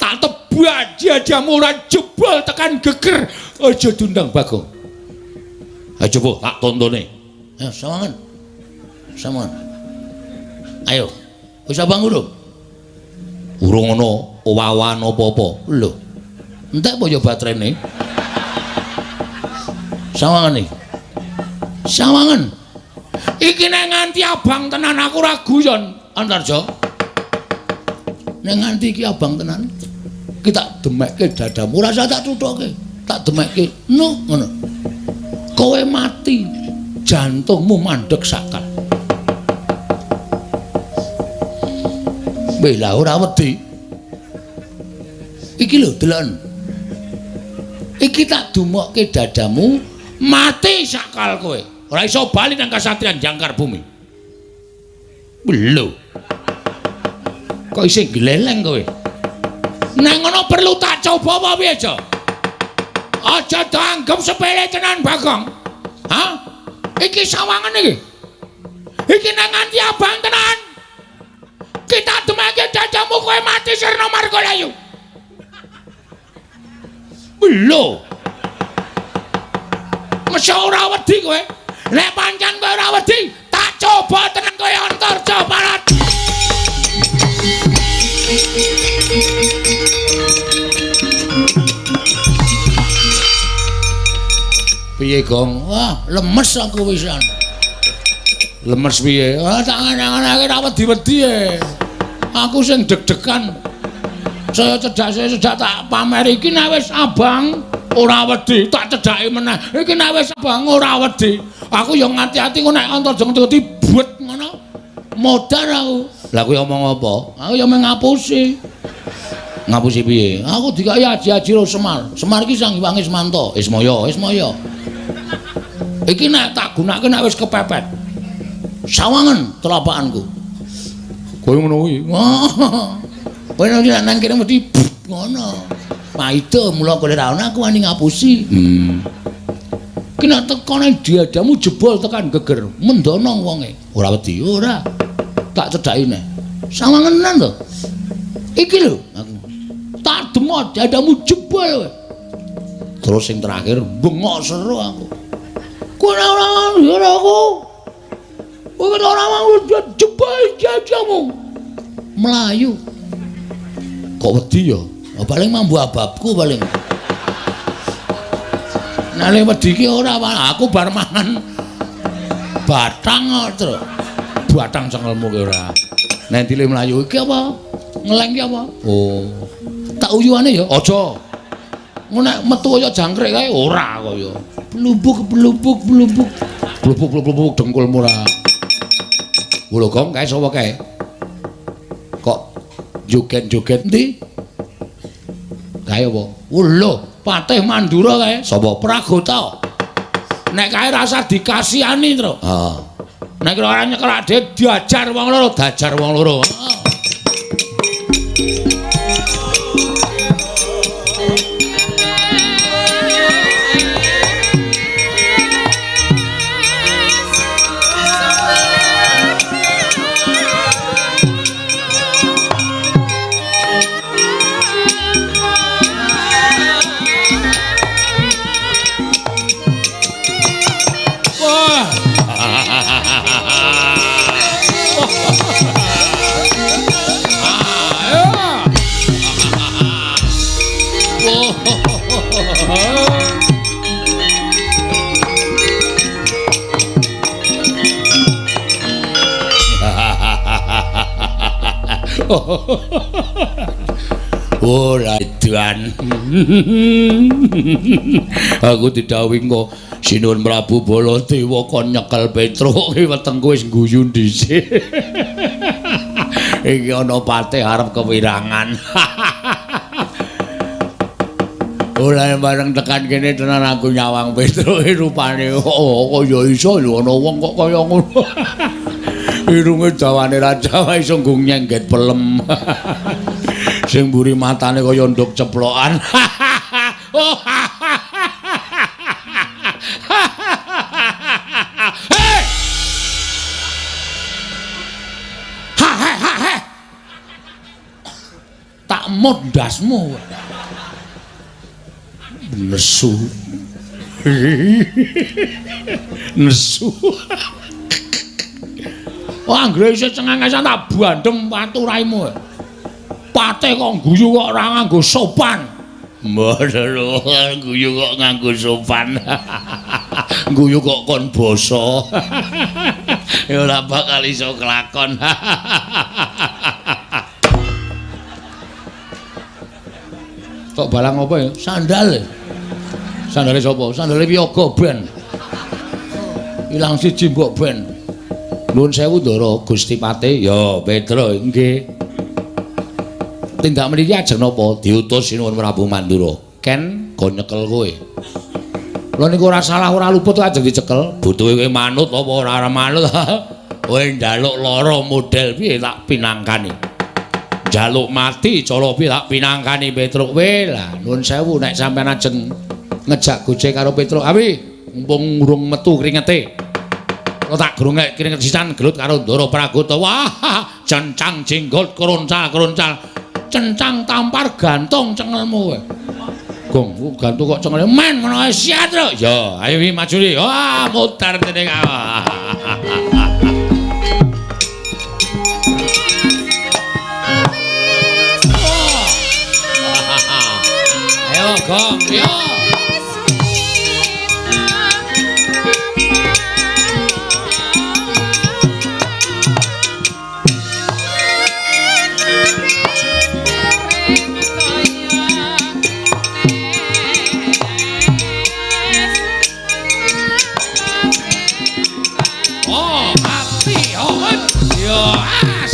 Tak tebak jajamu ora jebol tekan geger. Aja diundang Bagong. Ayo coba tak tontone. Ayo sawangan. Sawangan. Ayo. Wis abang urung? Urung ana owawan apa-apa. Lho. Entek apa ya baterene? Sawangan iki. Sawangan. Iki nek nganti abang tenan aku ora guyon, Antarja. Nek nganti iki abang tenan, iki tak demekke dadamu, ora usah tak thuthuke. Tak demekke. No, ngono. Kowe mati, jantungmu mandeg sakal. Weh lah ora wedi. Iki lho deloken. Iki tak dumokke dadamu, mati sakal kowe. Ora iso bali nang kasatriyan Jangkar Bumi. Lho. Kok isih gleleng kowe? Nang ngono perlu tak coba apa piye, Jo? Aja dianggep sepele tenan, Bagong. Hah? Iki sawangan iki. Iki nang nganti abang tenan. Kita demake dadamu kowe mati sirna margalayu. Lho. Mesti ora wedi kowe. Nek pancen kowe ora wedi, tak coba tenan kowe Antarja Barat. Piye, Gong? Wah, lemes aku wisan. Lemes piye? Ah, tak angan-anganake ra wedi-wedi e. Aku sing deg-degan. Saya cedak tak pamer iki nek wis abang ora wedi, tak cedhaki meneh. Iki nek wis abang ora wedi. Aku ya ngati-ati kok nek Antarja ngerti buet ngono. Modar aku. Lah kowe omong apa? Aku ya mung ngapusi. Ngapusi piye? Aku dikai aji-aji ro Semar. Semar iki Sang Hyang Ismanta. Ismaya, Ismaya. Iki nek tak gunake nek wis kepepet. Sawangen telapakanku. Kowe ngono kuwi. Kowe nek nang kene mesti ngono. Paida mula kowe ra ono aku wani ngapusi. Ki nek teko nang diadamu jebol tekan geger, mendono wonge. Ora wedi, ora. Tak cedhaki neh. Sawangenan to. Iki lho aku. Tak demot dadamu jebol kowe. Terus sing terakhir bengok seru aku. Kowe ora ora aku. Kowe ora mau jebol dadamu. Melayu. Kok wedi ya? Paling mambu ababku paling. Nek wedi ki ora, aku bar mangan batang kok, Tru. Batang cengelmu ki ora. Nek dile mlayu iki apa? Ngeleng ki apa? Oh. Tak uyuane ya aja. Ngono nek metu kaya jangkrik kae ora kaya. Blubuk blubuk blubuk. Blubuk blubuk dengkulmu ora. Lho Gong, kae sapa kae? Kok joget-joget endi? Kae apa? Lho, Patih Mandura kae. Sapa? Pragota. Nek kae rasa dikasihani, Tru. Heeh. Nek ora nyekel adhe diajar wong loro, diajar wong loro. Ora edan. Aku didhawuhi engko Sinuwun Prabu Baladewa kon nyekel Petruk ki wetengku wis guyu dhisik. Iki ana patih arep kewirangan. Ora bareng tekan kene tenan aku nyawang Petruk rupane oh kaya iso lho ana wong kok kaya ngono. Irunge dawane raja wae iso nggo nyengget pelem. Sing mburi matane kaya nduk ceplokan. Hei! Ha ha ha ha. Tak mut ndasmu. Nesu. Nesu. Wah, anggere isih cengengesan tak bandem watu raimu. Patih kok guyu kok ora nganggo sopan. Mboten lho, guyu kok nganggo sopan. Guyu kok kon basa. Ya ora bakal iso kelakon. Kok balang apa ya? Sandal. Sandale sapa? Sandale Wiyaga ben. Ilang siji mbok ben. Nuwun sewu Ndara Gusti Patih. Ya, Petro nggih. Tindak mriki ajeng napa? Diutus Sinuwun Prabu Mandura. Ken go nyekel kowe. Lha niku ora salah ora luput ajeng dicekel. Butuhe kowe manut apa ora manut? Kowe njaluk lara model piye tak pinangkani. Njaluk mati cara piye tak pinangkani Petruk kowe. Lah nuwun sewu nek sampean ajeng ngejak gojek karo Petruk. Awi mumpung urung metu kringete. Kok tak grungek kringet sisan gelut karo Ndara Pragota. Wah, cencang jenggot kroncal-kroncal. Cencang tampar gantung cengelmu kowe. Gong, gantung kok cengele men ngono ae siat lho. Ya, ayo wi maju wi. Wah, mutar dene kae. Ayo, Gong, yo. Ayo, as.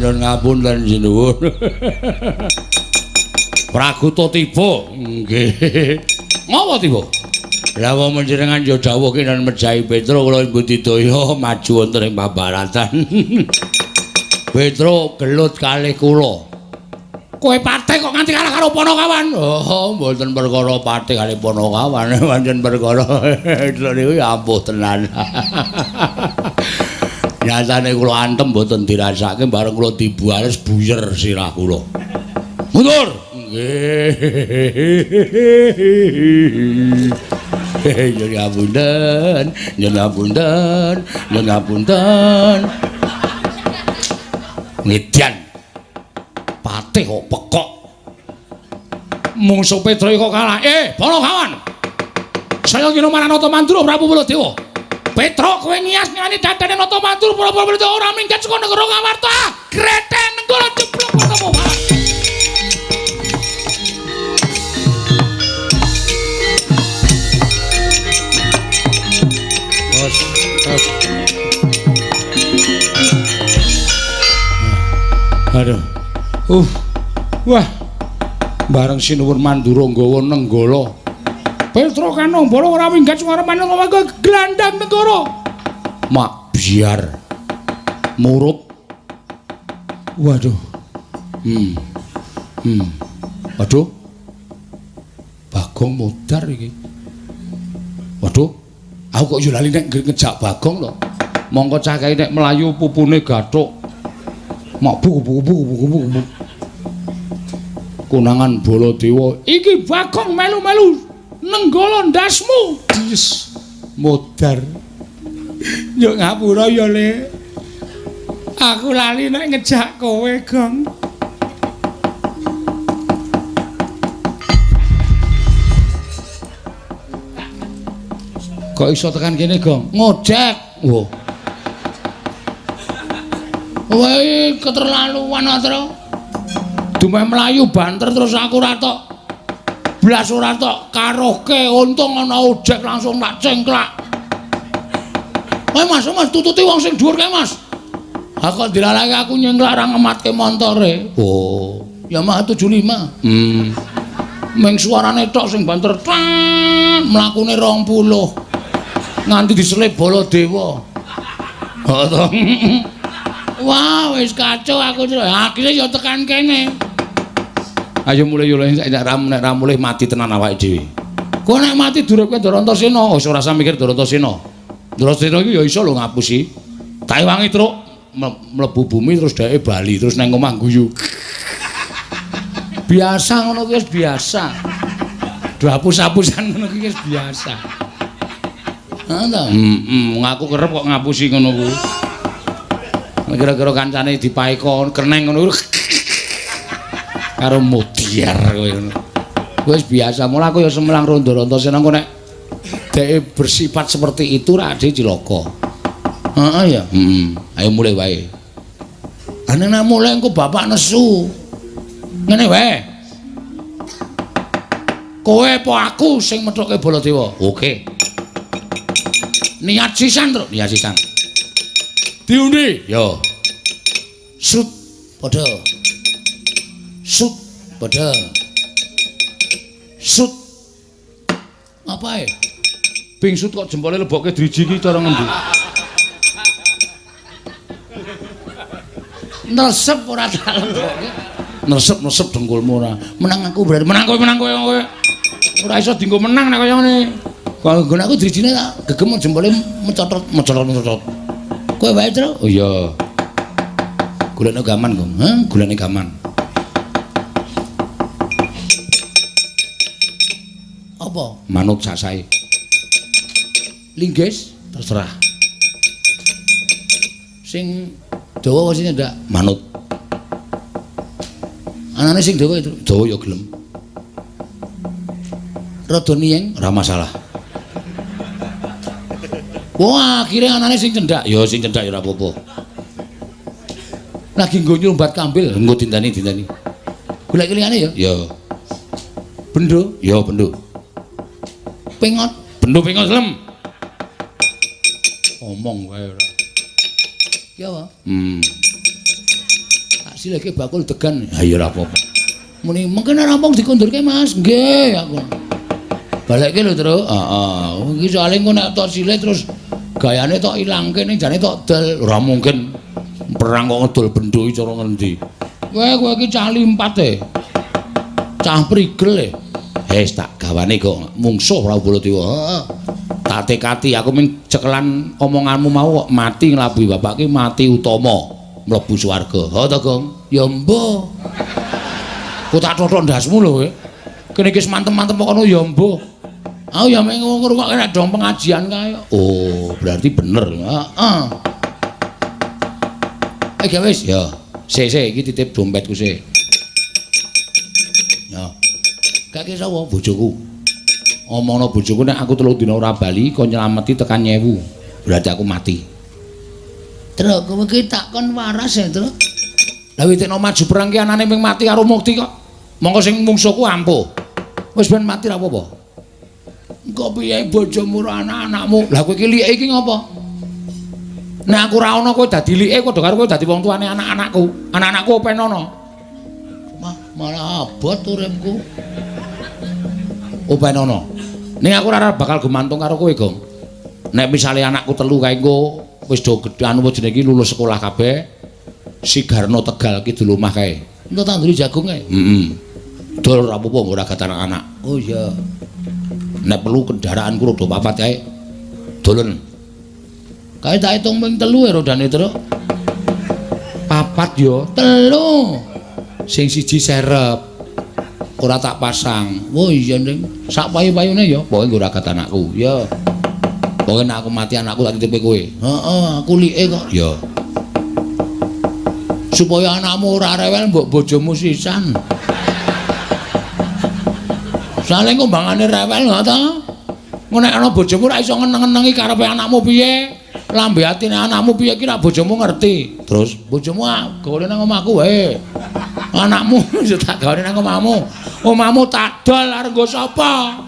Nyuwun ngapunten sinuwun. Praguta tiba. Nggih. Ngapa tiba? Lah wong panjenengan ya dawuh kinan mejahi Petro kula budidaya maju wonten ing pabaratan. Petro gelut kalih kula. Kowe patih kok nganti kalah karo Panakawan? Oh, mboten perkara patih kalih Panakawan, pancen perkara niku ya ampuh tenan. Nyatane kula antem mboten dirasake bareng kula dibuales buyer sirah kula. Mundur. Nggih. Nyuwun ngapunten, nyuwun ngapunten, nyuwun ngapunten. Ngedian. Patih kok pekok. Mungsuh Petro kok kalah. Panakawan. Saya kira marang Nata Mandura Prabu Baladewa. Petro kowe ngias ngani dadane Nata Mandura Prabu Baladewa ora minggat saka negara Ngamarta. Greten nenggala jeblok ketemu. Bos, bos. Aduh. Wah. Bareng sinuwun Mandura nggawa nenggala. Petro Kanong Bala ora minggat saka manungsa glandang negara. Mak biar murup. Waduh. Waduh. Bagong modar iki. Waduh. Aku kok yo lali nek ngejak Bagong to. Mongko cah kae nek mlayu pupune gathuk. Mak bu bu bu bu bu bu. Konangan Baladewa, iki Bagong melu-melu nenggala ndasmu. Dies. Modar. Yo ngapura ya, Le. Aku lali nek ngejak kowe, Gong. Kok iso tekan kene, Gong? Ngojek. Wah. Kowe keterlaluan, Tru. Dumeh mlayu banter terus aku ora tok. Blas ora tok karoke, untung ana ojek langsung tak cengklak. Wae Mas, Mas tututi wong sing dhuwur kae, Mas. Ha kok dilalake aku nyengklak ora ngematke montore. Oh, Yamaha 75. Ming suarane tok sing banter tan, mlakune 20. Nganti diselip Baladewa. Wah, wis kacau aku. Akhire ya tekan kene. Ayo mulih yo nek ra mulih mati tenan awake dhewe. Kowe nek mati duripke Ndarantasena, wis ora usah mikir Ndarantasena. Ndarantasena iki ya iso lho ngapusi. Tak ewangi truk mlebu bumi terus dheke bali terus nang omah guyu. Biasa ngono kuwi wis biasa. Do hapus-hapusan ngono kuwi wis biasa. Heeh ta? Heeh, ngaku kerep kok ngapusi ngono kuwi. Kira-kira kancane dipaeka keneng ngono kuwi. Karo mudiar kowe ngono. Wis biasa, mula aku ya semelang rondo Antasena engko nek dheke bersifat seperti itu ra ade cilaka. Heeh ya. Heeh. Ayo mulih wae. Ane nek mulih engko bapak nesu. Ngene wae. Kowe apa aku sing methuke Baladewa? Oke. Niat sisan, Truk. Niat sisan. Diundi? Yo. Sut padha. Sut padha. Sut. Apae? Pingsut kok jempole lebokke driji iki cara ngendi? Nesep ora tak lebokke. Nesep-nesep dengkulmu ora. Menang aku berarti menang kowe, menang kowe kowe. Ora iso dienggo menang nek kaya ngene. Kok nggon aku drijine tak gegem jempole mecotot mecotot mecotot. Kowe wae, Tru. Oh iya. Golekno gaman, Gong. Hah, golekne gaman. Apa? Manut sasae. Linggis terserah. Sing dawa apa sing ndak? Manut. Anane sing dawa itu, dawa ya gelem. Rada niyeng ora masalah. Wah, akhire anane sing cendhak. Ya sing cendhak ya ora apa-apa. Lagi nggo nyumbat kambil, nggo dintani-dintani. Golek liyane ya? Ya. Bendo? Ya, bendo. Pengot? Bendo pengot lem. Omong wae ora. Ki apa? Tak sileke bakul degan. Ha ya ora apa-apa. Muni mengke nek rampung dikondurke, Mas. Nggih, aku. Balekke lho, Tru. Heeh. Iki soalé engko nek tok silih terus gayane tok ilangke ning jane tok del. Ora mungkin. Perang kok ngedol bendo iki cara ngendi. Kowe kowe iki cah limpat e. Cah prigel e. Wis tak gawane kok mungsuh Prabu Baladewa. Heeh. Tak tekati aku ming cekelan omonganmu mau kok mati nglabuhi bapak ki mati utama mlebu swarga. Ha ta, Gong? Ya mbuh. Ku tak thothok ndasmu lho kowe. Kene iki wis mantem-mantem kok kono ya mbuh. Aku ya mung ngrungokke nek dong pengajian kae. Oh, berarti bener. Heeh. Eh ya wis ya. Sik sik iki titip dompetku sik. Ya. Gak sapa bojoku. Omongno bojoku nek aku 3 dina ora bali kon nyelameti tekan 1000. Berarti aku mati. Truk kowe iki tak kon waras ya, Truk. Lah witekno maju perang ki anane ming mati karo mukti kok. Mongko sing mungsuhku ampuh. Wis ben mati ra apa-apa. Engko piye bojomu ora anak-anakmu? Lah kowe iki like iki ngopo? Nek aku ora ana kowe dadi like padha karo kowe dadi wong tuane anak-anakku. Anak-anakku openono. Mah malah abot uripku. Openono. Ning aku ora bakal gumantung karo kowe, Gong. Nek misale anakku 3 kae engko wis do gedhe anu jenenge iki lulus sekolah kabeh. Si Garno Tegal kidul omah kae. Entuk tanduri jagung kae. Heeh. Dol ora apa-apa ora gatan anak. Oh iya. Nek perlu kendaraanku roda 4 kae. Dolen. Kae tak hitung ping 3 ya rodane, Truk. 4 ya, 3. Sing siji serep. Ora tak pasang. Oh iya, Ning. Sak payu-payune ya, pokoke nggo ragat anakku. Ya. Pokoke nek aku mati anakku tak titipe kowe. Heeh, aku like kok. Ya. Supaya anakmu ora rewel mbok bojomu sisan. Saling kumbangane rewel ngono ta? Nek ana bojomu ora iso ngeneng-ngenengi karepe anakmu piye? Lambe atine anakmu piye ki ra bojomu ngerti. Terus bojomu gawe nang omahku wae. Anakmu ya tak gawe nang omahmu. Omahmu tak dol arep nggo sapa?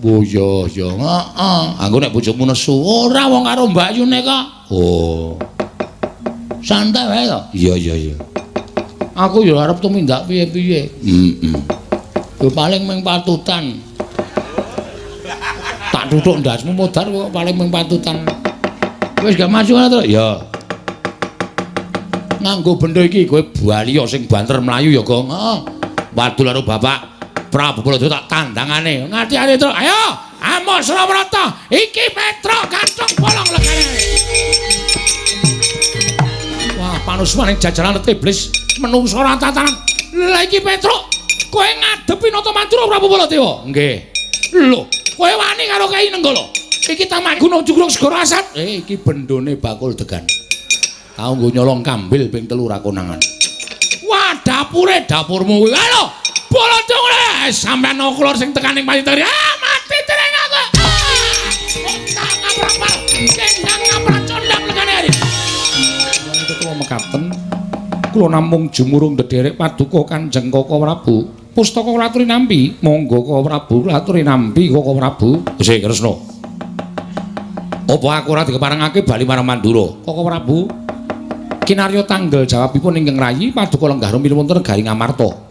Oh iya iya, heeh. Anggo nek bojomu nesu, ora wong karo mbakyune kok. Oh. Santai wae to. Iya iya iya. Aku ya arep tumindak piye-piye. Heeh. Yo paling mung patutan. Tak tuthuk ndasmu modar kok paling mung patutan. Wis gak maju ngono to? Ya. Nganggo benda iki kowe bali sing banter mlayu ya, Gong. Heeh. Wadul karo Bapak Prabu Baladewa tak tandangane. Ngati-ati to. Ayo, amok Surabrata. Iki Petruk kathok bolong legane. Wah, panusman ing jajaran iblis menungso ora tatanan. Lah iki Petruk, kowe ngadepi Nata Madura Prabu Baladewa? Nggih. Lho, kowe wani karo Kyai Nenggala? Iki tamak gunung jugrung segara asat. Iki bendone bakul degan. Tau nggo nyolong kambil ping 3 ra konangan. Wah, dapure dapurmu kuwi. Halo, Baladewa sampean klor sing tekan ing pati. Ah, mati dereng aku. Ah, ngaprapal. Kendang ngapracondang legane hari. Ketua mekaten kula namung jumurung ndederek paduka Kanjeng Koko Prabu. Pustaka kula aturi nampi, monggo Koko Prabu kula aturi nampi Koko Prabu. Sik Kresna. Apa aku ora dikeparengake bali marang Mandura? Koko Prabu. Kinarya tanggel jawabipun ingkang rayi paduka lenggah rumiyin wonten negari Ngamarta.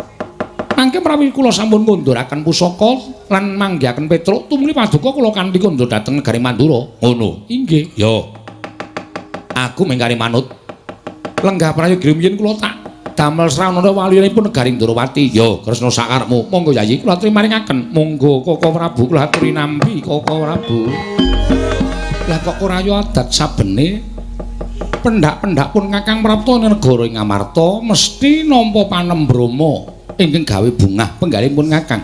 Mangke menawi kula sampun ngunduraken pusaka lan manggihaken Petruk tumuli paduka kula kanthi kondur dhateng negari Mandura. Ngono. Inggih. Ya. Aku mengkari manut. Lenggah prayogi rumiyin kula tak damel sranana waliyanipun negari Ndorowati. Ya, Kresna sakarepmu. Monggo Yayi kula aturi maringaken. Monggo Koko Prabu kula aturi nampi Koko Prabu. Lah kok ora yo adat sabene pendak-pendak pun Kakang Prapta negara ing Ngamarta mesti nampa panembrama ingkang gawe bungah penggalipun Kakang.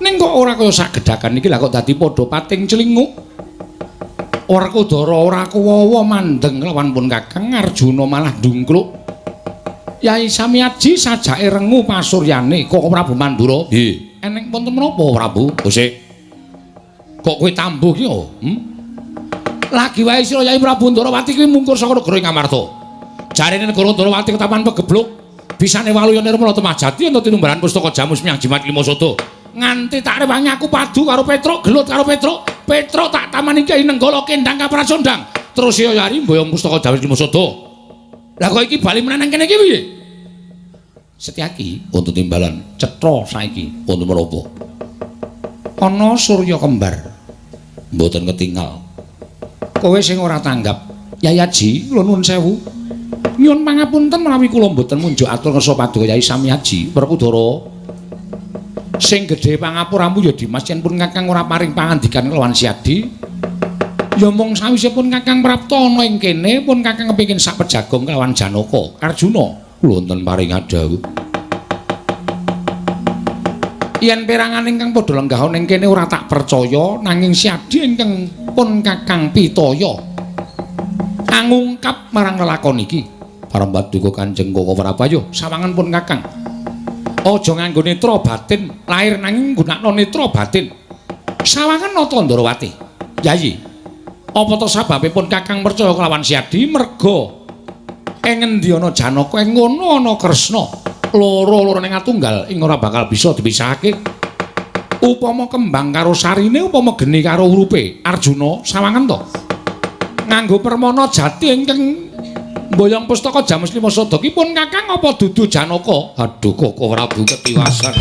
Ning kok ora kaya sagedhakan iki lah kok dadi padha pating celinguk. Ora kudara ora kuwawa mandeng lawan pun Kakang Arjuna malah ndungkluk. Yai Samiaji sajake rengu pasuryane Koko Prabu Mandura. Nggih. Eneng wonten menapa Prabu? Sik. Kok kowe tambuh ki oh? Lagi wae sira Yai Prabu Ndorowati kuwi mungkur saka negara Ngamarta. Jarene negara Ndorowati ketapan pegebluk, bisane waluya nirmala temah jati ento tinumbaran pustaka jamus miang jimat lima sada. Nganti tak rewangi aku padu karo Petruk, gelut karo Petruk, Petruk tak tamani Kyai Nenggala kendang kapracondang. Terus ya yari mboyong pustaka jamus lima sada. Lah kok iki bali meneh nang kene iki piye? Setyaki wonten timbalan cetha saiki wonten menapa? Ana surya kembar. Mboten ketingal. Kowe sing ora tanggap. Yai Aji, kula nuwun sewu. Nyuwun pangapunten menawi kula mboten munjuk atur ngersa paduka Yai Samiaji, Werkudara. Sing gedhe pangapuramu ya Dimas yen pun Kakang ora paring pangandikan kelawan Siadi. Ya mung sawisipun Kakang Prapta ana ing kene pun Kakang kepengin sak pejagong kelawan Janaka. Arjuna, kula wonten paring dhawuh. Yen perangan ingkang padha lenggah ning kene ora tak percaya nanging Siadi ingkang pun Kakang pitaya angungkap marang lelakon iki. Para paduka Kanjeng Koko Prabu ayo sawangan pun Kakang. Aja nganggo netra batin lahir nanging nggunakno netra batin. Sawangan nata Ndorowati. Yayi, apa to sababe pun Kakang percaya kelawan Siadi merga ing ngendi ana Janaka ing ngono ana Kresna. Loro-lorone ngatunggal ing ora bakal bisa dipisahake. Upama kembang karo sarine, upama geni karo urupe. Arjuna sawangan to. Nganggo permana jati ingkang mboyong pustaka Jamus Lima Sada ki pun Kakang apa dudu Janaka? Aduh Koko Prabu ketiwasan.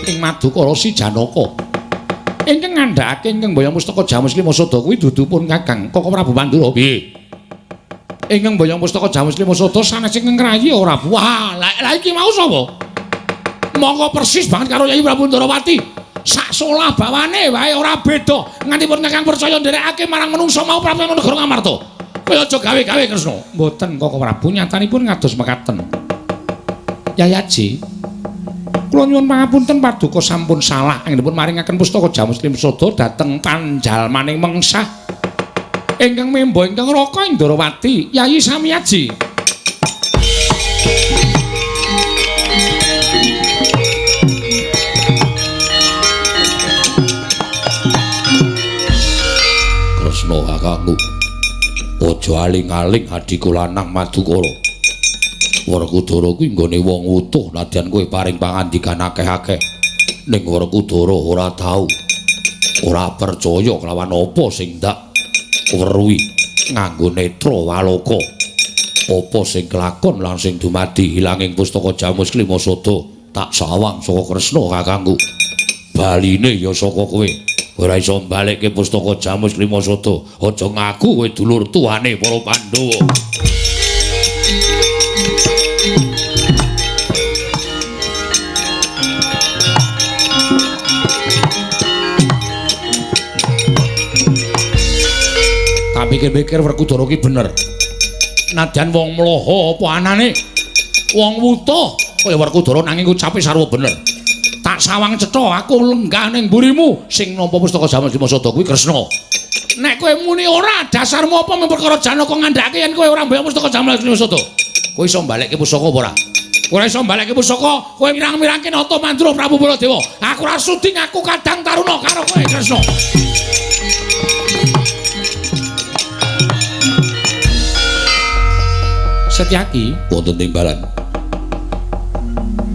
Ing Madukara si Janaka. Ingkang ngandhakake ingkang mboyong pustaka Jamus Lima Sada kuwi dudu pun Kakang Koko Prabu Mandura. Piye? Ingkang mboyong pustaka Jamus Lima Sada sanes ingkang ngrayi ora. Wah, lha iki mau sapa? Monggo persis banget karo Yai Prabu Ndorowati. Sak solah bawane wae ora beda. Nganti pun Kakang percaya nderekake marang menungsa mau prapta negara Ngamarta. Kowe aja gawe-gawe Kresna. Mboten Koko Prabu, nyatanipun ngados mekaten. Yai Aji, Kula nyuwun pangapunten paduka sampun salah anggenipun maringaken pustaka Jamus Limsada dhateng panjalmaning mengsah ingkang memba ingkang raka Indrawati Yayi Samiaji. Kresna kakangku, aja aling-aling adhiku lanang Madukara. Werkudara kuwi nggone wong utuh nadyan kowe paring pangandikan akeh-akeh. Ning Werkudara ora tau ora percaya kelawan apa sing ndak weruhi nganggo netra waloka. Apa sing kelakon lan sing dumadi ilanging pustaka Jamus Klimasada tak sawang saka Kresna kakangku. Baline ya saka kowe. Ora iso mbalekke pustaka Jamus Klimasada. Aja ngaku kowe dulur tuane para Pandhawa. Tak pikir-pikir Werkudara ki bener. Nadyan wong mloho apa anane? Wong wutuh kaya Werkudara nanging ucape sarwa bener. Tak sawang cetha aku lenggah ning mburimu sing nampa pustaka Jamus Klimasada kuwi Kresna. Nek kowe muni ora, dasarmu apa mung perkara Janaka ngandhake yen kowe ora mbayar pustaka Jamus Klimasada? Kowe iso mbalekke pusaka apa ora? Kowe iso mbalekke pusaka, kowe mirang-mirangke nata mandra Prabu Baladewa. Aku ora sudi ngaku kadang taruna karo kowe Kresna. Setyaki wonten timbalan.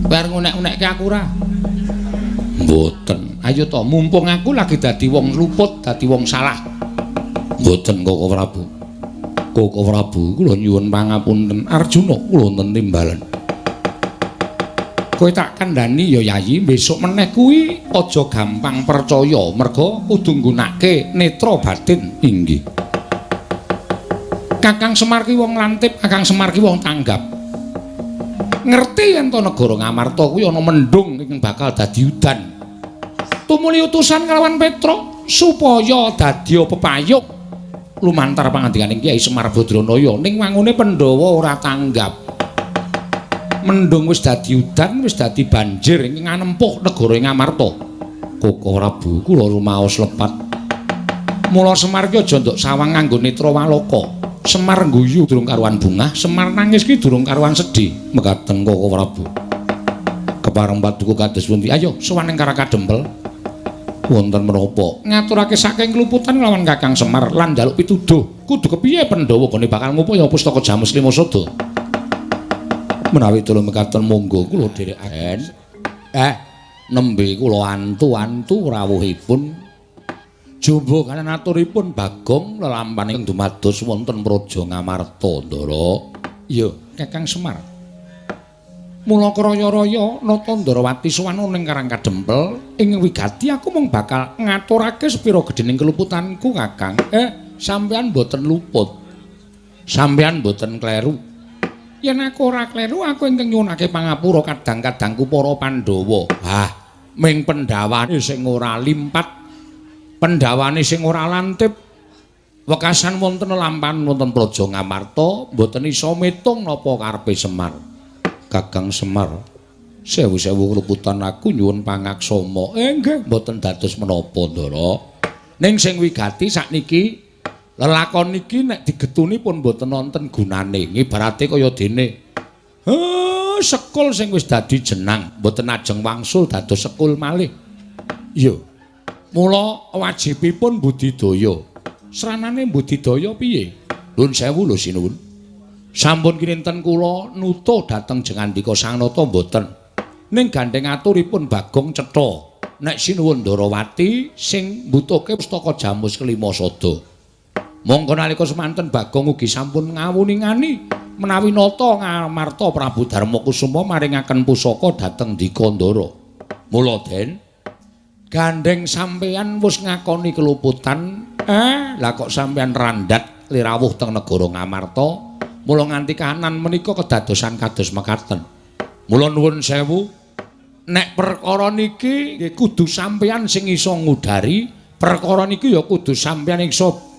Kowe arep ngunek-unekke aku ora? Mboten. Ayo to, mumpung aku lagi dadi wong luput, dadi wong salah. Mboten Koko Prabu. Koko Prabu kula nyuwun pangapunten. Arjuna kula wonten timbalan. Kowe tak kandhani ya Yayi, besok meneh kuwi aja gampang percaya, merga kudu nggunakake netra batin. Inggih. Kakang Semar ki wong lantip, Kakang Semar ki wong tanggap. Ngerti yen to negara Ngamarta kuwi ana mendung ingkang bakal dadi udan. Tumuli utusan kalawan Petruk supaya dadi pepayuk lumantar pangandikaning Kyai Semar Badranaya ning wangune Pandhawa ora tanggap. Mendung wis dadi udan, wis dadi banjir ingkang nganempuh negara Ngamarta. Koko Prabu kula rumaos lepat. Mula Semar ki aja nduk sawang nganggo netra waloka. Semar guyu durung karuan bungah, Semar nangis ki durung karuan sedih. Mekaten Koko Prabu. Kepareng paduka kados pundi? Ayo sowan ing Karakadempel. Wonten menapa? Ngaturake saking kluputan lawan Kakang Semar lan njaluk pituduh. Kudu kepiye Pandhawa gone bakal ngupaya pustaka Jamus Klimasada? Menawi tulung mekaten monggo kula dherekaken. Nembe kula antu-antu rawuhipun jumbo kanan aturipun Bagong lelampahan ingkang dumados wonten Praja Ngamarta, Ndara. Iya, Kakang Semar. Mula kraya-raya nata Ndarawati sowan ning Karang Kadempel ing wigati aku mung bakal ngaturake sepira gedhening keluputanku, Kakang. Sampeyan mboten luput. Sampeyan mboten kleru. Yen aku ora kleru, aku ingkang nyuwunake pangapura kadang-kadangku para Pandhawa. Hah, ming pendhawane sing ora limpat, pendhawane sing ora lantip, wekasan wonten lelampahan wonten Praja Ngamarta mboten iso mitung napa karepe Semar. Kakang Semar, sewu-sewu kluputan aku nyuwun pangaksama. Nggih, mboten dados menapa, Ndara. Ning sing wigati sakniki lelakon niki nek digetuni pun mboten wonten gunane. Ngibarate kaya dene sekul sing wis dadi jenang mboten ajeng wangsul dados sekul malih. Iya. Mula wajibipun budidaya. Sranane budidaya piye? Nuwun sewu lho sinuwun. Sampun kinten kula nutuh dhateng jengandika Sang Nata mboten. Ning gandheng aturipun Bagong cetha nek sinuwun Ndarawati sing mbutuhke pustaka Jamus Klimasada. Mongko nalika semanten Bagong ugi sampun ngawuningani menawi nata Ngamarta Prabu Darmakusuma maringaken pusaka dhateng Dika Ndara. Mula Den, gandheng sampeyan wis ngakoni keluputan, lah kok sampeyan randhat lirawuh teng negara Ngamarta, mula nganti kahanan menika kedadosan kados mekaten. Mula nuwun sewu, nek perkara niki nggih kudu sampeyan sing iso ngudari, perkara niki ya kudu sampeyan iso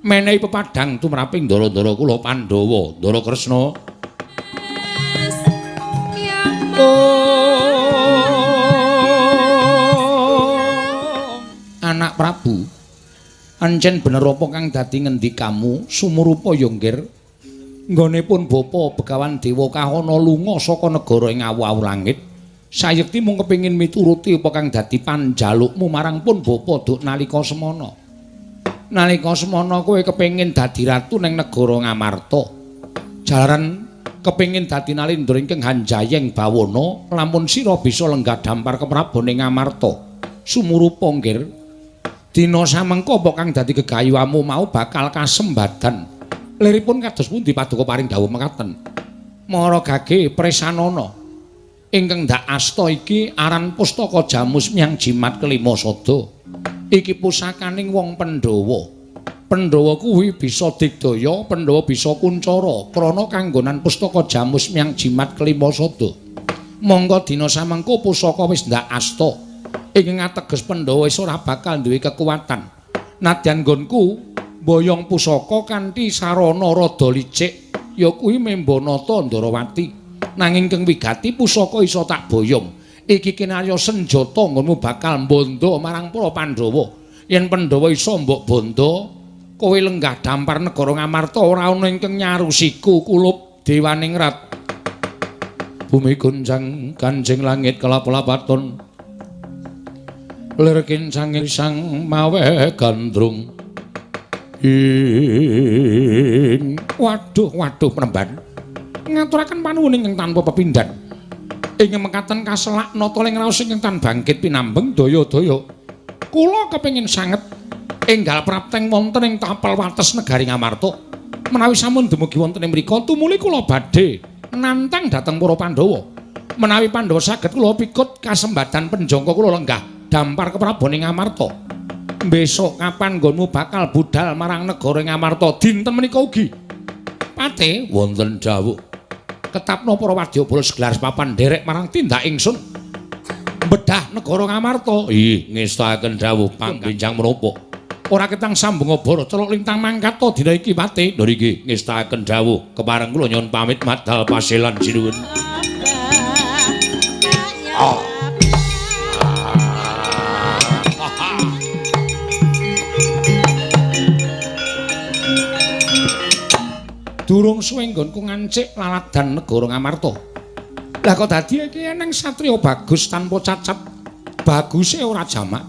menehi pepadang tumraping ndara-ndara kula Pandhawa, Ndara Kresna. Sang Prabu. Ancen bener apa kang dadi ngendikamu sumurupa ya nggir. Nggone pun bapa Begawan Dewa Kahana lunga saka negara ing awu-awu langit. Sayekti mung kepengin mituruti apa kang dadi panjalukmu marang pun bapa duk nalika semana. Nalika semana kowe kepengin dadi ratu ning negara Ngamarta. Jalaran kepengin dadi nalindra ingkang hanjayeng bawana lamun sira bisa lenggah dampar keprabone Ngamarta. Sumurupa nggir, dina samengko apa kang dadi gegayuhamu mau bakal kasembadan. Liripun kados pundi paduka paring dawuh mekaten? Mara gage presanana ingkang ndak asta iki aran pustaka Jamus Myang Jimat Kelima Sada. Iki pusakaning wong Pandhawa. Pandhawa kuwi bisa digdaya, Pandhawa bisa kuncara krana kanggonan pustaka Jamus Myang Jimat Kelima Sada. Monggo dina samengko pusaka wis ndak asta. Ing ngateges Pandhawa wis ora bakal duwe kekuatan. Nadyan nggonku mboyong pusaka kanthi sarana rada licik, ya kuwi Membanata Ndarawati. Nanging keng wigati pusaka iso tak boyong. Iki kinarya senjata nggonmu bakal mbondo marang para Pandhawa. Yen Pandhawa iso mbok bondo, kowe lenggah dampar negara Ngamarta ora ana ingkang nyarusiku kulup Dewaningrat. Bumi goncang kanjeng langit kelap-lapaton. Lir kincang sang mawe gandrung. Ing waduh waduh penemban. Ngaturaken panuwun ingkang tanpa pepindhan. Ing mekaten kaselak nata ing raos ingkang tan bangkit pinambeng daya-daya. Kula kepengin sanget enggal prapteng wonten ing tapel wates negari Ngamarta. Menawi sampun dumugi wonten ing mriku tumuli kula badhe nantang dhateng para Pandhawa. Menawi Pandhawa saged kula pikut kasembadan penjangka kula lenggah dampar keprabone Ngamarta. Besok kapan nggonmu bakal budal marang negara Ngamarta dinten menika ugi? Pate wonten dawuh. Ketapno para wadyabala segelar papan nderek marang tindak ingsun bedah negara Ngamarta. Ih, ngestakaken dawuh pangbenjang menapa? Ora ketang sambung obor celuk lintang mangkat to dina iki Pate. Lho nggih, ngestakaken dawuh. Kepareng kula nyuwun pamit madal paselan sinuwun. Oh. Durung suwe nggonku ngancik laladan negara Ngamarta. Lah kok dadi iki eneng satriya bagus tanpa cacat. Baguse ora jamak.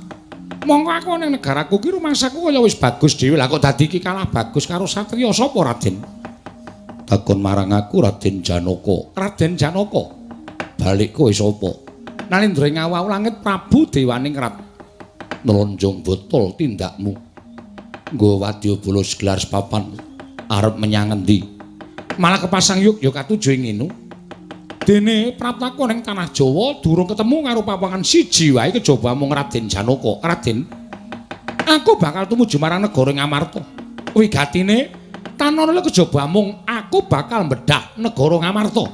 Mongko aku ning negaraku ki rumangsaku kaya wis bagus dhewe. Lah kok dadi iki kalah bagus karo satriya sapa Raden? Takon marang aku Raden Janaka. Raden Janaka. Balik kowe sapa? Nalindra ing awu langit Prabu Dewaningrat. Nlonjong botol tindakmu. Nggo wadyabala segelar sepapan. Arep menyang endi? Malah kepasang yuk ya katuju ing ngene. Dene praptaku ning tanah Jawa durung ketemu karo papangan siji wae kejaba mung Raden Janaka. Raden, aku bakal tumuju marang negara Ngamarta. Wigatine tanana kejaba mung aku bakal mbedah negara Ngamarta.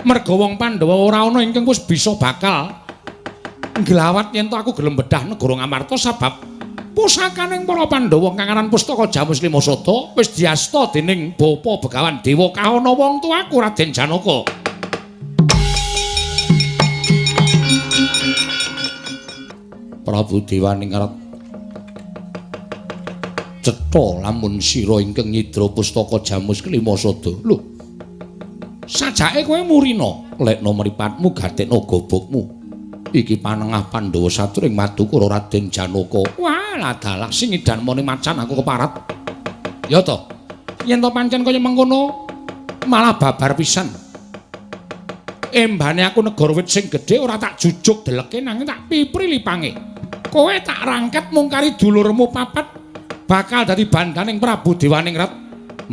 Merga wong Pandhawa ora ana ingkang wis bisa bakal nglawat yen to aku gelem bedah negara Ngamarta sabab pusakaning para Pandhawa kang aran Pustaka Jamus Lima Sada wis diasta dening Bapa Begawan Dewa Kahana wong tuaku Raden Janaka. Prabu Dewaningrat cetha lamun sira ingkang nyidra Pustaka Jamus Kelima Sada. Lho, sajake kowe murina, lekno mripatmu gatekno gobokmu. Iki panengah Pandhawa saturing madukara Raden Janaka. Wah, ladalah sing idanmane macan aku keparat. Ya to. Yen to pancen kaya mengkono malah babar pisan. Embane aku negara wit sing gedhe ora tak jujuk deleke nanging tak pipri lipange. Kowe tak rangket mung kari dulurmu papat bakal dadi bandaning Prabu Dewaningrat.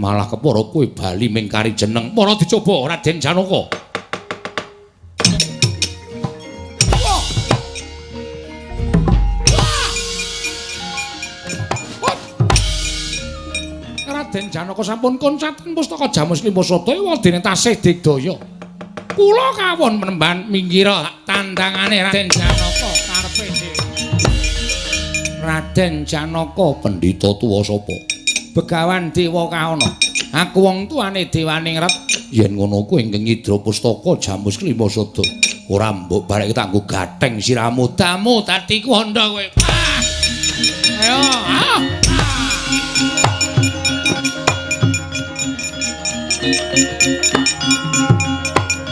Malah kepara kowe bali ming kari jeneng. Para dicoba Raden Janaka. Raden Janaka sampun koncaten pustaka Jamus Lima Sada wadene tasih digdaya. Kula kawon menemban minggira tandangane Raden Janaka karepe dhewe. Raden Janaka pendhita tuwa sapa? Begawan Dewa Kahana. Aku wong tuane Dewaningrat. Yen ngono kuwi ingkang nyidra pustaka Jamus Lima Sada. Ora mbok barek tak nggo gatheng siramu. Damu dadi kuwanda kowe. Ah! Ayo. Ah.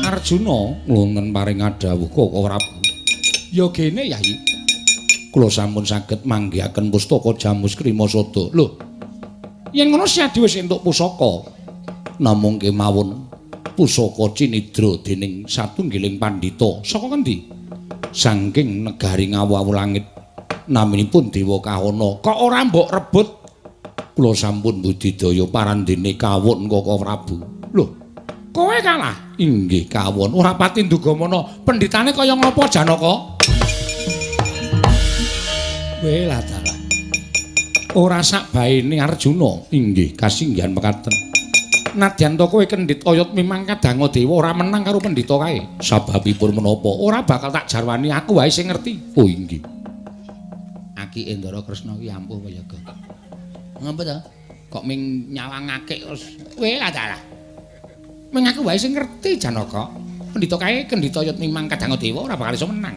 Arjuna wonten paring dawuh Koko Prabu. Ya gene Yai. Kula sampun saged manggihaken pustaka Jamus Krimasada. Lho. Yen ngono Syadi wis entuk pusaka. Namung kemawon pusaka cinidra dening satunggiling pandhita. Saka ngendi? Saking negari Ngawu-awu langit. Naminipun Dewa Kahana. Kok ora mbok rebut? Kula sampun budidaya parandene kawon Koko Prabu. Lho, kowe kalah? Inggih kawon. Ora pati nduga mana. Pendhitane kaya ngapa Janaka? Welah dalah. Ora sak baene Arjuna. Inggih kasinggihan mekaten. Nadyan to kowe kendhit oyot mimang kadanga dewa ora menang karo pendhita kae. Sababipun menapa? Ora bakal tak jarwani, aku wae sing ngerti. Oh inggih. Aki Ndara Kresna ki ampuh kaya ga. Ngapa ta? Kok ming nyawangake terus. Welah dalah. Ming aku wae sing ngerti Janaka. Pendhita kae kendhit oyot mimang kadanga dewa ora bakal iso menang.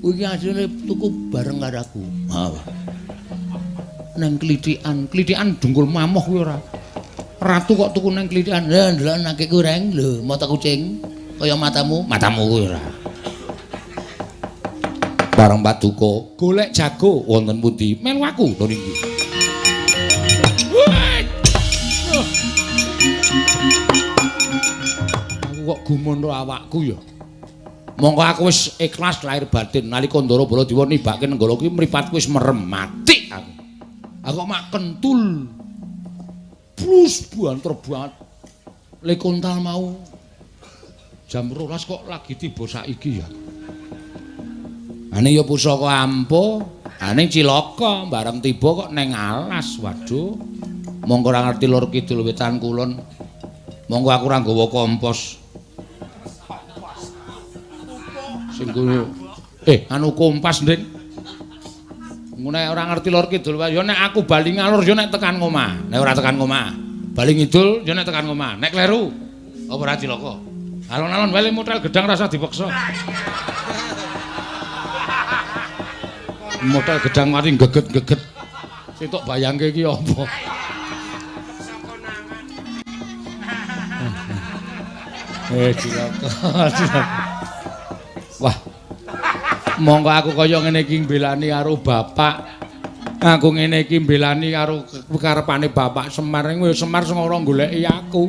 Kuwi asline tuku bareng karo aku. Ha. Nang klithikan, klithikan dungkul mamoh kuwi ora. Ratu kok tuku nang klithikan. Lah ndelok akikku reng, lho mata kucing kaya matamu, matamu kuwi ora. Bareng paduka golek jago wonten pundi? Melu aku lho niki. Aku kok gumun ro awakku ya. Mongko aku wis ikhlas lahir batin nalika Ndara Baladewa nibake Nenggala kuwi mripatku wis merem mati aku. Aku kok mak kentul. Plus banter banget. Le kontal mau jam 12 kok lagi tiba saiki ya. Ane ya pusaka ampuh, ane cilaka bareng tiba kok neng alas. Waduh. Mongko ora ngerti lor kidul wetan kulon. Mongko aku ora nggawa kompos. Sing kuwi anu kompas, Nding. Nek ora ngerti lor kidul ya nek aku bali ngalor ya nek tekan ngomah. Nek ora tekan ngomah, bali ngidul ya nek tekan ngomah. Nek kleru apa ora cilaka. Alon-alon wae motel gedang rasa dipaksa. Motel gedang mari geget-geget. Sing tok bayangke iki apa? Cilaka. Wah. Monggo aku kaya ngene iki mbelani karo bapak. Aku ngene iki mbelani karo karepane bapak Semar. Wis Semar sing ora goleki aku.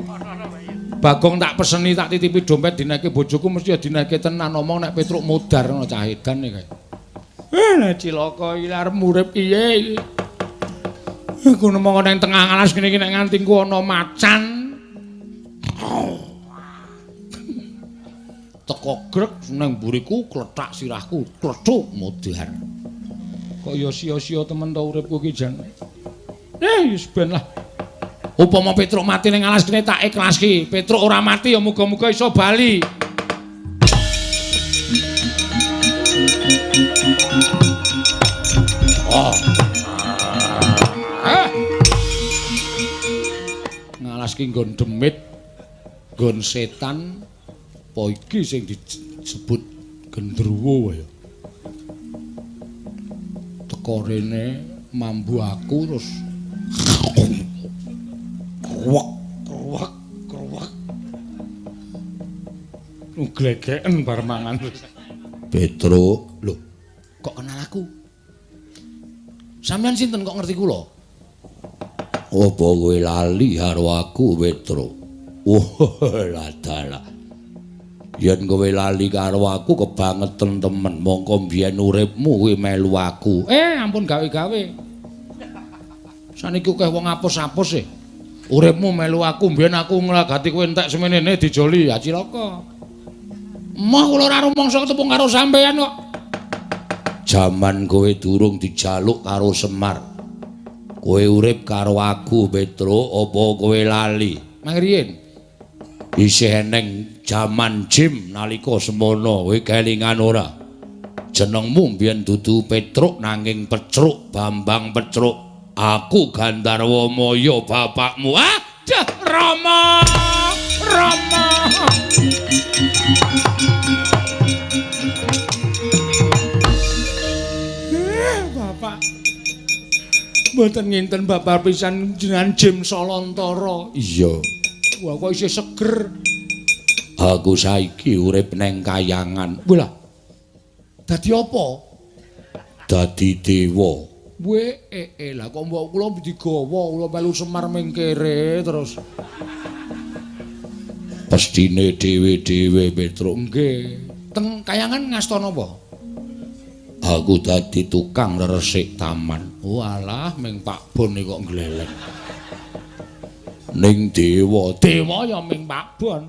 Bagong tak peseni tak titipi dompet dineke bojoku mesti ya dineke tenan omong nek Petruk modar ngono cah edan iki. Lah cilaka iki arep urip piye iki. Aku nemu nang tengah alas kene iki nek nganti ku ana macan. Teko grek nang mburiku klethak sirahku, klethuk modar. Kok ya sia-sia temen to uripku iki jan. Wis ben lah. Upama Petruk mati ning alas kene tak ikhlaski. Petruk ora mati ya muga-muga iso bali. Oh. Ah. Ngalas ki nggon demit, nggon setan. Apa iki sing disebut gendruwo ya? Teko rene mambu aku terus kruwek kruwek kruwek. Glegeken bar mangan. Petruk, lho, kok kenal aku? Sampeyan sinten kok ngerti kula? Apa kowe lali karo aku, Petruk? Wah, ladalah. Yen kowe lali karo aku kebangeten temen, mongko mbiyen uripmu kowe melu aku. Ampun gawe-gawe. Saniki akeh wong apus-apus e. Uripmu melu aku, mbiyen aku nglagati kowe entek semenene dijoli, ya cilaka. Emoh kula ora rumangsa ketepung karo sampeyan kok. Jaman kowe durung dijaluk karo Semar. Kowe urip karo aku, Petruk, apa kowe lali? Mangriyin. Isih eneng jaman jim nalika semono, kowe kelingan ora? Jenengmu mbiyen dudu Petruk nanging Pecruk, Bambang Pecruk. Aku Gandharwa Maya bapakmu. Aduh, Rama, Rama. Mboten nginten babar pisan jenengan Jim Salantara. Iya. Wah kok isih seger. Aku saiki urip neng kayangan. Wah. Dadi apa? Dadi dewa. Weh, lah kok mbok kula digawa, kula melu Semar mingkere terus. Pestine dhewe-dhewe Petruk. Nggih. Teng kayangan ngasta napa? Aku dadi tukang resik taman. Walah, ming Pak Bon kok ngleleng. Ning dewa, dewa ya ming Pak Bon.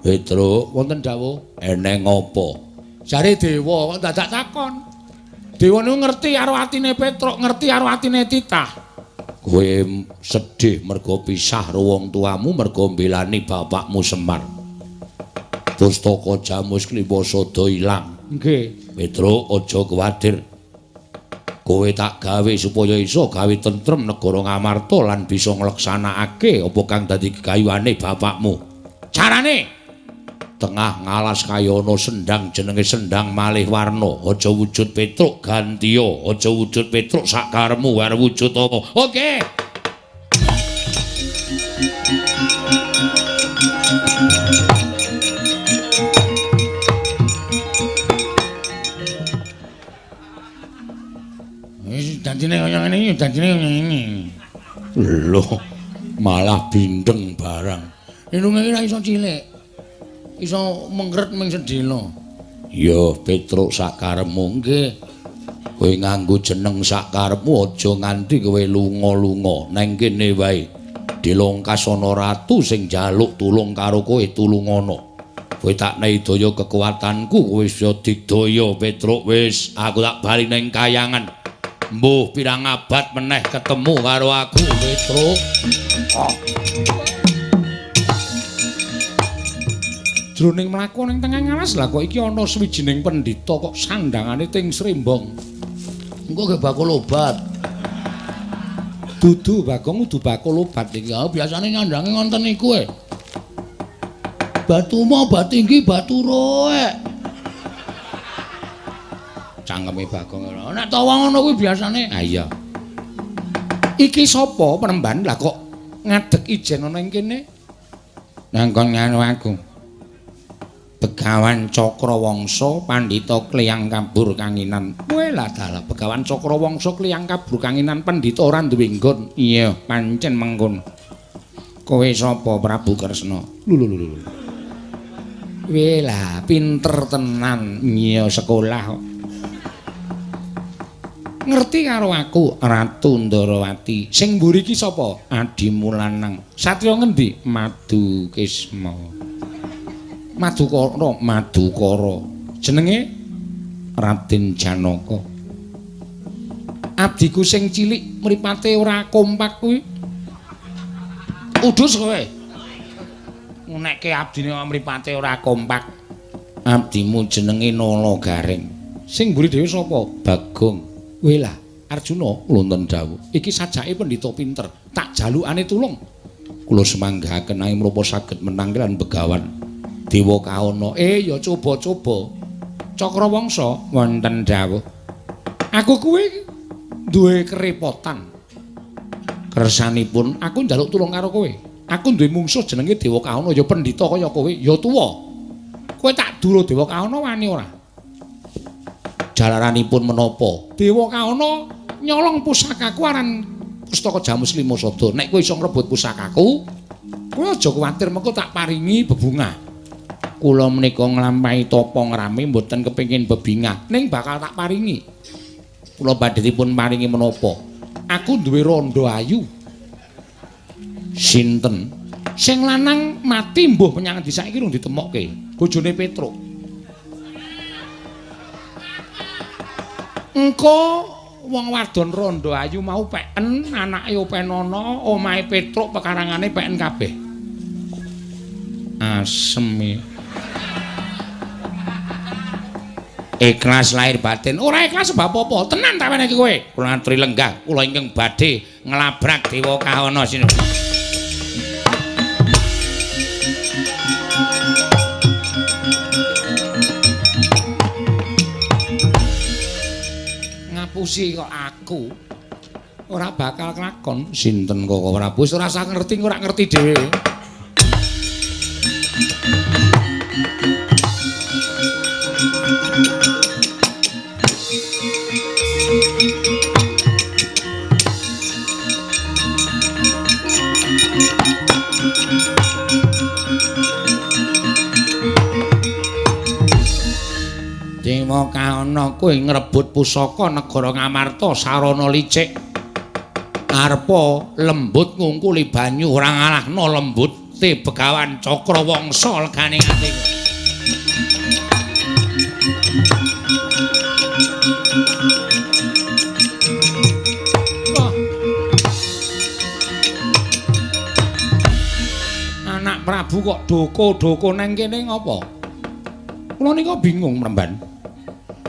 Petruk, wonten dawuh eneng apa? Jare dewa kok dadak takon. Dewa niku ngerti karo atine Petruk, ngerti karo atine Titah. Kowe sedih mergo pisah karo wong tuamu, mergo mbelani bapakmu Semar. Pustaka Jamus Klimasada ilang. Nggih. Petruk, aja kuwatir. Kowe tak gawe supaya iso gawe tentrem negara Ngamarta lan bisa ngleksanakake apa kang dadi gegayuhane bapakmu. Carane tengah ngalas kayana sendang jenenge Sendang Malih Warna. Aja wujud Petruk gantiya, aja wujud Petruk sakaremu arep wujud apa. Oke. Wis dandine kaya ngene iki, dandine kaya ngene. Lho, malah bindeng barang. Irunge ora iso cilik. Iso mengkret ming sedhela. Ya Petruk sakaremu. Nggih. Kowe nganggo jeneng sakarepmu aja nganti kowe lunga-lunga neng kene wae. Dilongkas ana ratu sing njaluk tulung karo kowe, tulungana. Kowe tak nehi daya kekuatanku, kowe wis digdaya Petruk wis. Aku tak bali neng kayangan. Mbuh pirang abad meneh ketemu karo aku Petruk. Oh. Jroning mlaku ning tengah ngalas lah kok iki ana swijining pendhita kok sandangane ting srembong. Engko ge bakul obat. Dudu Bagong udu bakul obat iki. Ah biasane nyandange ngonten niku e. Batu mo bat tinggi batu roek. Cangkeme Bagong ora. Nek tawa ngono kuwi biasane. Ah iya. Iki sapa penemban lah kok ngadeg ijen ana ing kene? Nangkon nganu aku. Begawan Cakrawangsa pandhita Kliyang Kabur Kanginan. Kowe lah dalah Begawan Cakrawangsa Kliyang Kabur Kanginan pandhita ora duwe nggon. Iya, pancen mengkono. Kowe sapa Prabu Kresna? Lho lho lho. Kowe lah pinter tenan. Iya, sekolah kok. Ngerti karo aku Ratu Ndarawati. Sing mburi iki sapa? Adimu lanang. Satriya ngendi? Madukisma. Madukara, Madukara. Jenenge Raden Janaka. Abdiku sing cilik mripate ora kompak kuwi. Udus kowe. Ngunekke abdine mripate ora kompak. Abdimu jenenge Nala Gareng. Sing mburi dhewe sapa? Bagong. Kowe lah Arjuna wonten dawuh. Iki sajake pendhita pinter, tak jalukane tulung. Kula semanggahaken ae menapa saged menang lan begawan Dewa Kahana. Ya coba-coba. Cakrawangsa wonten dawuh. Aku kuwi duwe kerepotan. Kersanipun aku njaluk tulung karo kowe. Aku duwe mungsuh jenenge Dewa Kahana, ya pendhita kaya kowe, ya tuwa. Kowe tak duro Dewa Kahana wani ora? Jalaranipun menapa? Dewa Kahana nyolong pusakaku aran Pustaka Jamus Limasada. Nek kowe iso ngrebut pusakaku, kowe aja kuwatir mengko tak paringi bebungah. Kula menika nglampahi tapa ngrame mboten kepengin bebingah, ning bakal tak paringi. Kula badhe dipun paringi menapa? Aku duwe randha ayu. Sinten? Sing lanang mati mbuh menyang endi saiki rung ditemokke. Bojone Petruk. Engko wong wadon randha ayu mau peken, anake openana, omahe Petruk pekarangane peken kabeh. Aseme. Ikhlas lahir batin. Ora ikhlas sebab apa? Tenan tak weneki kowe. Kula aturi lenggah, kula ingkang badhe nglabrak Dewa Kahana sini. Ngapusi kok aku. Ora bakal kelakon. Sinten Koko Prabu wis ora usah ngerti, ora ngerti dhewe. Dewa Kaana kowe ngrebut pusaka negara Ngamarta sarana licik. Arepa lembut ngungkuli banyu ora ngalahno lembute Begawan Cakrawangsa legane ati. Anak Prabu kok doko-doko nang kene ngopo? Kula nika bingung mremban.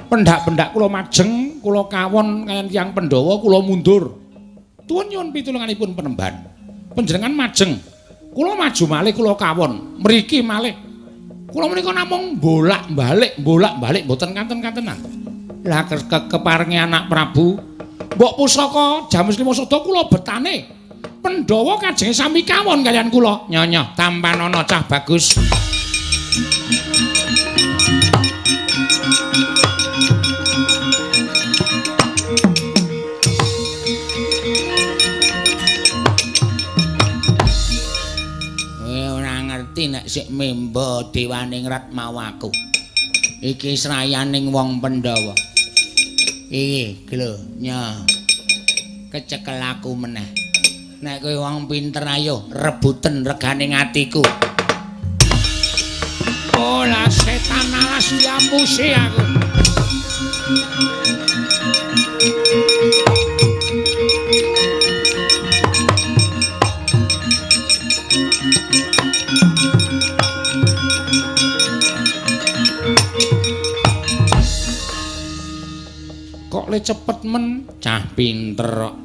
Pendak-pendak kula majeng, kula kawon kaliyan tiyang Pandhawa kula mundur. Tuwun nyuwun pitulunganipun penemban. Panjenengan majeng, kula maju malih kula kawon, mriki malih. Kula menika namung bolak-balik, bolak-balik mboten kanten-kantenan. Lah keparengi anak Prabu, mbok pusaka Jamus Lima Sada kula betane. Pandhawa kajenge sami kawon kaliyan kula. Nyonya, tampanana cah bagus. Nek sik memba dewaning Ratmawaku. Iki srayaning wong Pandhawa. Iki lho nya. Kecekel aku meneh. Nek kowe wong pinter ayo rebuten reganing atiku. Ola setan alas diampusi aku. Kok le cepet men cah pinter kok.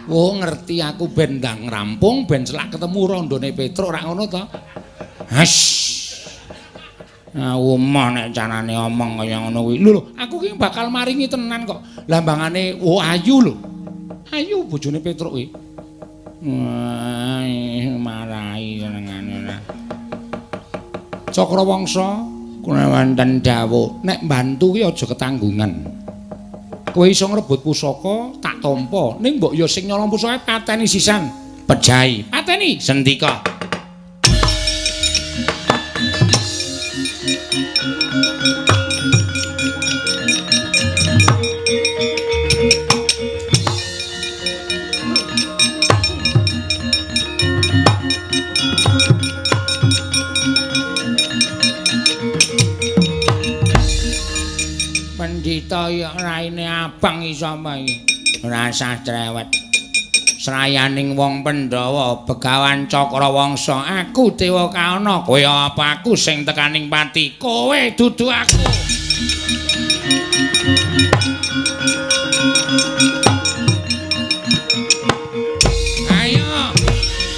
Oh ngerti aku ben ndang rampung ben selak ketemu rondone Petruk ora ngono to. Hash. Aku moh nek carane omong kaya ngono kuwi. Lho lho, aku ki bakal maringi tenan kok. Lambangane oh ayu lho. Ayu bojone Petruk kuwi. Wah, marai senengane ora. Cakrawangsa kula wonten dawuh, nek mbantu ki aja ketanggungan. Kowe iso ngrebut pusaka tak tampa, ning mbok ya sing nyolong pusaka pateni sisan. Pejahi, pateni sendika. Pendhita ya raine abang iso apa iki? Ora usah cerewet. Srayaning wong Pandhawa Begawan Cakrawangsa, aku Dewa Kaana, kowe apa aku sing tekaning pati? Kowe dudu aku. Ayo.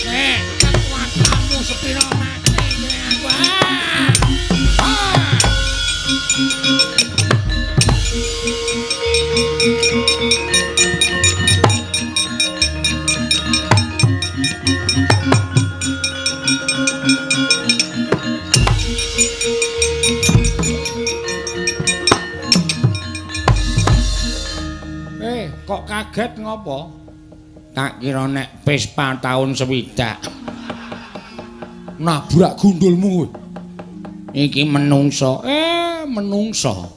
Nek kekuatanmu sepira mati aku. Ah. Kok kaget ngopo? Tak kira nek Vespa taun 60. Nabrak gundulmu kowe. Iki menungso. Menungso.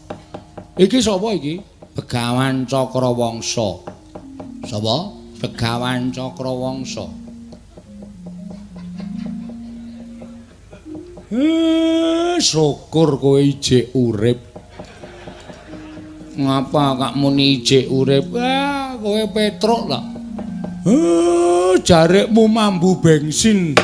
Iki sapa iki? Begawan Cakrawangsa. Sapa? Begawan Cakrawangsa. Syukur kowe ijik urip. Ngapa kak muni ijik urip? Kowe Petruk ta? Jarikmu mambu bensin.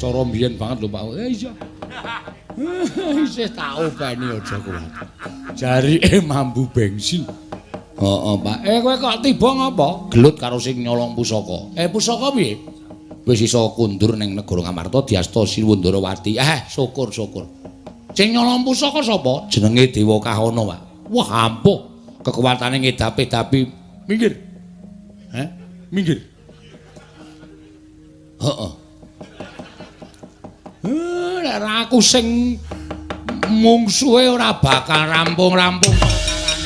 Cara mbiyen banget lho, Pak. Iya. Isih tak openi aja kuwatir. Jarike mambu bensin. Heeh, Pak. Kowe kok tiba ngapa? Gelut karo sing nyolong pusaka. Pusaka piye? Wis iso kundur ning negara Ngamarta diasta Siwundarawati. Syukur-syukur. Sing nyolong pusaka sapa? Jenenge Dewa Kahana, Pak. Wah, ampuh. Kekuatane ngedapi-dapi. Minggir. Heh? Minggir. Heeh. Nek aku sing mungsuhe ora bakal rampung-rampung perkarane.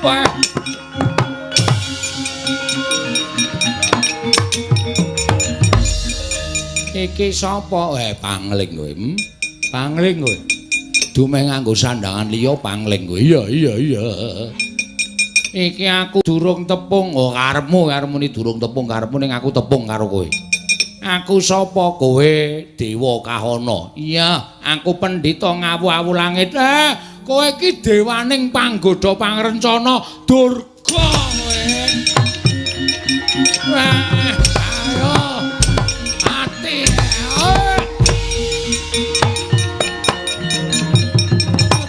Wah. Iki sapa? Pangling kowe. Pangling kowe. Dumeh nganggo sandangan liya pangling kowe. Iya, iya, iya. Iki aku durung tepung. Oh, karepmu, karepmu ni durung tepung, karepmu ning aku tepung karo kowe. Aku sapa kowe? Dewa Kahana. Iya, aku pendhita ngawu-awu langit. Kowe iki dewaning panggodha pangrencana Durga kowe. Wah, ayo. Ati.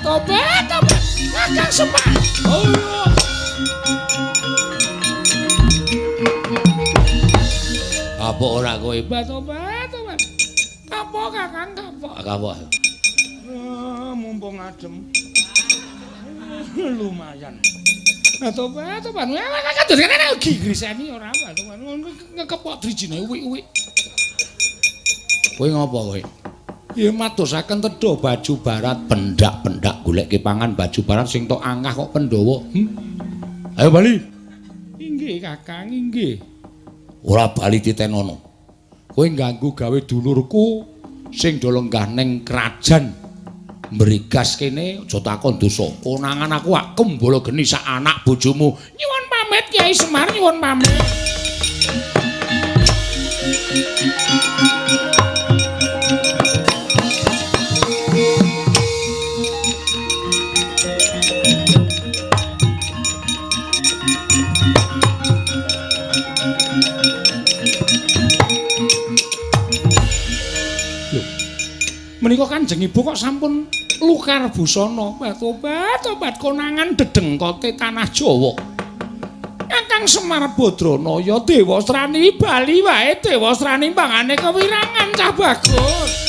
Tobat, tobat. Kakang Semar. Oh. Apa ora kowe? Tobat, tobat. Kapok Kakang, kapok. Kapok. Mumpung adem. Lumayan. Tobat, tobat. Kados kene griseni ora apa. Ngekepok drijine uwik-uwik. Kowe ngopo kowe? Ya madosaken tedha baju barat pendak-pendak goleke pangan baju barat sing tok angah kok Pandhawa. Ayo bali. Inggih Kakang, inggih. Ora bali titenono. Kowe ngganggu gawe dulurku sing do lenggah ning krajan mrigas kene aja takon dosa. Konangan aku ak kembala geni sak anak bojomu. Nyuwun pamit Kyai Semar, nyuwun pamit. Menika Kanjeng Ibu kok sampun lukar busana. Tobat, tobat konangan dedengkote tanah Jawa. Kakang Semar Badranaya Dewasrani bali wae Dewasrani pangane kewirangan cah bagus.